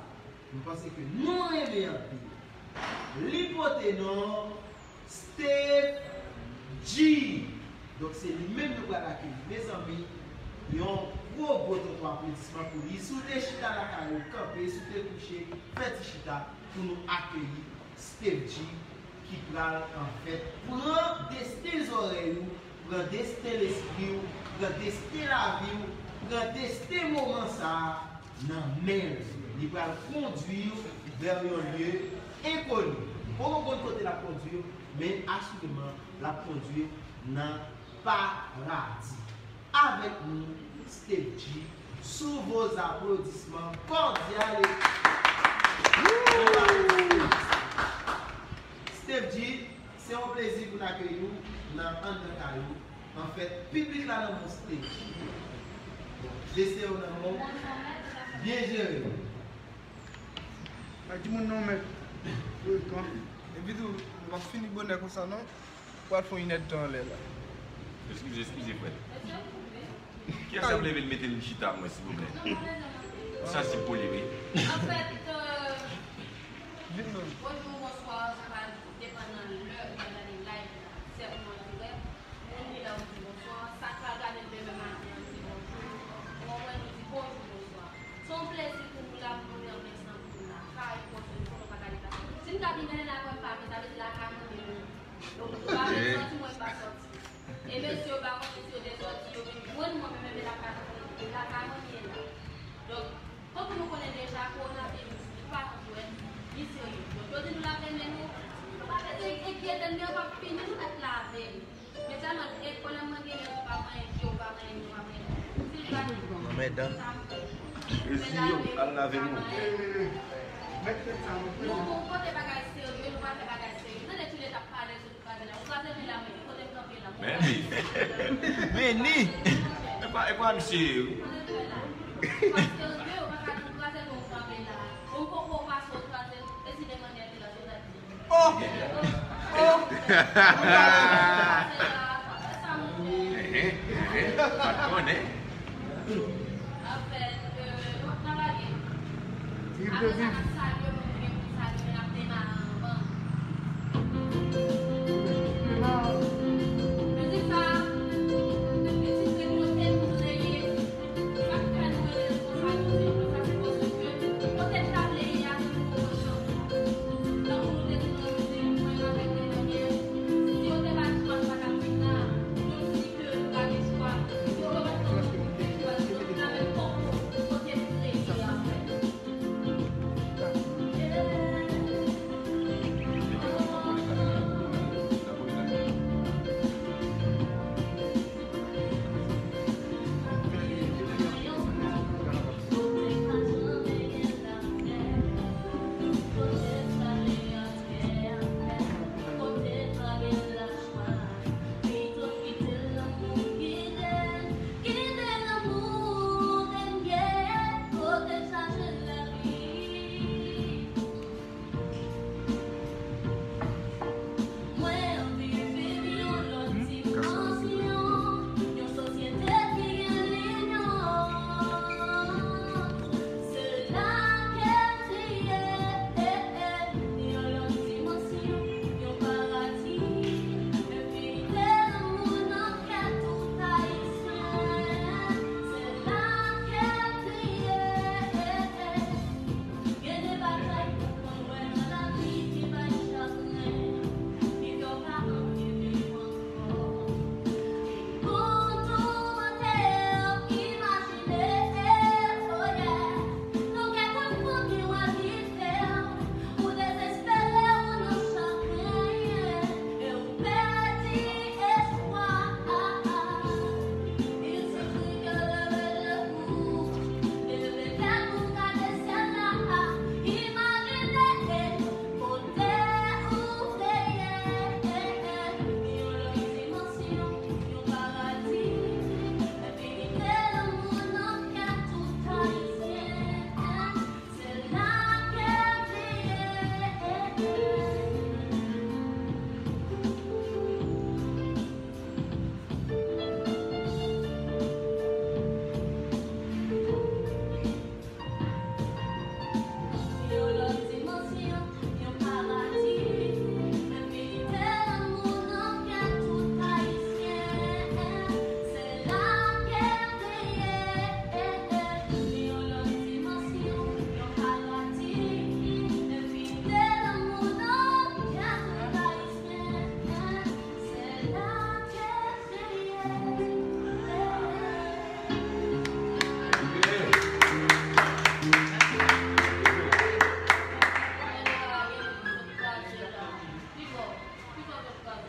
m panse ke nou renmen anpil. Li pote non Steve G. Donk, se li menm nou pral akeyi. Mezanmi, yon gwo, gwo tonton aplodisman pou li. Si w te chita lakay ou, kanpe, si w te kouche, fè ti chita pou nou akeyi Steve G ki pral, anfèt, pran desten zòrèy ou, pran desten lespri w, pran desten lavi w, pran desten moman sa a nan men l. Li pral kondwi w vè yon lye enkoni. Poko konn kote l ap kondwi w, men asireman, l ap kondwi w nan paradi. Avèk nou, Steve G, sous vos applaudissements cordiales. Steve G, se yon plezi pou n akeyi w nan anndan kay ou. Anfèt, piblik la nan men w, Steve G. Bon, jesè yo nan men w. Byen jere. Bay timoun nan men. Epi tou, nou p ap fini bonè konsa non. Pral fè yon inèdtan anlè la. Eskize, eskize, frè. Kiyès k ap leve l mete l chita, mwen, silvouplè? Sa se pou li, wi. Anfèt, euh, bonjou, bonswa, sa va depann nan lè ou pral gade live la. Sèten moun ki wè, moun ki la ou di bonswa, sa k pral gade l demen maten an di bonjou. Ou konprann, ou di bonjou, bonswa. Se yon plezi pou nou la, pou nou gen anbyans nan pou nou lakay, paske nou konnen w pa ka deplase. Si n ta vin gade lakay pa vle, sa vle di lakay mwen menm. Donk, nou pa vle sòti, mwen pa sòti. E mesye yo pa konnen si yo te sòti, yo vin jwenn mwen, men menm lakay mwen, lakay mwen ye la. Donk, tankou nou konnen deja, kowonaviris, li pa nan jwèt, li serye. Donk, yo di nou lave men nou, nou pa bezwen enkyete n, men yo p ap fini, nou mèt lave. Men sèlman, e pwoblèm mwen genyen, nou pa manyen pye, ou pa manyen men, ou pa manyen. Si l pa nan mèt dan. Resi yo, al lave men w. Nou, nou pote bagay serye, nou pa fè bagay serye. Tande Tchoulet ap pale sou kraze la. Ou kraze men la, men ki kote m kanpe la? Men li. Men li. E pa, e pa misye ye, wi. Paske ou pa ka di ou kraze men ou kanpe la. Bon, poko pase ou kraze, e si de manyè te la, se sa di. Oh! Oh! Ehe, ehe, pa t konnen.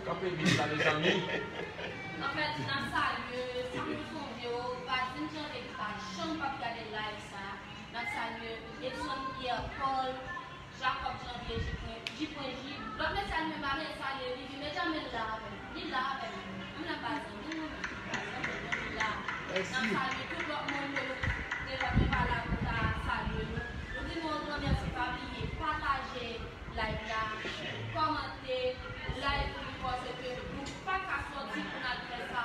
Kanpe byen sa, mezanmi. Anfèt, n ap salye Samson Sonvyo, Vadin Janvye ki pa janm p ap gade live sa. N ap salye Edson Pierre Paul, Jacob Janvier, J pwen, J pwen J. Lòt mesye a li menm pa vle salye li, li Benjamin la avè m. Li la avè m. Menm lè m pa zanmi nou, men li la. N ap salye tout lòt moun yo, ke lòt yo pa la pou ta salye nou. Nou di nou yon gran mèsi, pa bliye pataje live la, kòmante, like li, paske nou pa ka sòti pou n al fè sa.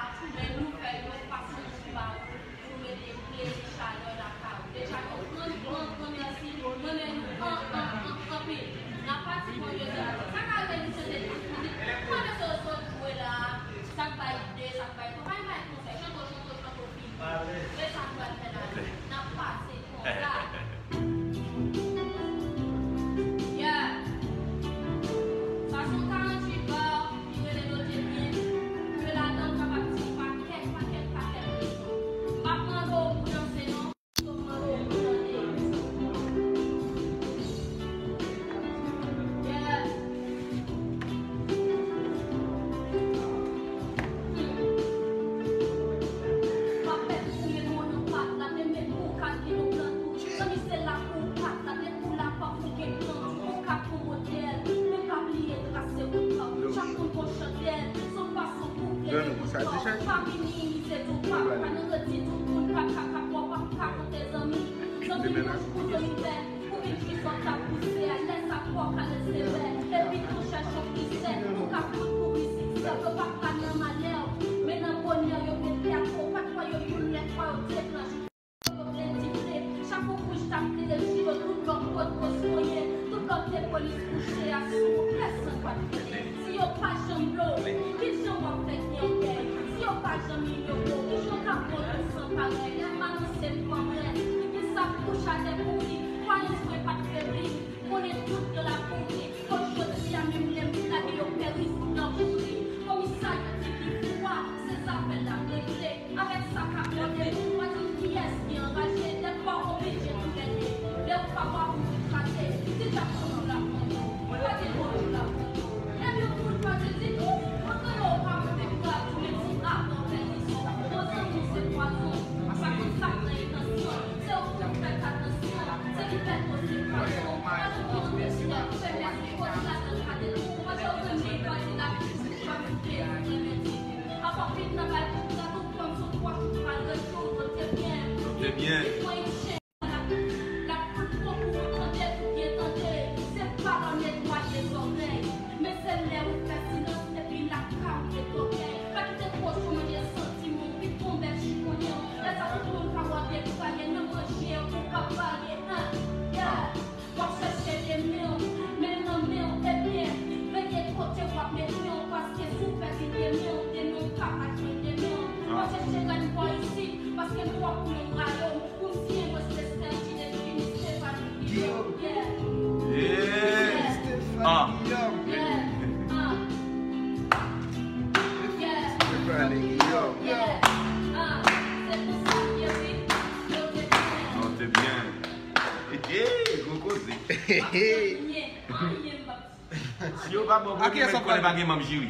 Sa k bay, konpay bay konsèy, chanto, chanto, chanto, fini. E sa nou pral fè la, n ap pase konsa. Yeah. Sa se yon karanntuit ba ki rele Note Byen, ke ladan l kapab di yon pakèt, pakèt, pakèt leson. M p ap mande w pou danse non. Doni, sa te chèche? Pa minimize tout pa, pa nan redi tout moun, pa ka ka pa, pa ka konte zanmi. Zanmi nou pou zanmi fè, pou vin ki sòt ap pouse a, lè sa fò kale sevè. Epi tou chèche yon plisè, ou ka fout kouri siksè. Yo pa ka nan malè, men nan bonè yo mete ak ou. Pa kwè yo youn, lè fwa yo deklanche. Yo byen difle, chak ou kouch t ap klere ji yo, tout lòt kot koskonyen, tout lòt te polis kouche a sou ou, pèsonn pa t konnen. Si yo pa janm vle w, ki jan w ap fè gen yon kèy? Si yo pa janm inyore w, ki jan w ka pran yon san parèy? Lè m anonse m pran brèt, ki sa kouch atè kouri, kwayans mwen pa t febli, konnen tout yo la kouri. Kot jodi a menm lè m di lage yo pèris nan kouri. Komisarya di ki fou a, se zafè l ap regle. Avèk sa k ap monte, m pa di kiyès ki anraje, dèfwa w oblije tou lè de. Lè w pa w ap ou kraze, ti djab konn ou la konn ou. Pa di konn ou la konn ou. Lè m yo fout pa di ditou, mwen konnen w pa monte pou al tounen ti avan pèdisyon. Bon zanmi se pwazon, sa konn sa k nan entansyon. Se ou ki fè atansyon, se li pèto se pwason. Pa di konn ou te fè mèsi, kote ladan kade tou, mwen te w renmen pa di la. Note byen. W ap chèche demen w, men nan men w, ebyen, veye kote w ap mete w, paske si w pèdi demen w, demen w pa ka jwenn demen w. W ap chèche grenn bò isit, paske m twò pou yon rayòm, pou m siyen mwen se Stefani, Stefani Guillaume. Yeah. Yeah. Stefani Guillaume. Yeah. Ah. Yeah. Stefani Guillaume. Yeah. Ah. Se konsa m ye, wi. Yo te byen. Yo te byen. Hey, gwo koze. Si yo pa bon pou li, men konnen pa gen manm jiri.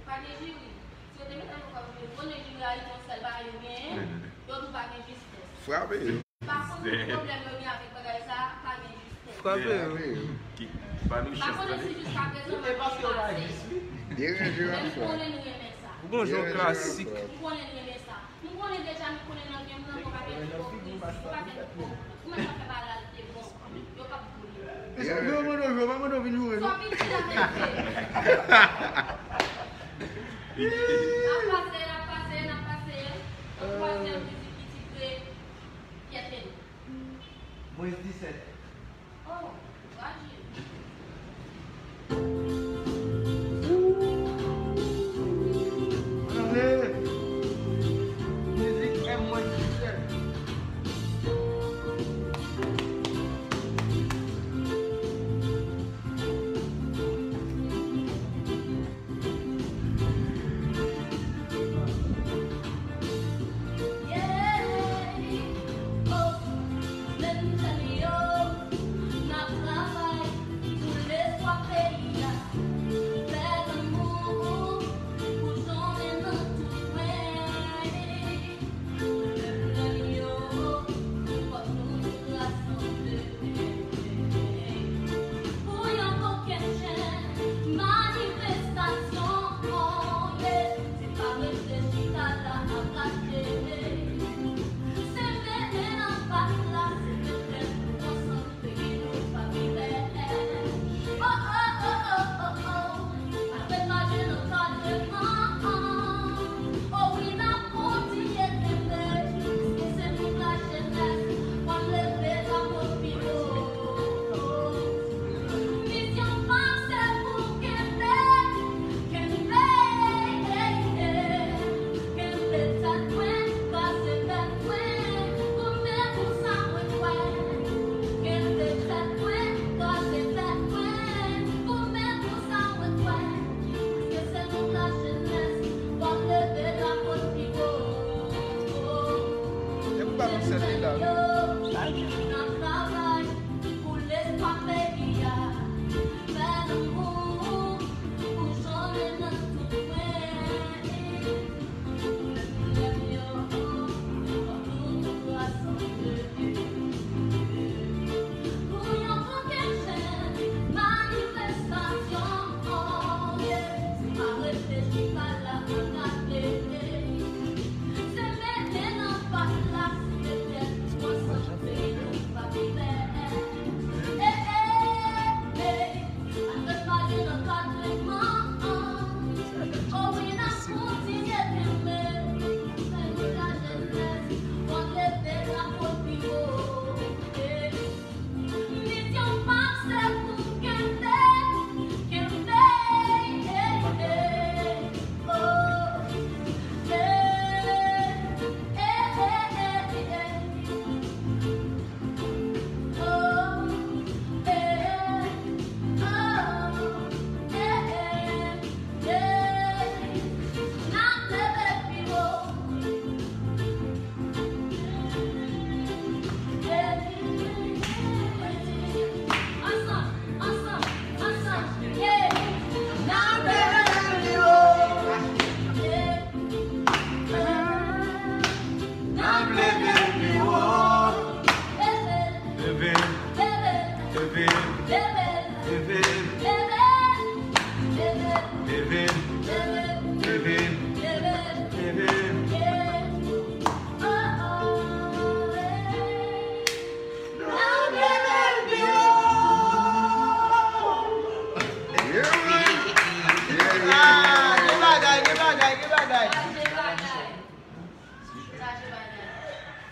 Pa gen jiri. Si yo te met avoka pou yo konnen jiri a, yon sèl bagay yo genyen, yo tou pa gen jistès. Frape yo. Pa konn ki pwoblèm yo gen avèk bagay sa, pa gen jistès. Frape yo. Pa nou chans tande. Deranje w ap fè. Ou gon jan w klasik. M konnen l renmen sa. M konnen deja, m konnen nan gen m nan, mwen pa gen tout konplis, mwen pa gen tout konplis. Ou mèt ap fè bagay la, l te bon. Yo p ap boule. Yo mande w jwe, yo pa mande w vin joure, non? Sò piti la, men jwe. N ap pase, n ap pase, n ap pase. Yon twazyèm mizik ki titre Fyète nou. Mwens disèt. Oh, Bondye. Ann ale! Mizik M mwen Gisèle.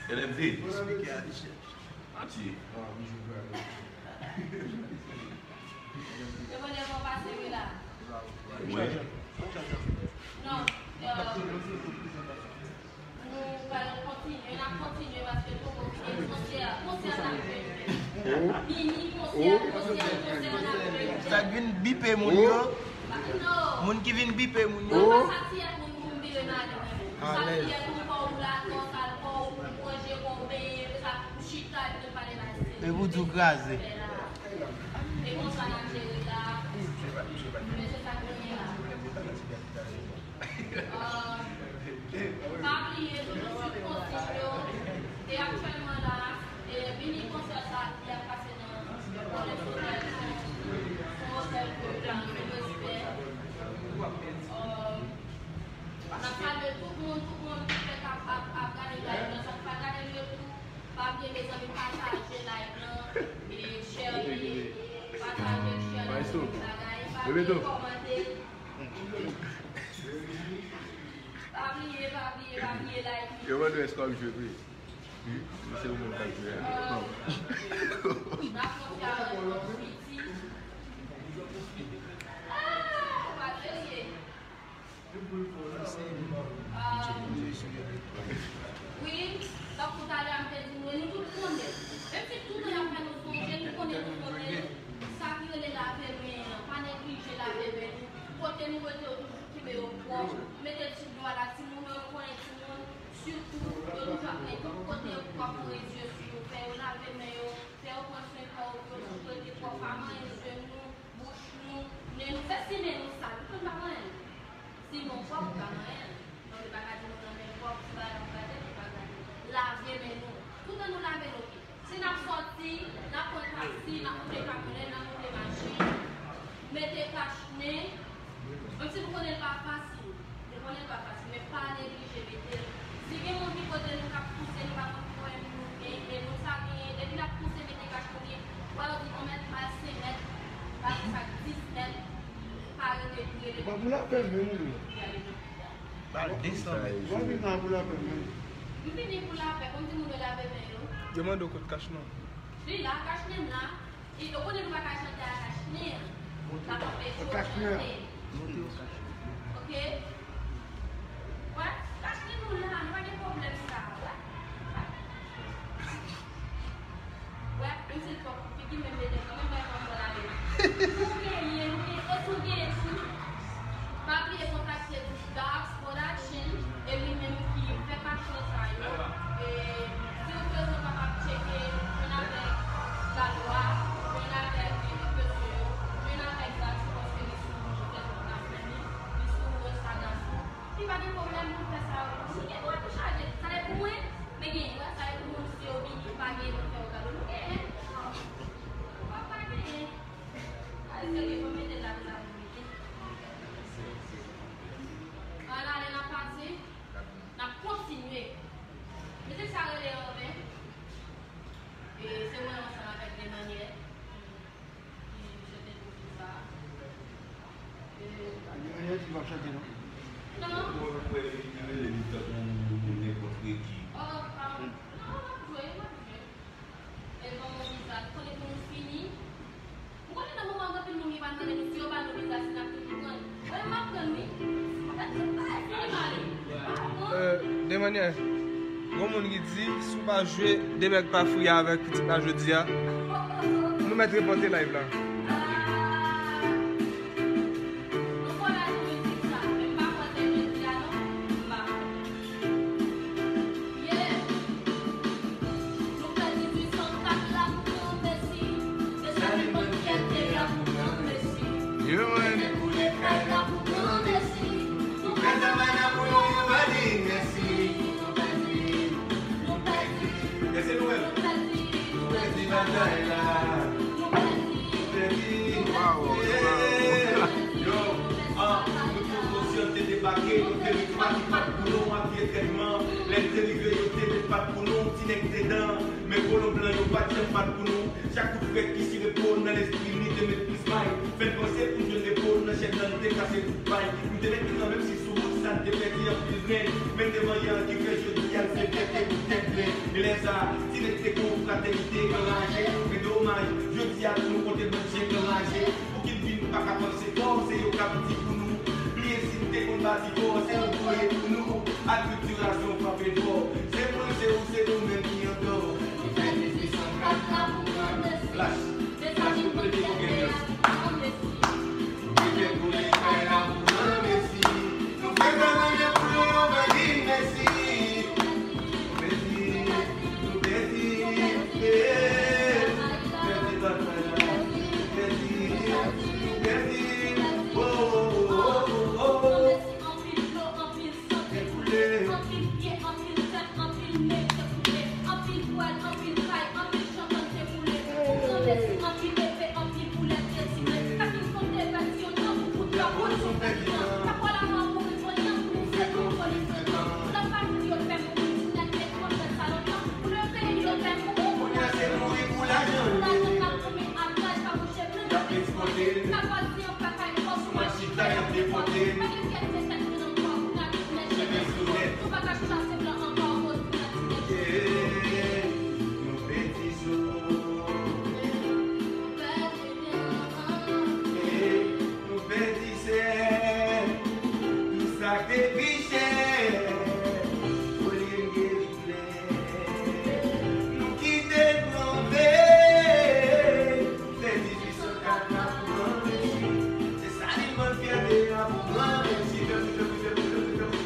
L F D. Explike a, mesye. Atire. Yo mande pou pase wi la. Wi. Non, euh, nou pral kontinye, n ap kontinye paske nou poko fini konsè a. Konsè a n ap fè. Fini konsè a, konsè a, konsè a n ap fè. Sa k vin bipe moun yo. Non. Moun ki vin bipe moun yo. Mwen pa sa ti moun pou m vire madanm. Sa ti moun pa w la, non, sa l pa w, manje, pa w benyen, sa. Chita epi nou pale la. E pou di w kraze. E konsa n ap jere la. Men se sa k genyen la. Euh, pa bliye, toujou swiv konsiy yo. E aktyèlman la, e mini konsè sa ki ap pase nan Pò Lestolèy, se yon otèl ke nou respè. Euh, n ap salye tout moun, tout moun ki fèk ap, ap, ap gade live la, sa k pa gade l yo tou. Pa bliye, mezanmi, pataje live lan, e share li, pataje, share li, tout bagay. Pa bliye kòmante. Pa bliye, pa bliye, pa bliye like. Yo mande èske w ap jwe vre? Wi, se yon moun k ap jwe. N ap fè yon piti. Ah, pa serye. Wi, tankou talè a m te di nou, e nou tout konnen. Menm si toutan y ap fè nou sonje, nou konnen nou konnen sa ki rele lave men an. Pa neglije lave men nou. Kote nou rete yo toujou kenbe yo pwòp. Mete ti dlo a la, timoun yo, yo konnen timoun. Sitou, yo toujou ap gen tout kote yo pou ap voye zye sou yo, fè yo lave men yo, fè yo pran swen kò yo, pou yo toujou rete pwòp, pa manyen je nou. Bouch nou, nen nou, fè si nen nou sal, nou konn pa manyen. Si nen w pwòp, ou pa manyen. Donk, li pa ka di nou nan men pwòp, si bagay ou gade, ou pa gade. Lave men nou. Toutan nou lave nou pye. Si n ap sòti, n ap pran taksi, n ap moute kamyonèt, n ap moute machin, mete kach nen, menm si nou konnen l pa fasil. Nou konnen l pa fasil, men pa neglije mete l. Si gen moun ki kote nou k ap pouse, nou pa konn ki pwoblèm nou gen, e nou sa genyen, depi n ap pouse mete kach nou gen, w a yo di yon mèt, bay senk mèt, bay sa dis mèt, pa rete pou rele. Ba pou lapè menm wi. Ba desann mèt. Mwen vin la pou lapè menm. M vini pou lapè, konn di moun yo lave men yo. Yo mande w kot kach nou. Li la, kach nen m la. E, ou konnen nou pa ka chante a kach nen an. L ap anpeche w chante. Ok? Wè, kach nen nou la, nou pa gen pwoblèm sa. Wè. Wè, menm si l pwòp pou figi, men mete kanmenm, bay kòm bò lave. Nou genyen, nou genyen, e si w genyen tou, pa bliye kontakte Darks Production, e li menm ki fè kach nen sa yo. E si w bezwen kapab tcheke, jwenn avèk Lalwa, jwenn avèk mesye yo, jwenn avèk Darks paske li sou Facebook, li sou Instagram tou. Li pa gen pwoblèm pou fè sa yo. Si gen dwa tou chaje, sa e pou mwen, men gen dwa sa e pou moun si yo vini, pa gen moun fè yo kado. Nou genyen. Ou pa pa genyen. Ay, serye, fò mete l la pou la pou mete. An ale n ap pase, n ap kontinye. Mizik sa rele Anven. E se mwen ansanm avèk Demanyè ki chante mizik sa. E Demanyè di l p ap chante non. Non. Mwen wè li rele li tankou nenpòt regi. Oh, pardon. Non, m ap jwe, m ap jwe. E bon, Mobiza, nou konnen pou nou fini. Ou konnen nan moman anpil moun ki pa tande nou, si yo ba nou Mobiza, si n ap toujou pran. Mwen, m ap pran, wi. Mwen fè tout bagay fini, m ale. Euh, Demanyè, gon moun ki di, si w pa jwe, Demèg pa fri avèk pitit la jodi a, nou mèt repòte live la. Ah. Nou konnen nou mizik sa, men m pa kwè se jodi a non, m pa kwè. Yeah. Nou pèdi dizuit san kat la pou Granmesi. Se sa ki ban fyète a pou Granmesi. Yeah, man. Se pou lekòl la pou Granmesi. Nou pèdi Mana pou nou, nou pa di mèsi. Nou pèdi, nou pèdi, nou pèdi, nou pèdi batay la. Nou pèdi, nou pèdi. Wow, wow. Yo, ah, nou tout konsyan te debake, yon teritwa ki pa t pou nou, avye trètman. Lè n te rive, yo te met pat pou nou, ti nèg te dan, men kolon blan yo pa t janm bat pou nou. Chak kout frèt ki chire po nan lespri n, li te met plis may. Fè n panse pou n jwenn repo nan chèn nan, n te kase tout pay. M te mèt pran menm si sou wout sa n te pèdi anpil grenn. Men te manyen an ki fè jodi a n se tèt e pou tèt plen. Lè sa, ti nèg te konn fratènite anraje, men domaj, jodi a tou nou konte bann chen anraje. Pou ki n vin pa ka panse fò, se yo k ap di pou nou. Bliye si n te konn bati fò, se yo voye pou nou. Akiltirasyon frape fò. Se mwen, se ou, se nou menm ki an tò. Nou fè dizuit san kat la pou pran mesi. Lach. Lach nou kote ki pou gen mesi. Nou fè koule kay la pou pran mesi. Nou fè zanmi pou yo, yo va di mesi. Nou pèdi, nou pèdi, eh, pèdi batay la. Nou pèdi, nou pèdi. Oh, oh, oh, oh, oh. Anpil dlo, anpil san te koule. Anpil pye, anpil tèt, anpil nèg te koule. Anpil vwal, anpil kay, anpil chanpèn te koule. Yon gran mèsi, anpil epe, anpil boulèt te tire. Sa ki konte pèdi yon tan pou kout la pran sou pèdi tan. Sa pral avan pou reponn yon pou nou fè yon polis de tan. Pou la pa di yo fè mouri ti nèg te konn fè sa lontan. Pou le peyi yo fè mouri pou lajan. Pou lajan k ap tonbe ak laj pa bouche plen. Y ap ekspòte. Sa pa di yon kakay fòs. Sou machita y ap depòte. Pa gen fyète tèt nou nan kò pou n ap met jenès. Jenès nou nèt. Nou pa ka chita se blan ankò akoz pou n ap ti nèg. Yeah, nou pèdi sou. Nou pèdi sè, tout sa k te pi chè, olye n geri plè, nou kite l plonje, nou fè dizuit san kat la pou gran mesi, se sa li bann fyète a pou gran mesi, fè bouche, bouche, bouche, bouche, bouche.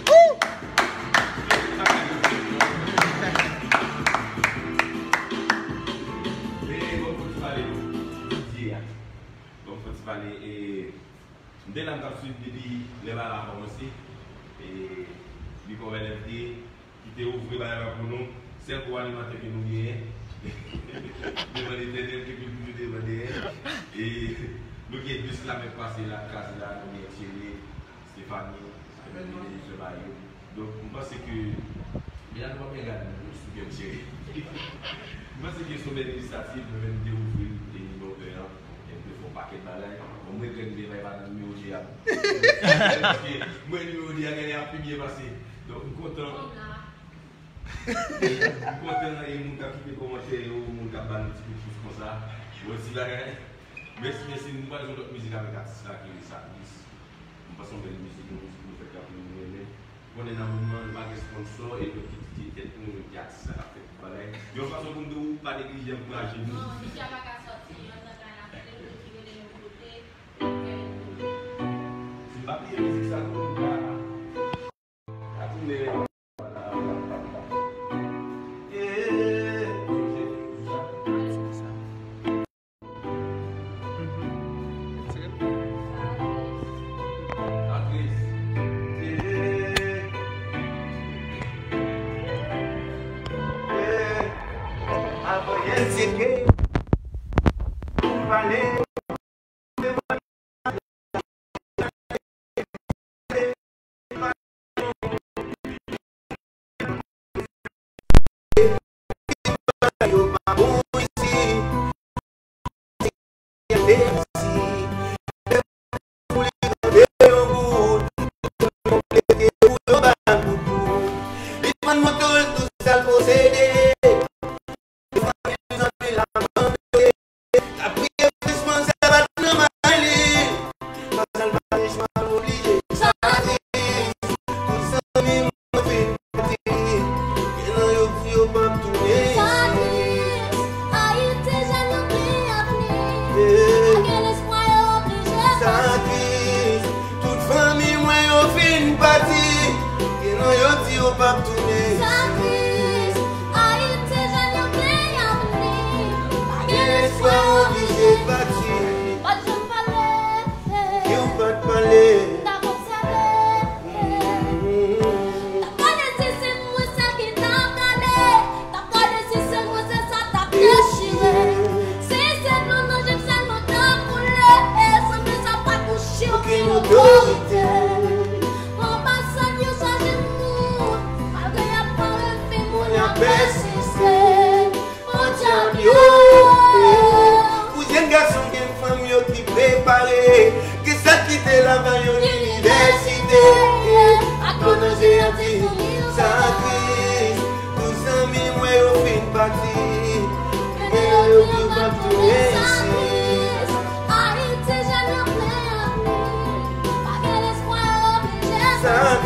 Hey, bon, pou ti pale, jodi a. Bon, fò ti pale, e, m te la m t ap swiv depi lè bagay la kòmanse. E, Big Up L F D, ki te ouvri bagay la pou nou. Sèl gwo animatè ke nou genyen. Devan Letènèl, ke nou toujou devan dèyè. E, nou gen de sila mèt pase la, kraze la, nou gen Thierry, Stéphanie, Stéphanie, Stéphanie, Bayou. Donk, m panse ke, men la nou pa byen gade, nou sou byen cheri. M panse ke se yon bèl inisyativ, mwen menm te ouvri l, e, Big Up an, e m te fè yon pakèt bagay. Bon, m regrèt m te bay pa nan nimewo de a. Paske mwen nimewo de a genlè ap pi byen pase. Donk, m kontan. M kontan, e moun k ap kite kòmantè yo, moun k ap ba nou ti kout pous konsa. Bon, ti bagay. Mèsi, mèsi. Nou pral jwe lòt mizik avèk atis la ki rele Satris. M panse yon bèl mizik, yon mizik nou fè k ap nou renmen. Konnen nan moman nou pa gen sponsò e nou ki kite tèt nou, nou ki atis la k ap fè tout bagay. Yon fason pou nou di w pa neglije ankouraje nou. Non, misye a pa ka sòti, yon nan kay la kote nou ki rele yon kote, e fè yon kote. Si m pa bliye mizik sa tou, nou ka, ka tounen. Sa tris, tout fanmi mwen yo fin pati. Gen nan yo di yo p ap tounen. Sa tris, Ayiti jèn yo byen avni. Pa gen lespwa, oblije pati. Yo pa t janm pale. Yo pa t pale. M t ap obsève. T ap gade si se mwen sèl ki t ap gade. T ap gade si se mwen sèl sa t ap dechire. Si se dlo nan je m sèlman t ap koule. Sanble sa pa t yon chif ki otorite. Anbasad yo chaje moun, malgre y ap pale fen, moun y ap pèsiste. Podyab yo. Pou jèn gason gen fanm yo ki prepare, ki sa kite lavan yo linivèsite. Ak gwo danje ap di sa tris. Pou zanmi mwen yo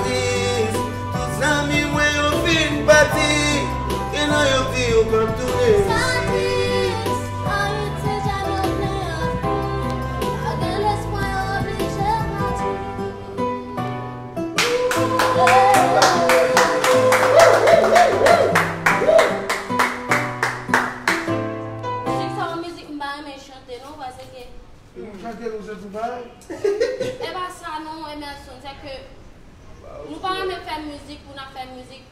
Tout zanmi mwen yo fin pati, gen nan yo di yo p ap tounen. Sa tris, Ayiti se djab yo plen ak pou. Pa gen lespwa, yo oblije pati. Mizik sa, yon mizik m pa renmen chante non, paske Ou chante nou se tou bay? E pa sa non, Emerson, se ke nou pa renmen fè mizik pou n ap fè mizik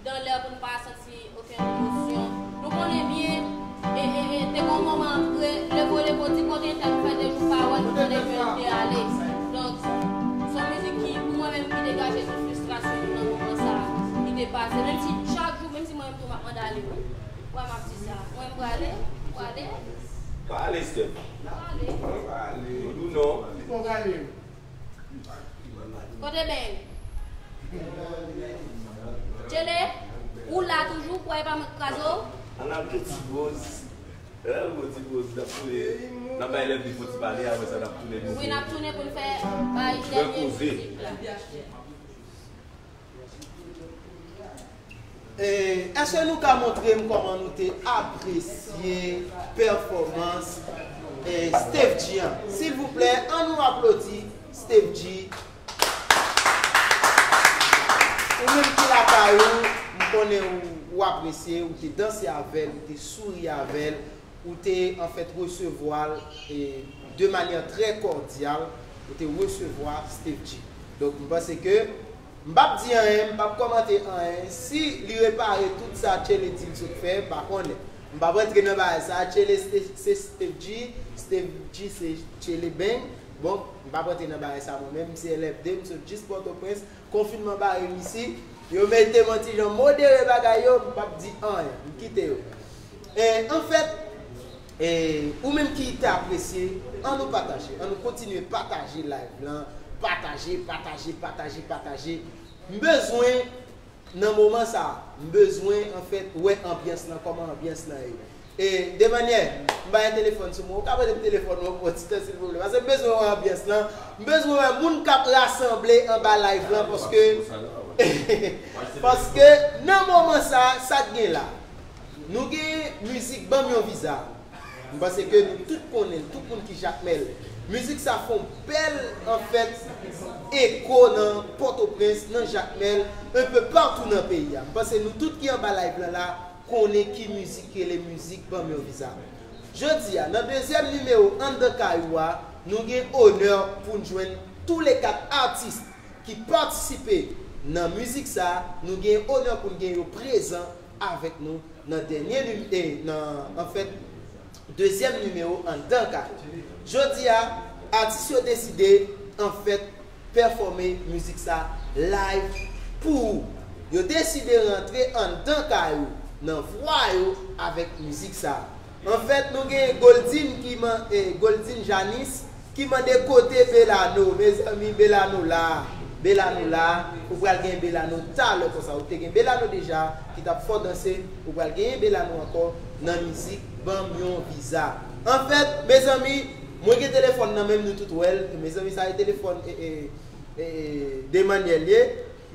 dan lè pou nou pa santi okenn emosyon. Nou konnen byen, e, e, e, te gon moman, re-, levo, levo, ti kote entèl fè de jou pa wè, nou tande ke l te ale. Donk, se yon mizik ki, pou mwen menm, ki degaje tout fristrasyon nou nan moman sa a, ki te pase. Menm si chak jou, menm si mwen menm tou m ap mande ale, wi. Wè, m ap di sa. Mwen, m prale, prale. Prale, Steph. Prale. Prale. Ou di non. Ki bò prale? Kote Beng? Tchele, ou la toujou, kwè pa mwen k kraze w? Ann al pran ti poz. Ann al pran ti poz, n ap tounen. N ap bay Lèvni fon ti pale, apre sa n ap tounen nou. Wi, n ap tounen pou n fè bay dènye mizik la. E, èske nou ka montre m kòman nou te apresye pèfòmans, e, Steph G an? Silvouplè, ann nou aplodi Steph G. Ou menm ki lakay ou, m konnen ou, ou apresye, ou te danse avè l, ou te souri avè l, ou te, anfèt, resevwa l, e, de manyè trè kòdyal, ou te resevwa Steph G. Donk, m panse ke m p ap di anyen, m p ap kòmante anyen. Si li repare tout sa Tchele di l sot fè, m pa konnen. M p ap rantre nan bagay sa. Tchele se, se Steph G, Steph G se Tchele Beng. Bon, m p ap rantre nan bagay sa mwen menm. M se L F D, m sot jis Pòtoprens. Konfinman bare m isi. Yo mete m yon ti jan modere bagay yo, m p ap di anyen. M kite yo. E, anfèt, e, ou menm ki te apresye, ann nou pataje. Ann nou kontinye pataje live lan. Pataje, pataje, pataje, pataje. M bezwen, nan moman sa a, m bezwen, anfèt, wè anbyans lan, kòman anbyans lan ye. E, de manyè, m bay telefòn sou mwen, ou ka prete m telefòn ou pou yon ti tan, silvouplè. Paske m bezwen wè anbyans lan. M bezwen wè moun k ap rasanble anba live lan, paske, paske nan moman sa a, sa k gen la? Nou gen mizik Ban m yon viza. M panse ke nou tout konnen l, tout moun ki Jakmèl. Mizik sa fè yon bèl, anfèt, eko nan Pòtoprens, nan Jakmèl, un peu partout nan peyi a. M panse nou tout ki anba live lan la, konnen ki mizik ki rele mizik Ban m yon viza. Jodi a, nan dezyèm nimewo Anndan Kay Ou a, nou gen onè pou n jwenn toulekat atis ki patisipe nan mizik sa a, nou gen onè pou n gen yo prezan avèk nou nan dènye nim-, e, nan, anfèt, dezyèm nimewo Anndan Kay. Jodi a, atis yo deside, anfèt, pèfòme mizik sa live pou ou. Yo deside rantre anndan kay ou, nan vwa yo avèk mizik sa. Anfèt, nou gen Goldine ki man-, eh, Goldine Janice ki mande kote Belano. Mezanmi, Belano la. Belano la. Ou pral gen Belano talè konsa. Ou te gen Belano deja ki t ap fò danse. Ou pral gen Belano ankò nan mizik Ban m yon viza. Anfèt, mezanmi, mwen gen telefòn nan men m, nou tout wè l. Mezanmi, sa e telefòn, eh, eh, eh, Demanyèl ye.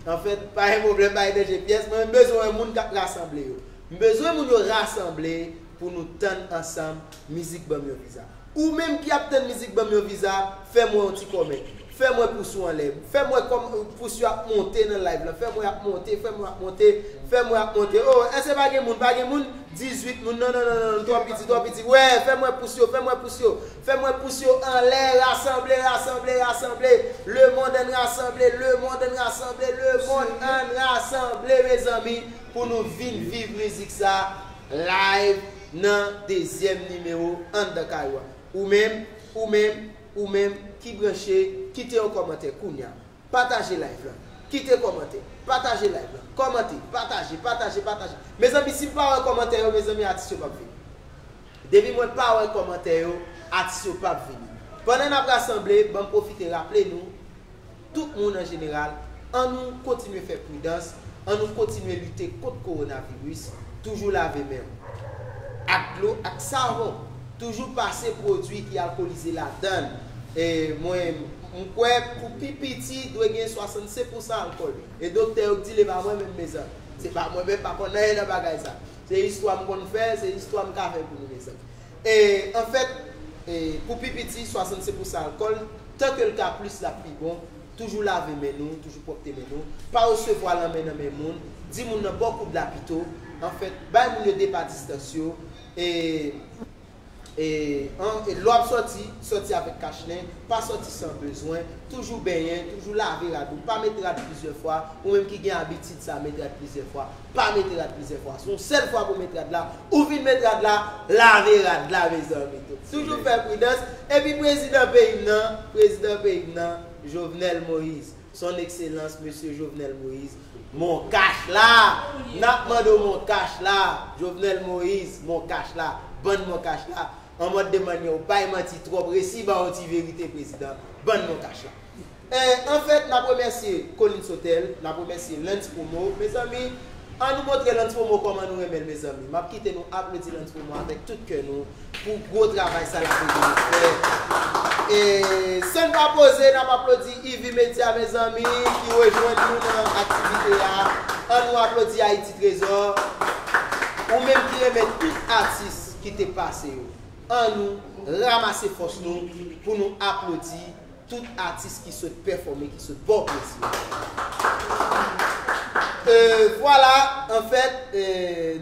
Anfèt, pa gen pwoblèm, pa gen danje pyès. Mwen, m bezwen wè moun k ap rasanble yo. M bezwen moun yo rasanble pou nou tann ansanm mizik Ban m yon viza. Ou menm ki ap tann mizik Ban m yon viza, fè m wè yon ti kòmè. Fè m wè pous ou anlè. Fè m wè kòm, pous yo ap monte nan live lan. Fè m wè ap monte, fè m wè ap monte, fè m wè ap monte. Oh, èske pa gen moun, pa gen moun? Dizuit moun, non, non, non, non, twò piti, twò piti. Wè, fè m wè pous yo, fè m wè pous yo. Fè m wè pous yo anlè, rasanble, rasanble, rasanble. Lemonn ann rasanble, lemonn ann rasanble, lemonn ann rasanble, mezanmi, pou nou vin viv mizik sa live nan dezyèm nimewo Anndan Kay Ou a. Ou menm, ou menm, ou menm ki branche, kite yon kòmantè kounye a. Pataje live lan. Kite kòmantè. Pataje live lan. Kòmante. Pataje, pataje, pataje. Mezanmi, si m pa wè kòmantè yo, mezanmi, atis yo p ap vini. Depi mwen pa wè kòmantè yo, atis yo p ap vini. Pandan n ap rasanble, ban m pwofite raple nou, tout moun an jeneral, ann nou kontinye fè pridans, ann nou kontinye lite kont kowonaviris, toujou lave men w ak dlo ak savon, toujou pase pwodui ki alkolize ladan l. E mwen, M kwè pou pi piti dwe gen swasannsenk pousan alkòl. E doktè yo k di l, e pa mwen menm, mezanmi. Se pa mwen menm, pa konn anyen nan bagay sa. Se istwa m konn fè, se istwa m ka fè pou nou, mezanmi. E, anfèt, e, pou pi piti, swasannsenk pousan alkòl, tanke l ka plis, l ap pi bon. Toujou lave men nou, toujou pwòpte men nou. Pa resevwa lanmè nan men moun. Di moun nan ba w kout la pito. Anfèt, bay moun yo de pa distans yo. E, e, an, e lè w ap sòti, sòti avèk kachnen. Pa sòti san bezwen. Toujou benyen, toujou lave rad ou. Pa met rad plizyè fwa. Ou menm ki gen abitid sa, met rad plizyè fwa. Pa mete rad plizyè fwa. Se yon sèl fwa pou w met rad la. Ou fin met rad la, lave rad la, mezanmi. Toujou fè pridans. Epi prezidan peyi m nan, prezidan peyi m nan, Jovenel Moïse, son excellence, mesye Jovenel Moïse, Moncash la. N ap mande w Moncash la. Jovenel Moïse, Moncash la. Bann Moncash la. An mòd de mannyè w bay manti twòp, resi ba w yon ti verite, prezidan. Bann Moncash la. E, anfèt, n ap remèsye Colin Sotel, n ap remèsye Lens Promo. Mezanmi, an nou montre Lens Promo kòman nou renmen l, mezanmi. M ap kite nou aplodi Lens Promo avèk tout kè nou pou gwo travay sa l ap ede nou fè. E, san n pa poze, n ap aplodi Ivy Media, mezanmi, ki rejwenn nou nan aktivite a. An nou aplodi Ayiti Trezò. Ou menm ki renmen tout atis ki te pase yo. An nou ranmase fòs nou pou nou aplodi tout atis ki sot pèfòme, ki sot ba w plezi. E, vwala, anfèt, e,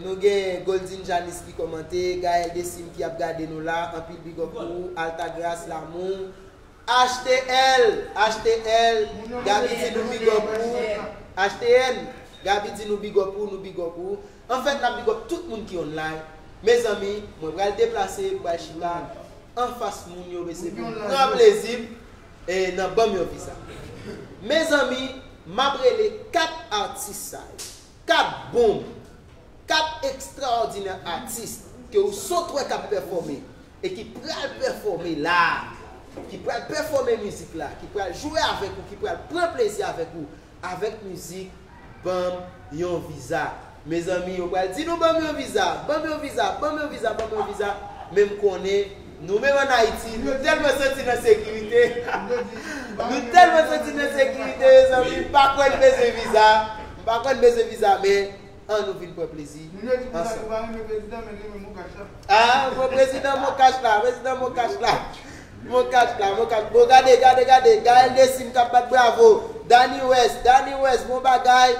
nou gen Goldine Janice ki kòmante, Gaël Desim ki ap gade nou la, anpil big up pou ou, Altagrace Lamour, H T L, H T L, Gaby di nou big up pou ou, H T N, Gaby di nou big up pou ou, nou big up pou ou. Anfèt, n ap big up tout moun ki online. Mezanmi, mwen pral deplase, mwen pral chita anfas moun yo, mesye, pou m pran plezi m, e, nan ban m yon viza. Mezanmi, m ap rele kat atis sa yo. Kat bonm, kat ekstraòdinè atis ke w sot wè k ap pèfòme e ki pral pèfòme la, ki pral pèfòme mizik la, ki pral jwe avèk ou, ki pral pran plezi avèk ou, avèk mizik Ban m yon viza. Mezanmi, yo pral di nou, ban m yon viza, ban m yon viza, ban m yon viza, ban m yon viza. Men m konnen, nou menm ann Ayiti, nou tèlman santi nan sekirite. Nou tèlman santi nan sekirite, mezanmi, m pa kwè n bezwen viza. M pa kwè n bezwen viza, men an nou vin pran plezi ansanm. Ah, mwen prezidan Moncash la, prezidan Moncash la. Moncash la, Moncash. Bon, gade, gade, gade. Gaël Desim k ap bat bravo. Dany West, Dany West, bon bagay.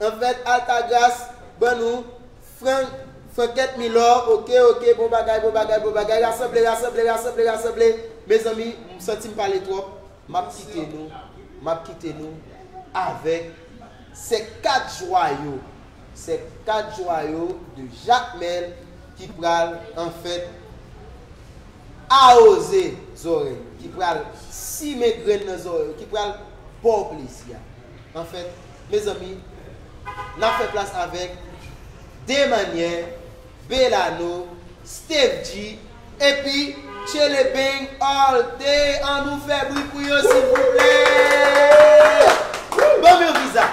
Anfèt, Altagrace, ban nou. Frank, Franquette Milor, oke, oke, bon bagay, bon bagay, bon bagay. Rasanble, rasanble, rasanble, rasanble. Mezanmi, m santi m pale twòp. M ap kite nou, m ap kite nou avèk Ces quatre joyaux. Ces quatre joyaux de Jacmel ki pral, anfèt, awoze zòrèy, ki pral simen grenn nan zòrèy, ki pral ba w plezi a. Anfèt, mezanmi, n ap fè plas avèk De Mannyè, Belano, Steve G, epi Tchele Bang All Day. An nou fè bri pou yo, silvouplè. Ban m yon viza.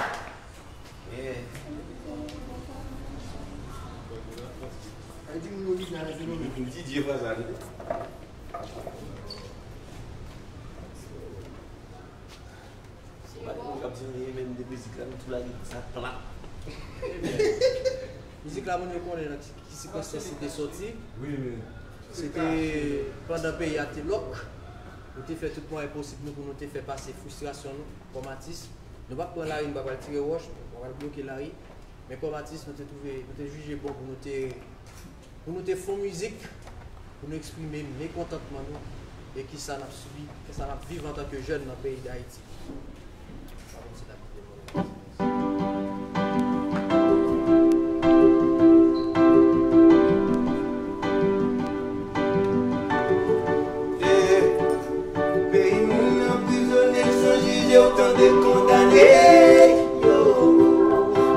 Di Dye fwa sa, tande. Mwen k ap di anyen menm de mizik la, nou tou lage sa plat. Mizik la, moun yo konnen nan ki, ki sikonstans li te sòti. Wi, wi. Se te pandan peyi a te lòk. Nou te fè tout mwayen posib nou pou nou te fè pase fristrasyon nou kòm atis. Nou pa t pran lari, nou pa pral tire wòch, nou pa pral bloke lari. Men kòm atis, nou te twouve, nou te jije bon pou nou te pou nou te fè yon mizik, pou nou eksprime mekontantman nou e kisa n ap sibi, kisa n ap viv antanke jèn nan peyi Dayiti. Peyi moun anprizone san jije, ou tande kondane yo.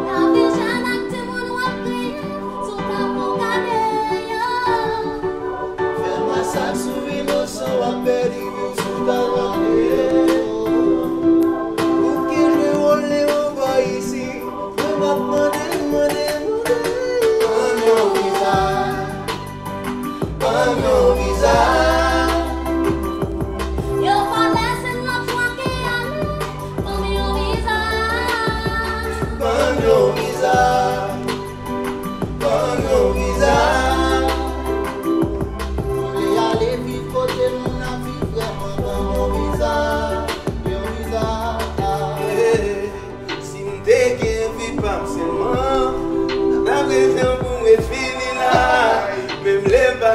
Lavi jèn ak timoun w ap kriye sou ta pou gade yo. Fè masak sou inosan, w ap pèdi vi w sou ta pou gade yo.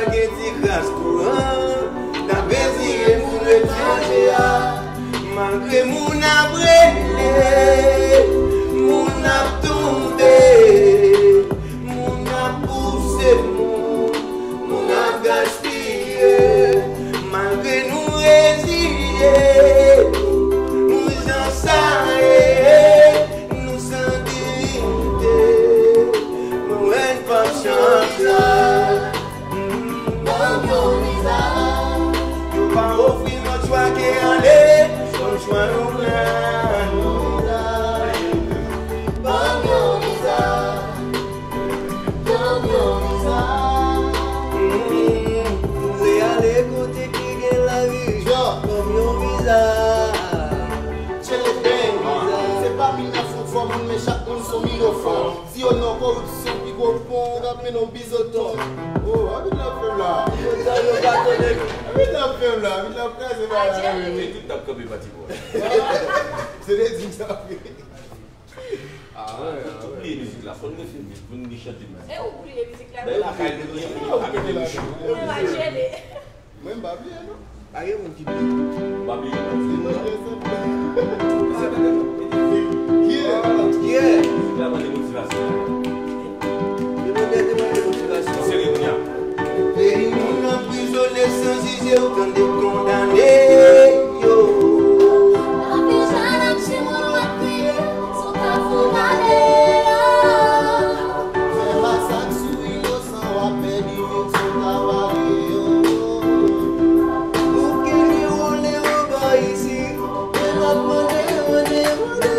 Gen ti kras kouran, n ap rezire pou n ret chanje a. Malgre moun ap rele, moun ap tonbe, moun ap pouse moun, moun ap gaspiye. Malgre nou reziye, nou jan sa ye, nou san diyite. Mwen pa chanje. Ban m yon viza. Yo pa ofri lòt chwa ke ale. Sèl chwa yo pran. Ban m yon viza. Ban m yon viza. M vle ale kote ki gen lavi. Ban m yon viza. Tchele bang. Se pa mil nèf sou fò moun, men chak moun se yon milofon. Di yo non, koripsyon pi gwo pon k ap mennen w bizoton. Oh, anpil l ap fè m la. Yo ta, yo pa tande. Anpil l ap fè m la, anpil l ap kraze bagay la, wi. E tout t ap kanpe pati bò. Se te di m sa, wi. Ah, wè, ah, wè. Bliye mizik la, fò n refè mizik, fò n chante mizik. E ou bliye mizik la? Dayè lakay nou, nou ap mete nou cho. Mwen pa bliye, non. Pa gen moun ki bliye. M pa bliye non. Yeah. Yeah. Yo mande te mande motivasyon. Serye kounye a. Peyi moun anprizone san jije, ou tande kondane yo. Anpil jèn ap chimoun ap kriye sou kafou gade yo. Fè masak sou inosan. Ou kenbe wole anba isi, men l ap mande, mande, mande.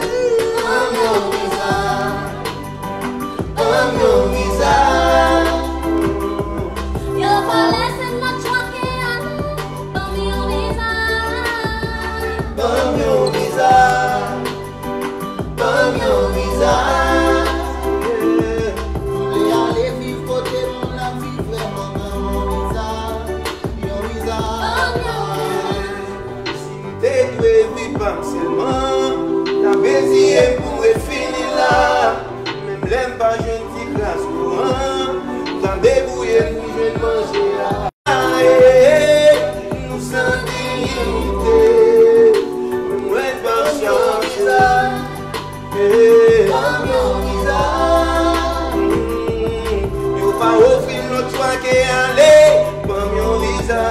Ban m yon viza, ban m yon viza. Yo pa lese m nan tchwake ale, ban m yon viza. Ban m yon viza. Ban m yon viza. M vle ale viv kote moun ap viv vrèman. Ban m yon viza. Yon viza. Si m te dwe viv pa m sèlman, ta bezwen pou m ret fini la. Menm lè m pa jwenn ti kras kouran, ta debouye m pou jwenn manje a. Aye, nou san diyite, mwen pa chanje. Ban m yon viza. Yo pa ofri m lòt chwa ke ale. Ban m yon viza.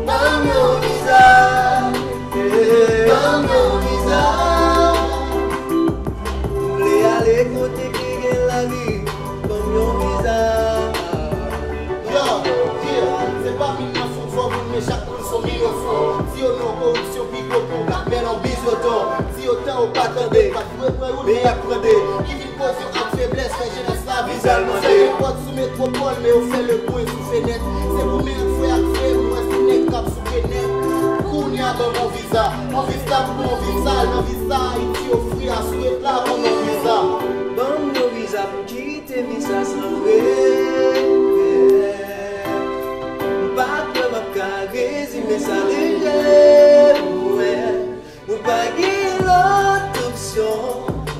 Ban m yon viza. Ban m yon viza. M vle ale kote ki gen lavi. Ban m yon viza. Yo, yeah, se pa mil nan fon fò moun, men chak moun se yon milofon. Di yo non, koripsyon pi gwo pon k ap mennen w bizoton. Di yo tan, ou pa tande. Pa t dwe pran wout, men y ap pran de. Ki vin koz yo ak feblès, fè jenès la viza l mande. Fè nenpòt sou metwopòl, men yo fè lepwen sou fenèt. Se pou men ak frè ak frè, m wè se nèg k ap souke nèg. Kounye a ban m yon viza. Yon viza pou yon viza, nan viza Ayiti ofri a sou et la ban m yon viza. Ban m yon viza pou kite vi sa san regrè. M pa kwè m ap ka rezime sa deja mwen. Mwen pa gen lòt opsyon.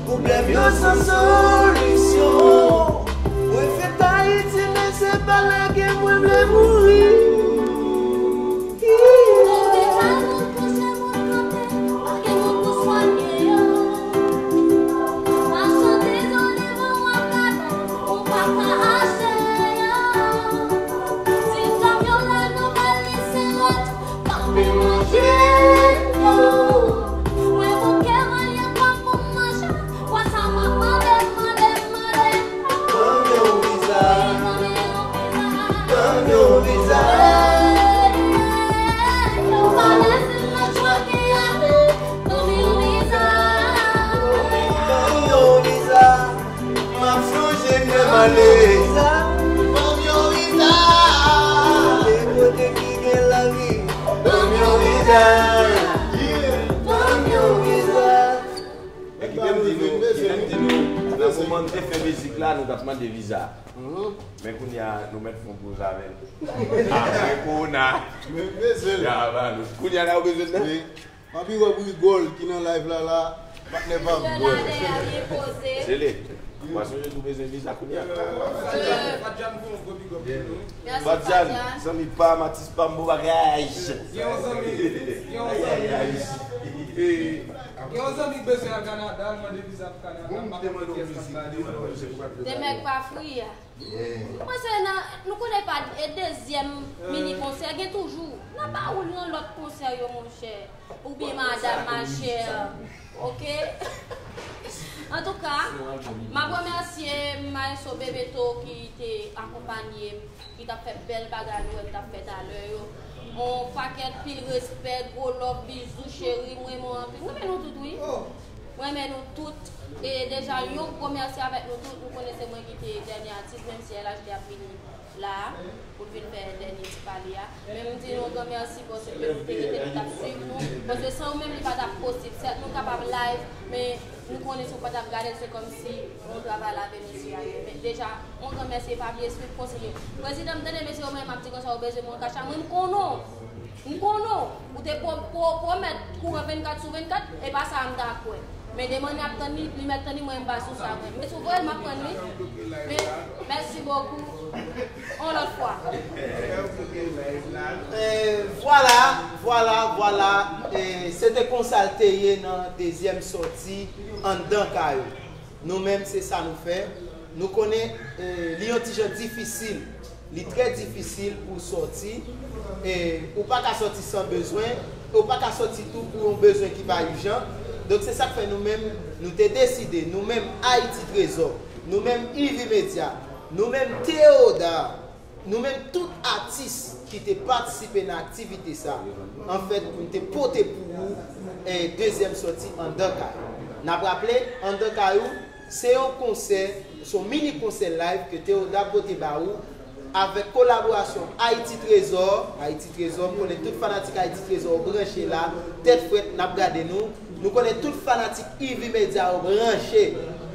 Pwoblèm yo san solisyon. Mwen fèt Ayiti, men se pa la ke mwen vle mouri. Ban m yon viza. Ban m yon viza. Yo pa lese m nan tchwake ale. Ban m yon viza. Ban m yon viza. M ap sonje m lè m ale. Ban m yon viza. Ale kote ki gen lavi. Ban m yon viza. Ban m yon viza. Men kite m di nou, kite m di nou, nan moman n te fè mizik la, nou t ap mande viza. Men kounye a, nou mèt fè yon poz avè l. Apre kowona. Men bezwen l. Ya, ba nou. Kounye a la, ou bezwen l nan? Wi. M ap wè Rigòl ki nan live la, la. Patnè pa m. Se li. Paske nou bezwen viza kounye a. Fadjan, Fadjan, fè yon gwo big up pou nou. Mèsi Fadjan, Fadjan. Zanmi pa m, atis pa m, bon bagay. Gen yon zanmi, gen yon zanmi, e, gen yon zanmi k bezwen al Kanada, al mande viza pou Kanada, m pa konn ki pyès k ap ba li. Demèg pa fri a. Mwen se nan, nou konnen pa e dezyèm mini konsè gen toujou. Nan ba ou nan lòt konsè yo monchè. Oubyen madanm machè. Oke. Antouka, m ap remèsye Maestro Bebeto ki te akonpanye m, ki t ap fè bèl bagay nou wè m t ap fè talè yo. On pakèt pil respè, gwo love, bizou cheri, m renmen w anpil. M renmen nou tout wi. M renmen nou tout. E deja yon gwo mèsi avèk nou tout. Nou konnen se mwen ki te dènye atis, menm si L H D ap vini la a pou l vin fè dènye ti pale a. Men m di nou gran mèsi paske nou te rete nou t ap swiv nou. Paske san ou menm li pa t ap posib. Sèt nou kapab live, men nou konnen si w pa t ap gade l se kòmsi yon travay lave mesye a ye. Men deja yon gran mèsi e pa bliye swiv kontinye. Prezidan m tande mesye yo mwen m ap di konsa ou bezwen mwen kach la mwen m konnen w. M konnen w. Ou te pwomèt kouran vennkat sou vennkat, e pa sa a m ta kwè. Men demen ap tann li, li mèt tann li, mwen m pa sou sa mwen. Men si w voye l, m ap pran li. Men, mèsi bokou. On lòt fwa. Vwala, vwala, vwala. Se te konsa l te ye nan dezyèm sòti anndan kay ou. Nou menm, se sa nou fè. Nou konnen li yon ti jan difisil. Li trè difisil pou w sòti. E ou pa ka sòti san bezwen. E ou pa ka sòti tou pou yon bezwen ki pa ijan. Donk, se sa k fè nou menm, nou te deside, nou menm Ayiti Trezò, nou menm Ivy Media, nou menm Teoda, nou menm tout atis ki te patisipe nan aktivite sa, anfèt, nou te pote pou ou dezyèm sòti anndan kay. N ap raple, anndan kay ou, se yon konsè, se yon mini konsè live ke Teoda pote ba ou, avèk kolaborasyon Ayiti Trezò. Ayiti Trezò, m konnen tout fanatik Ayiti Trezò branche la, tèt frèt, n ap gade nou. Nou konnen tout fanatik Ivy Media yo branche.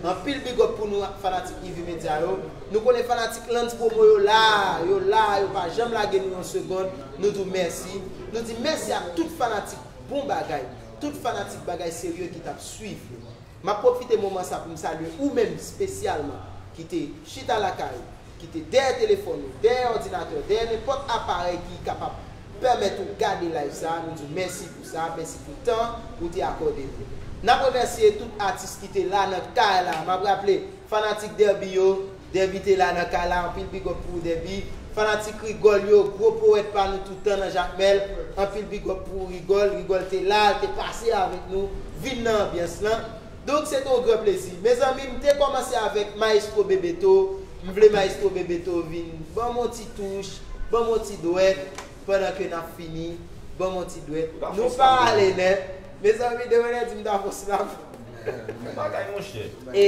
Anpil big up pou nou fanatik Ivy Media yo. Nou konnen fanatik Lans Promo yo la, yo la, yo pa janm lage nou yon segonn. Nou di w mèsi. Nou di mèsi ak tout fanatik bon bagay, tout fanatik bagay serye ki t ap swiv nou. M ap pwofite moman sa pou m salye ou menm espesyalman ki te chita lakay ou, ki te dèyè telefòn ou, dèyè òdinatè w, dèyè nenpòt aparèy ki kapab pèmèt ou gade live sa a. Nou di w mèsi pou sa, mèsi pou tan ou te akòde nou. N ap remèsye tout atis ki te la nan kay la. M ap raple, fanatik Derby yo, Derby te la nan kay la, anpil big up pou ou Derby. Fanatik Rigòl yo, gwo powèt pa nou tout tan nan Jakmèl, anpil big up pou Rigòl. Rigòl te la, te pase avèk nou, vin nan anbyans lan. Donk, se te yon gran plezi. Mezanmi, m te kòmanse avèk Maestro Bebeto. M vle Maestro Bebeto vin ban m yon ti touch, ban m yon ti dwèt, pandan ke n ap fini, ban m yon ti dwèt. Nou pa ale nèt. Mezanmi, demen lè di m ta fè yon slam. Bagay monchè. E,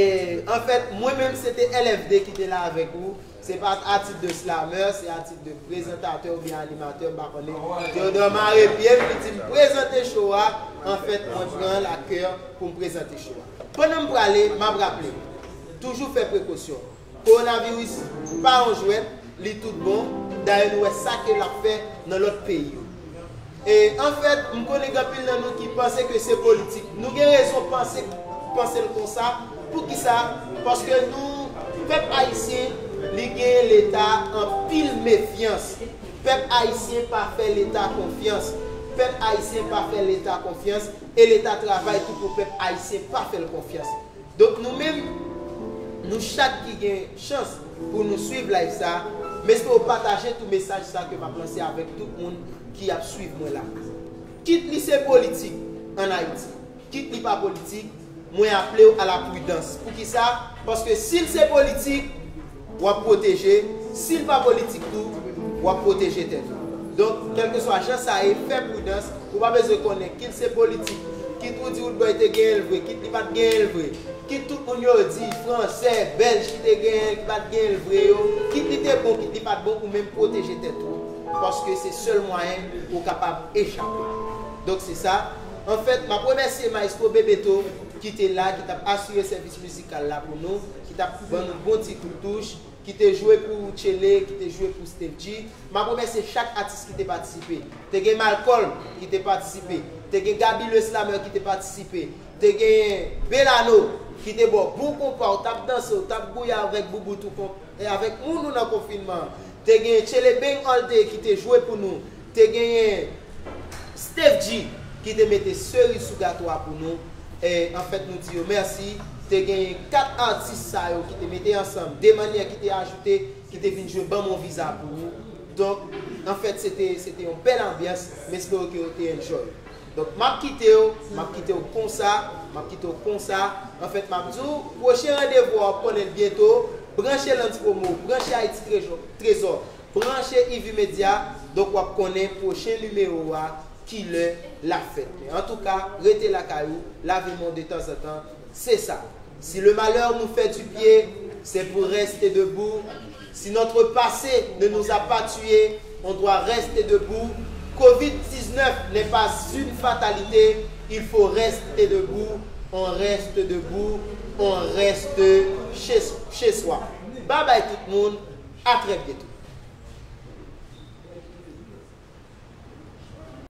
anfèt, mwen menm, se te L F D ki te la avèk ou. Se pa a tit de slameur, se a tit de prezantatè oubyen animatè, m pa konnen. Teodò mare pye m, li di m prezante show a. Anfèt, mwen pran lakè pou m prezante show a. Pandan m prale, m ap raple, toujou fè prekosyon. Kowonaviris pa yon jwèt, li tout bon. Dayè, nou wè sa ke l ap fè nan lòt peyi yo. E, anfèt, m konnen gen anpil nan nou ki panse ke se politik. Nou gen rezon panse, panse l konsa. Poukisa? Paske nou, pèp ayisyen, li gen leta anpil mefyans. Pèp ayisyen pa fè leta konfyans. Pèp ayisyen pa fè leta konfyans. E leta travay tou pou pèp ayisyen pa fè l konfyans. Donk, nou menm, nou chak ki gen chans pou nou swiv live sa, m espere w pataje tou mesaj sa ke m ap lanse avèk tout moun ki ap swiv mwen la. Kit li se politik ann Ayiti, kit li pa politik, mwen aple w a la pridans. Poukisa? Paske si l se politik, w ap pwoteje. Si l pa politik tou, w ap pwoteje tèt ou. Donk, kèlkeswa jan sa ye, fè pridans. Ou pa bezwen konnen, kit se politik, kit ou di Roodboy te genyen l vre, kit li pa t genyen l vre, kit tout moun yo di, fransè, bèlj ki te genyen l, ki pa t genyen l vre yo, kit li te bon, kit li pa t bon, ou menm pwoteje tèt ou. Paske se sèl mwayen ou kapab echape. Donk, se sa. Anfèt, m ap remèsye Maestro Bebeto ki te la, ki t ap asire sèvis mizikal la pou nou, ki t ap ban nou bon ti kout touch, ki te jwe pou Tchele, ki te jwe pou Steph G. M ap remèsye chak atis ki te patisipe. Te gen Malcolm ki te patisipe. Te gen Gaby le Slameur ki te patisipe. Te genyen Belano ki te ba w bon konpa, w t ap danse, w t ap gouye avèk boubout ou, e avèk moun ou nan konfinman an. Te genyen Tchelebeng Alde ki te jwe pou nou. Te genyen Steve G ki te mete seriz sou gato a pou nou. E, anfèt, nou di yo mèsi. Te genyen kat atis sa yo ki te mete ansanm, de mannyè ki te ajoute, ki te vin jwe Ban m yon viza pou ou. Donk, anfèt, se te, se te yon bèl anbyans. M espere ke w te enjoy. Donk, m ap kite w, m ap kite w konsa, m ap kite w konsa. Anfèt, m ap di w, pwochen randevou a, w ap konnen l byento. Branche Lans Promo, branche Ayiti Trezò, Trezò, branche Ivy Media, donk w ap konnen pwochen nimewo a, kilè l ap fèt. Men antouka, rete lakay ou, lave men w detanzantan, se sa. Si le malheur nous fait du pied, c'est pour rester debout. Si notre passé ne nous a pas tués, on doit rester debout. covid dix-neuf n'est pas une fatalité, il faut rester debout. On reste debout, on reste chez, chez soi. Bye bye tout moun, à très bientôt.